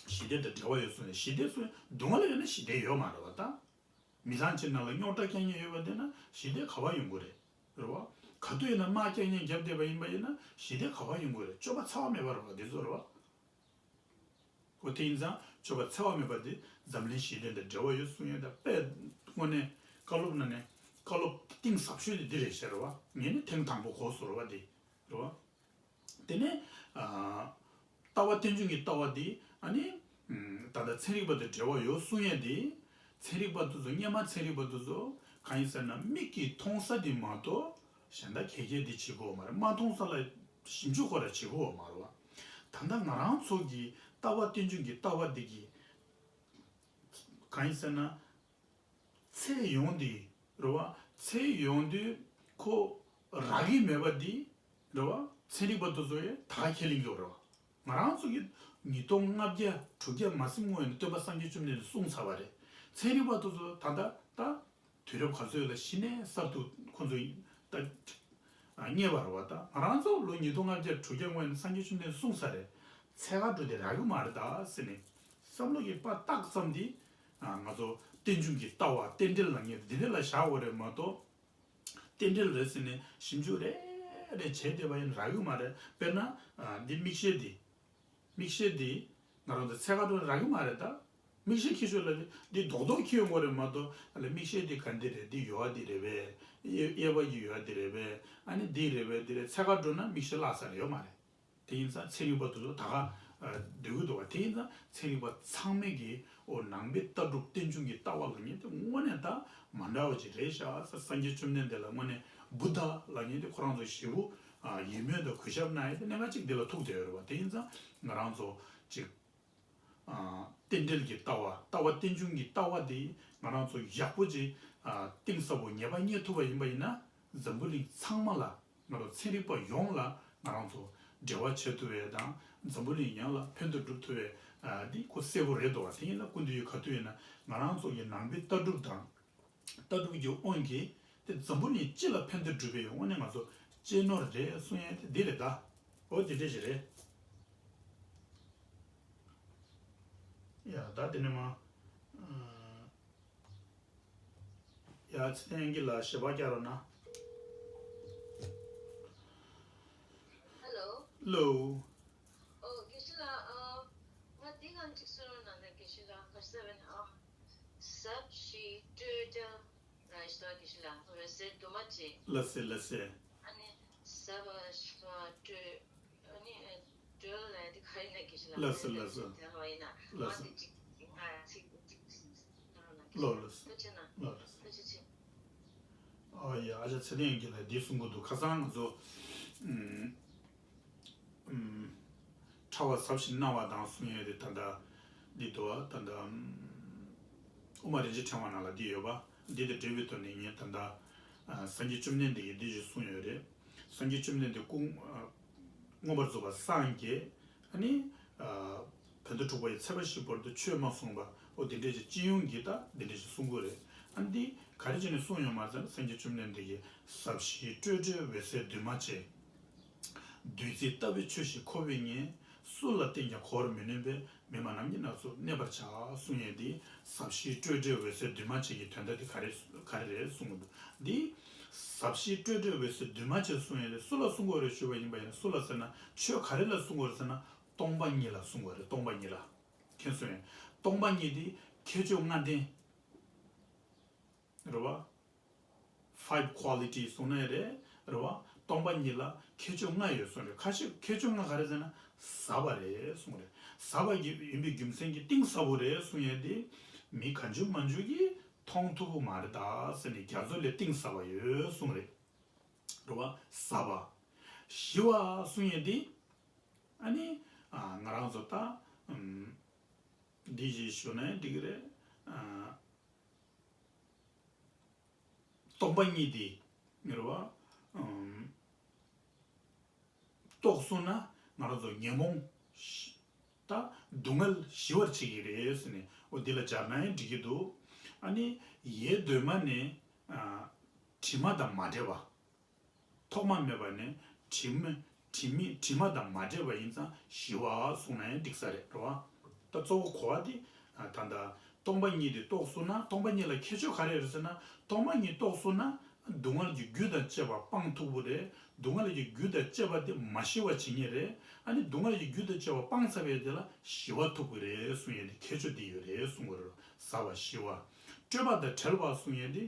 ཞི་བདེ་དང་འབྲེལ་བ་ཡོད་སོང་ནས་ཞི་བདེ་སོང་སྡུག་བསྔལ་ཡོད་ན་ཞི་བདེ་ཡོད་མ་རེད་བ་ད། མི་ཚང་གཅིག་ནང་ལ་རྙོག་དྲ་རྐྱང་རྐྱང་ཡོད་པ་དེ་ན་ཞི་བདེ་ག་བ་ཡོང་གི་རེད། རེད་བ། ག་དུས་ཡིན་ན་དམག་རྐྱང་རྐྱང་བརྒྱབ་བསྡད་པ་ཡིན་པ་ཡིན་ན་ཞི་བདེ་ག་བ་ཡོང་གི་རེད། སྤྱོད་པ་འཚེ་བ་མེད་པ་རེད་བ་དེ་ཚོ་རེད་བ། འོ་དེ་ཡིན་ཙང་སྤྱོད་པ་འཚེ་བ་མེད་པ་དེ་འཛམ་གླིང་ཞི་བདེ་དང་འབྲེལ་བ་ཡོད་གསུང་ཡས་དང་དཔེ་དངོས་གནས་བཀའ་སློབ་ནང་ནས་བཀའ་སློབ་གཏིང་ཟབ་ཤོས་དེ་འདི་རེད་ཤག་རེད་བ། ངས་ནི་ཐེངས་དང་པོ་གོ་སོང་རེད་བ་དེ། རེད་བ། དེ་ནས་ཨ། ལྟ་བ་རྟེན་འབྱུང་གི་ལྟ་བ་འདི་ཨ་ནི་ཨམ། ད་ལྟ་ཚན་རིག་པ་དང་འབྲེལ་བ་ཡོད་གསུང་ཡས་འདི། ཚན་རིག་པ་དེ་ཚོ་སྔོན་མ་ཚན་རིག་པ་དེ་ཚོ་གང་ཡིན་ཟེར་ན་མིག་གིས་མཐོང་ས་འདི་མ་གཏོགས་གཞན་དག་ག་གས་འདི་བྱེད་དགོས་མ་རེད། མ་མཐོང་ས་ལ་ཞིབ་འཇུག་ཁོ་ར་བྱེད་དགོས་མ་རེད་བ། ད་ལྟ་ང་རང་ཚོ་གི་ལྟ་བ་རྟེན་འབྱུང་གི་ལྟ་བ་འདི་གི་གང་ཡིན་ཟེར་ན། ཚེ་ཡོང་དུས་རེད་བ། ཚེ་ཡོང་དུས་ཁོ་རག་གི་མེད་པ་འདི་རེད་བ། ཚན་རིག་པ་དེ་ཚོ་ཡང་ད་ག་ཁས་ལེན་གྱི་ཡོད་རེད་བ། ང་རང་ཚོ་གི་ཉིས་སྟོང་ལྔ་བརྒྱ་དྲུག་བརྒྱ་མ་ཟིན་སྔོན་ནས་སྟོན་པ་སངས་རྒྱས་བཅོམ་ལྡན་འདས་གསུངས་ཚར་བ་རེད། ཚན་རིག་པ་དེ་ཚོ་ད་ལྟ་ད་དུས་རབས་ག་ཚོད་ལ་གཞི་ནས་གསར་དུ་ཁོ་ཚོ་ད་རྙེད་པ་རེད་བ། ད་ང་རང་ཚོ་ལོ་ཉིས་སྟོང་ལྔ་བརྒྱ་དྲུག་བརྒྱ་སྔོན་ནས་སངས་རྒྱས་བཅོམ་ལྡན་འདས་གསུངས་ཚར་རེད། ཚད་བཀག་འགྲོ་དེ་རག་གི་མ་རེད་ད་ཟེར་ནས་བསམ་བློ་གི་པར་བཏགས་ཙམ་དེ། ང་ཚོ་རྟེན་འབྱུང་གི་ལྟ་བ་རྟེན་འབྲེལ་ལབ་མཁན་དེ་འདི་འདྲ་ལ་བཞག་དགོས་རེད་མ་གཏོགས། རྟེན་འབྲེལ་རེད་ཟེར་ནས་ཞིབ་འཇུག་རེ་རེ་བྱས་བསྡད་པ་ཡིན་རག་གི་མ་རེད། དཔེར་ན། འདི་མིག་ཤེལ་འདི། མིག་ཤེལ་འདི། ང་རང་ཚོ་ཚད་བཀག་འགྲོ་རག་གི་མ་རེད་ད། མིག་ཤེལ་འཁྱེར་ཤོག་ལབ་དུས་འདི་རྡོག་རྡོག་འཁྱེར་ཡོང་དགོས་རེད་མ་གཏོགས་ཨ་ལས་མིག་ཤེལ་འདི་ག་འདི་རེད། འདི་ཡོལ་བ་འདི་རེད་པས། གཡས་གཡས་པ་གི་ཡོལ་བ་འདི་རེད་པས། ཨ་ནི་འདི་རེད་པས་འདི་རེད། ཚད་བཀག་འགྲོ་ན་མིག་ཤེལ་བརླག་ས་རེད་ཡོད་མ་རེད། དེ་ཡིན་ཙང་ཚན་རིག་པ་དེ་ཚོ་ད་ག་ཨ། སྡོད་ཀྱི་འདུག་བ། དེ་ཡིན་ཙང་ཚན་རིག་པ་ཚང་མས་ཀྱི་ཨོ་ནང་པའི་ལྟ་གྲུབ་རྟེན་འབྱུང་གི་ལྟ་བ་ལབ་མཁན་དེ་དངོས་གནས་ད་མ་འདྲ་བ་ཅིག་རེད་ཤག་ཟེར། སངས་རྒྱས་བཅོམ་ལྡན་འདས་ལ་དངོས་གནས་བུདྡྷ་ལབ་མཁན་དེ་ཁོ་རང་ཚོ་ཞེ་པོ་ཨ། ཡིད་སྨོན་དང་གུས་ཞབས་གནང་ཡས་དེ་གནད་འགག་ཅིག་འདི་ལ་ཐུག་བསྡད་ཡོད་རེད་བ། དེ་ཡིན་ཙང་ང་རང་ཚོ་ཅིག་ཨ། རྟེན་འབྲེལ་གྱི་ལྟ་བ། ལྟ་བ་རྟེན་འབྱུང་གི་ལྟ་བ་དེ་ང་རང་ཚོ་ཡག་པོ་ཅིག་ཨ། གཏིང་ཟབ་པོ་ངེས་པ་རྙེད་ཐུབ་པ་ཡིན་པ་ཡིན་ན་འཛམ་བུ་གླིང་ཚང་མ་ལ། ང་རང་ཚན་རིག་པ་ཡོངས་ལ་ང་རང་ཚོ་འབྲེལ་བ་བྱེད་ཐུབ་པའི་དང་འཛམ་བུ་གླིང་ཡོངས་ལ་ཕན་ཐོགས་སྒྲུབ་ཐུབ་པའི་ཨ། འདི་ཁོ་གསལ་པོ་རེད་འདུག་བ། དེ་ཡིན་ན་སྐུ་མདུན་གྱིས་ག་དུས་ཡིན་ན་ང་རང་ཚོ་གི་ནང་པའི་ལྟ་གྲུབ་དང་ལྟ་གྲུབ་ཀྱི་དབང་གིས་དེ་འཛམ་བུ་གླིང་སྤྱི་ལ་ཕན་ཐོགས་སྒྲུབ་པའི་དངོས་གནས་ང་ཚོ་གཅེས་ནོར་རེད་གསུང་ཡས་དེ་འདི་རེད་ད། འོ་དེ་འདྲས་ཞིག་རེད། ཡ་ད་དེ་ནས་མ། ཡ་ཚེ་བརྟན་གྱི་ལ་ཞེ་པོ་བསྐྱར་རོགས་གནང་། ཧེ་ལོ། ལོ། ཨོ་དགེ་བཤེས་ལགས། ཨ། ང་འདི་གང་ཅིག་གསུང་རོགས་གནང་། དགེ་བཤེས་ལགས་ག་རེ་ཟེར་བས་ན། ཨ། ཟབ་ཞི་སྤྲོས་བྲལ་ལ་ཞེས་དགེ་བཤེས་ལགས་འོད་གསལ་འདུས་མ་བྱས། ལགས་སེ་ལགས་སེ། ཨ་ནི་ཟབ་པ་ཞི་བ་སྤྲོས། ཨ་ནི་སྤྲོས་ལ་དེ་ག་ཡིན་ན་དགེ་བཤེས་ལགས། ལགས་སེ་ལགས་སེ། དེ་ལ་ཡིན་ན་ལགས་སེ། ང་དེ་ཅིག་ང་ཚིག་ཅིག་ལོ་ལོ་ཐུགས་རྗེ་གནང་། ལོ་ལོ་ཐུགས་རྗེ་ཆེ། ཨ་ཡ་ཨ་ཅག་ཚེ་བརྟན་གྱིས་ལ་འདི་གསུང་གི་འདུག་ཁ་སང་ང་ཚོ་ཨུམ་ཨུམ་ཕྲ་བ་ཟབ་ཞི་སྣང་བ་དང་གསུང་ཡས་དེ་ད་ལྟ་འདི་འདུག་བ། ད་ལྟ་ཨུམ་དབུ་མ་རིན་ཆེན་ཕྲེང་བ་ནང་ལ་འདི་ཡོད་པ། འདི་དང་འབྲེལ་བའི་ཐོག་ནས་ངས་ད་ལྟ་ཨ་སངས་རྒྱས་བཅོམ་ལྡན་འདས་ཀྱིས་འདི་ཞིག་གསུངས་ཡོད་རེད། སངས་རྒྱས་བཅོམ་ལྡན་འདས་སྐུ་ཨ་མངོན་པར་རྫོགས་པར་སངས་རྒྱས། ཨ་ནི། ཨ་བོད་ཟླ་དྲུག་པ་ཡི་ཚེས་པ་བཞིའི་བར་དུ་ཆོས་མ་གསུངས་པ། འོ་དེ་འདྲས་ཀྱི་སྤྱི་ཡོངས་ཀྱི་ད་དེ་འདྲས་ཞིག་གསུང་གི་རེད། ཨ་ནི་འདི་ག་རེ་བྱས་ནས་གསུངས་ཡོད་མ་ཟེར་ན། སངས་རྒྱས་བཅོམ་ལྡན་འདས་ཀྱིས་ཟབ་ཞི་སྤྲོས་བྲལ་འོད་གསལ་འདུས་མ་བྱས། བདུད་རྩི་ལྟ་བུའི་ཆོས་ཤིག་ཁོ་བོས་ཉིད། སུ་ལ་བསྟན་ཀྱང་གོ་བར་མི་ནུས་པས། མི་སྨྲ་རྣམས་ཀྱི་སྣ་ཚོགས་གནས་པར་བྱ། གསུང་ཡས་འདི་ཟབ་ཞི་སྤྲོས་བྲལ་འོད་གསལ་འདུས་མ་བྱས་ཀྱི་དོན་དག་འདི་ག་རེ་ག་རེ་རེད་གསུང་གི་འདུག་འདི་ཟབ་ཞི་སྤྲོས་བྲལ་འོད་གསལ་འདུས་མ་བྱས་གསུང་ཡས་འདི་སུ་ལ་གསུང་དགོས་རེད་ཞུས་པ་ཡིན་པ་ཡིན་ན། སུ་ལ་ཟེར་ན་ཆོས་ག་རེ་ལ་གསུང་དགོས་རེད་ཟེར་ན་སྟོང་པ་ཉིད་ལ་གསུང་དགོས་རེད། སྟོང་པ་ཉིད་ལ། མཁྱེན་སོང་ངས། སྟོང་པ་ཉིད་འདི་ཁྱད་ཆོས་ལྔ་ལྡན། རེད་བ། Five qualities གསུངས་ན་ཡང་རེད། རེད་བ། སྟོང་པ་ཉིད་ལ་ཁྱད་ཆོས་ལྔ་ཡོད་གསུངས་རེད། ཁ་ཤས་ཁྱད་ཆོས་ལྔ་ག་རེ་ཟེར་ན་ཟབ་པ་རེད་གསུངས་རེད། ཟབ་པ་ཡིན་པའི་རྒྱུ་མཚན་གྱིས་གཏིང་ཟབ་པོ་རེད་གསུངས་ཡས་དེ་མི་གང་བྱུང་མང་བྱུང་གིས་མཐོང་ཐུབ་པོ་མ་རེད་ད་ཟེར་ནས་རྒྱ་མཚོ་ལས་གཏིང་ཟབ་པ་ཡོད་གསུངས་རེད། རེད་བ། ཟབ་པ། ཞི་བ་གསུངས་ཡས་དེ་ཨ་ནི་ང་རང་ཚོ་ད་འདི་ཞིག་ཞུ་ན་འགྲིག་གི་རེད། སྟོང་པ་ཉིད་དེ་རེད་བ། ཨམ། རྟོགས་སོང་ན་ང་རང་ཚོ་ཉོན་མོངས་ ད་སྡུག་བསྔལ་ཞི་བར་བྱེད་ཀྱི་རེད་ཟེར་ནས། འོ་འདི་ལ་སྦྱར་ན་ཡང་འགྲིག་གི་འདུག་ཨ་ནི་ཡེ་གདོད་མ་ནས་ཨ་དྲི་མ་དང་མ་བྲལ་བ། ཐོག་མ་མེད་པ་ནས་དྲི་མ་དྲི་མི་དྲི་མ་དང་མ་བྲལ་བ་ཡིན་ཙང་ཞི་བ་གསུངས་ན་ཡང་འགྲིག་ས་རེད། རེད་བ། ད་གཙོ་བོ་གོ་བ་དེ་ད་ལྟ་སྟོང་པ་ཉིད་དེ་རྟོགས་སོང་ན། སྟོང་པ་ཉིད་ལ་ཁྱད་ཆོས་ག་རེ་རེད་ཟེར་ན། སྟོང་པ་ཉིད་རྟོགས་སོང་ན་སྡུག་བསྔལ་གྱི་རྒྱུ་དང་བཅས་པ་སྤང་ཐུབ་པ་རེད། སྡུག་བསྔལ་གྱི་རྒྱུ་དང་བཅས་པ་དེ་མ་ཞི་བ་བྱེད་ཉེན་རེད། ཨ་ནི་སྡུག་བསྔལ་གྱི་རྒྱུ་དང་བཅས་པ་སྤངས་ཚར་བའི་དེ་ལ་ཞི་བ་ཐོབ་ཀྱི་རེད་གསུང་ཡས་དེ་ཁྱད་ཆོས་དེ་ཡོད་རེད་གསུང་གི་རེད། ཟབ་པ་ཞི་བ། སྤྲོས་པ་དང་བྲལ་བ་གསུང་ཡས་དེ།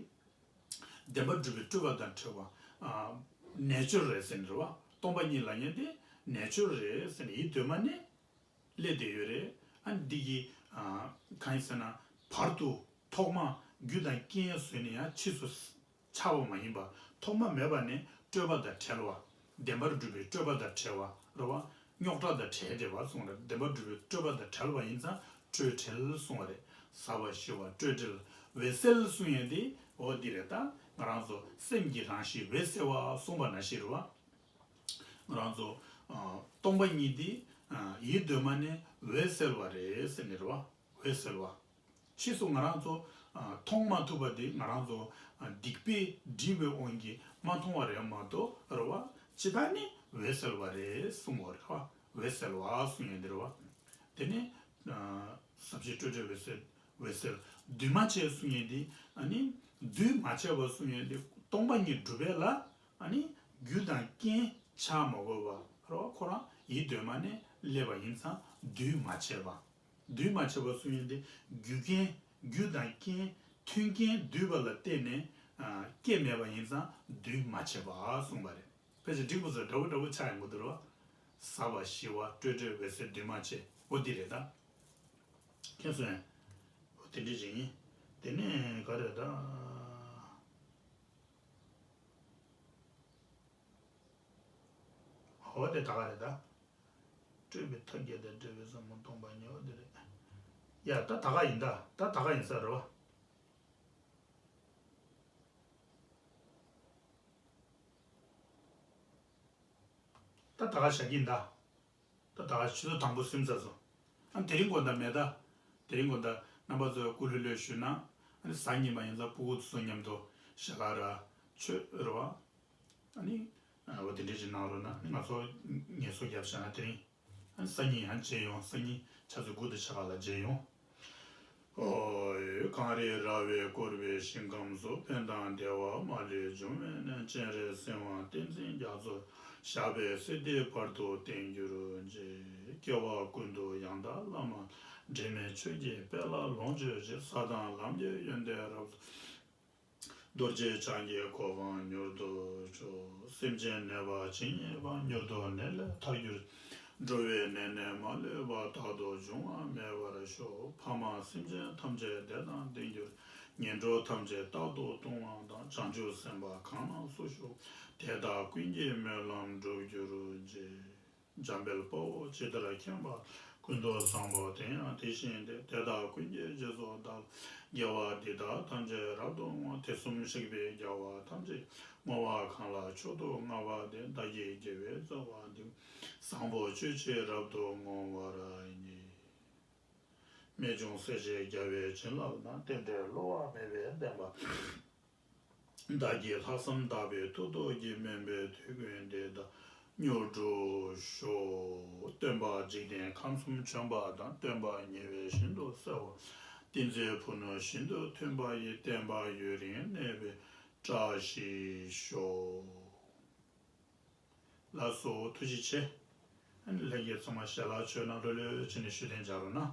བདེན་པར་གྲུབ་པའི་སྤྲོས་པ་དང་བྲལ་བ། ཨ་ནེ་ཅར་རེད་ཟེར་ནས་རེད་བ། སྟོང་པ་ཉིད་ལབ་མཁན་དེ་ནེ་ཅར་རེད་ཟེར་ནས་ཡེ་གདོད་མ་ནས་སླེབས་བསྡད་ཡོད་རེད། ཨ་འདི་གི་ཨ་གང་ཡིན་ཟེར་ན། བར་དུ་ཐོག་མ་རྒྱུ་དང་རྐྱེན་བཟོས་ནས་ཡང་ཕྱིས་སུ་ཆགས་པ་མ་ཡིན་པ། ཐོག་མ་མེད་པ་ནས་སྤྲོས་པ་དང་བྲལ་བ། བདེན་པར་གྲུབ་པའི་སྤྲོས་པ་དང་བྲལ་བ་རེད་བ། རྙོག་དྲ་དང་བྲལ་བསྡད་པ་གསུངས་རེད། བདེན་པར་གྲུབ་པའི་སྤྲོས་པ་དང་བྲལ་བ་ཡིན་ཙང་སྤྲོས་བྲལ་གསུངས་པ་རེད། ཟབ་པ་ཞི་བ་སྤྲོས་བྲལ། འོད་གསལ་གསུང་ཡས་དེ་འོ་འདི་རེད། ད་ང་རང་ཚོ་སེམས་ཀྱི་རང་བཞིན་འོད་གསལ་བ་གསུངས་པ་ནང་བཞིན་རེད་བ། ང་རང་ཚོ་ཨ་སྟོང་པ་ཉིད་དེ་ཨ་ཡེ་གདོད་མ་ནས་འོད་གསལ་བ་རེད་ཟེར་ནས་རེད་བ། འོད་གསལ་བ། ཕྱིས་སུ་ང་རང་ཚོ་ཨ་མཐོང་མ་ཐུབ་པ་དེ་ང་རང་ཚོ་ཨ་སྡིག་པས་སྒྲིབ་པའི་དབང་གིས་མ་མཐོང་བ་རེད་མ་གཏོགས་རེད་བ། ཇི་ལྟར་ནི་འོད་གསལ་བ་རེད་གསུངས་པ་རེད་བ། འོད་གསལ་བ་གསུང་ཡས་འདི་རེད་བ། དེ་ནས་ཨ་ཟབ་ཞི་སྤྲོས་བྲལ་འོད་གསལ། འོད་གསལ། འདུས་མ་བྱས་གསུང་ཡས་འདི། ཨ་ནི་འདུས་མ་བྱས་པ་གསུང་ཡས་འདི་སྟོང་པ་ཉིད་སྒྲུབ་པ་ལ་ཨ་ནི་རྒྱུ་དང་རྐྱེན་བྱ་མ་དགོས་པ་རེད་བ། ཁོ་རང་ཡེ་གདོད་མ་ནས་སླེབས་པ་ཡིན་ཙང་འདུས་མ་བྱས་པ། འདུས་མ་བྱས་པ་གསུང་ཡས་འདི་རྒྱུ་རྐྱེན། རྒྱུ་དང་རྐྱེན། མཐུན་རྐྱེན་འདུས་པ་ལ་བརྟེན་ནས་ཨ་སྐྱེ་མེད་པ་ཡིན་ཙང་འདུས་མ་བྱས་པ་གསུངས་པ་རེད། ཕལ་ཆེར་འགྲིག་པོ་ཚོ་འདྲ་བོ་འདྲ་བོ་ཆགས་ཡོང་གི་འདུག་རེད་བ། ཟབ་པ་ཞི་བ་སྤྲོས་བྲལ་འོད་གསལ་འདུས་མ་བྱས། འོ་འདི་རེད་ད། མཁྱེན་སོང་ངས། འོ་དེ་འདྲ་ཅིག་ཡིན། དེ་ནས་ག་རེ་ད། འོ་དེ་ད་ག་རེད་ད། སྤྲོས་པའི་ཐབས་བརྒྱད་དང་བྲལ་བའི་ཟབ་མོ་སྟོང་པ་ཉིད། འོ་དེ་རེད། ཡ་ད་ད་ག་ཡིན་ད། ད་ད་ག་ཡིན་ས་རེད་བ། ད་ད་ག་བཞག་གི་ཡིན་ད། ད་ད་ག་ཆུ་ཚོད་དང་པོ་ཟིན་ཚར་སོང་། ཨ་དེ་རིང་དགོང་དག་མེད་ད། དེ་རིང་དགོང་དག་རྣམ་པ་ཚོས་སྐུ་ལྷོད་ལྷོད་བཞུགས་ན། ཨ་ནི་གཟའ་ཉི་མ་ཡིན་ཙང་སྤུ་གུ་ཚོ་མཉམ་དུ་ཞལ་ལག་ར་མཆོད་རེད་བ། ཨ་ནི་འོ་དེ་འདྲས་ཅིག་གནང་རོགས་གནང་། ཨ་ནི་ང་ཚོ་ངལ་གསོ་རྒྱབ་བཞག་ན་དེ་རིང་། ཨ་ནི་སང་ཉིན་ཡང་མཇལ་ཡོང་། སང་ཉིན་ཆུ་ཚོད་དགུ་དང་ཕྱེད་ཀ་ལ་མཇལ་ཡོང་། ཨོ་ཡེ། གངས་རི་ར་བས་བསྐོར་བའི་ཞིང་ཁམས་སུ། ཕན་དང་བདེ་བ་མ་ལུས་འབྱུང་བའི་གནས། སྤྱན་རས་གཟིགས་དབང་བསྟན་འཛིན་རྒྱ་མཚོ། ཞབས་པད་སྲིད་མཐའི་བར་དུ་བརྟན་གྱུར་ཅིག། སྐྱེ་བ་ཀུན་ཏུ་ཡང་དག་བླ་མ་འབྲལ་མེད་ཆོས་ཀྱི་དཔལ་ལ་ལོངས་སྤྱོད་ཅིང་། ས་དང་ལམ་གྱི་ཡོན་ཏན་རབ་རྫོགས། རྡོ་རྗེ་འཆང་གི་གོ་འཕང་མྱུར་དུ་ཤོག། སེམས་ཅན་ནད་པ་ཇི་སྙེད་པ། མྱུར་དུ་ནད་ལས་ཐར་གྱུར་ཅིག། འགྲོ་བའི་ནད་ནི་མ་ལུས་པ། རྟག་ཏུ་འབྱུང་བ་མེད་པར་ཤོག། ཕ་མ་སེམས་ཅན་ཐམས་ཅད་བདེ་དང་ལྡན་གྱུར་ཅིག། ངན་འགྲོ་ཐམས་ཅད་རྟག་ཏུ་ལྟུང་བ་དང་། བྱང་ཆུབ་སེམས་དཔའ་གང་ན་སུ་བཞུགས། དེ་དག་ཀུན་གྱི་སྨོན་ལམ་འགྲུབ་གྱུར་ཅིག། འཇམ་དཔལ་དཔའ་བོས་ཇི་ལྟར་མཁྱེན་པ། ཀུན་ཏུ་བཟང་པོ་དེ་ཡང་དེ་བཞིན་ཏེ། དེ་དག་ཀུན་གྱི་རྗེས་སུ་བདག་སློབ་དགེ་བ་འདི་དག་ཐམས་ཅད་རབ་ཏུ་བསྔོ། དུས་གསུམ་གཤེགས་པའི་རྒྱལ་བ་ཐམས་ཅད་བསྔོ་བ་གང་ལ་མཆོག་ཏུ་བསྔགས་པ་དེས། བདག་གི་དགེ་བའི་རྩ་བ་འདི། བཟང་པོ་སྤྱོད་ཕྱིར་རབ་ཏུ་བསྔོ་བར་བགྱི། རྨད་བྱུང་སྲས་བཅས་རྒྱལ་བའི་བྱིན་རླབས་དང་། རྟེན་འབྲེལ་བསླུ་བ་མེད་པའི་བསྟན་པ། བདག་གིས་ལྷག་བསམ་དག་པའི་མཐུ་སྟོབས་ཀྱིས། སྨོན་པའི་དུས་ཀུན་འདི་དག་མྱུར་འགྲུབ་ཤོག། སྟོན་པ་འཇིག་རྟེན་ཁམས་གསུམ་བྱོན་པ་དང་། སྟོན་པ་ཉེ་བས་ཤིན་ཏུ་གསལ་བ། བསྟན་འཛིན་ཕུ་ནུ་ཤིན་ཏུ་མཐུན་པ་ཡི། བསྟན་པ་ཡུན་རིང་གནས་པའི་བཀྲ་ཤིས་ཤོག། ལགས་སོ། ཐུགས་རྗེ་ཆེ། ཨ་ནི་ལྷན་རྒྱས་ཚང་མ་ཞལ་ལག་མཆོད་གནང་། ལྷོད་ལྷོད་བྱས་ནས་བཞུགས་གདན་འཇགས་རོགས་གནང་།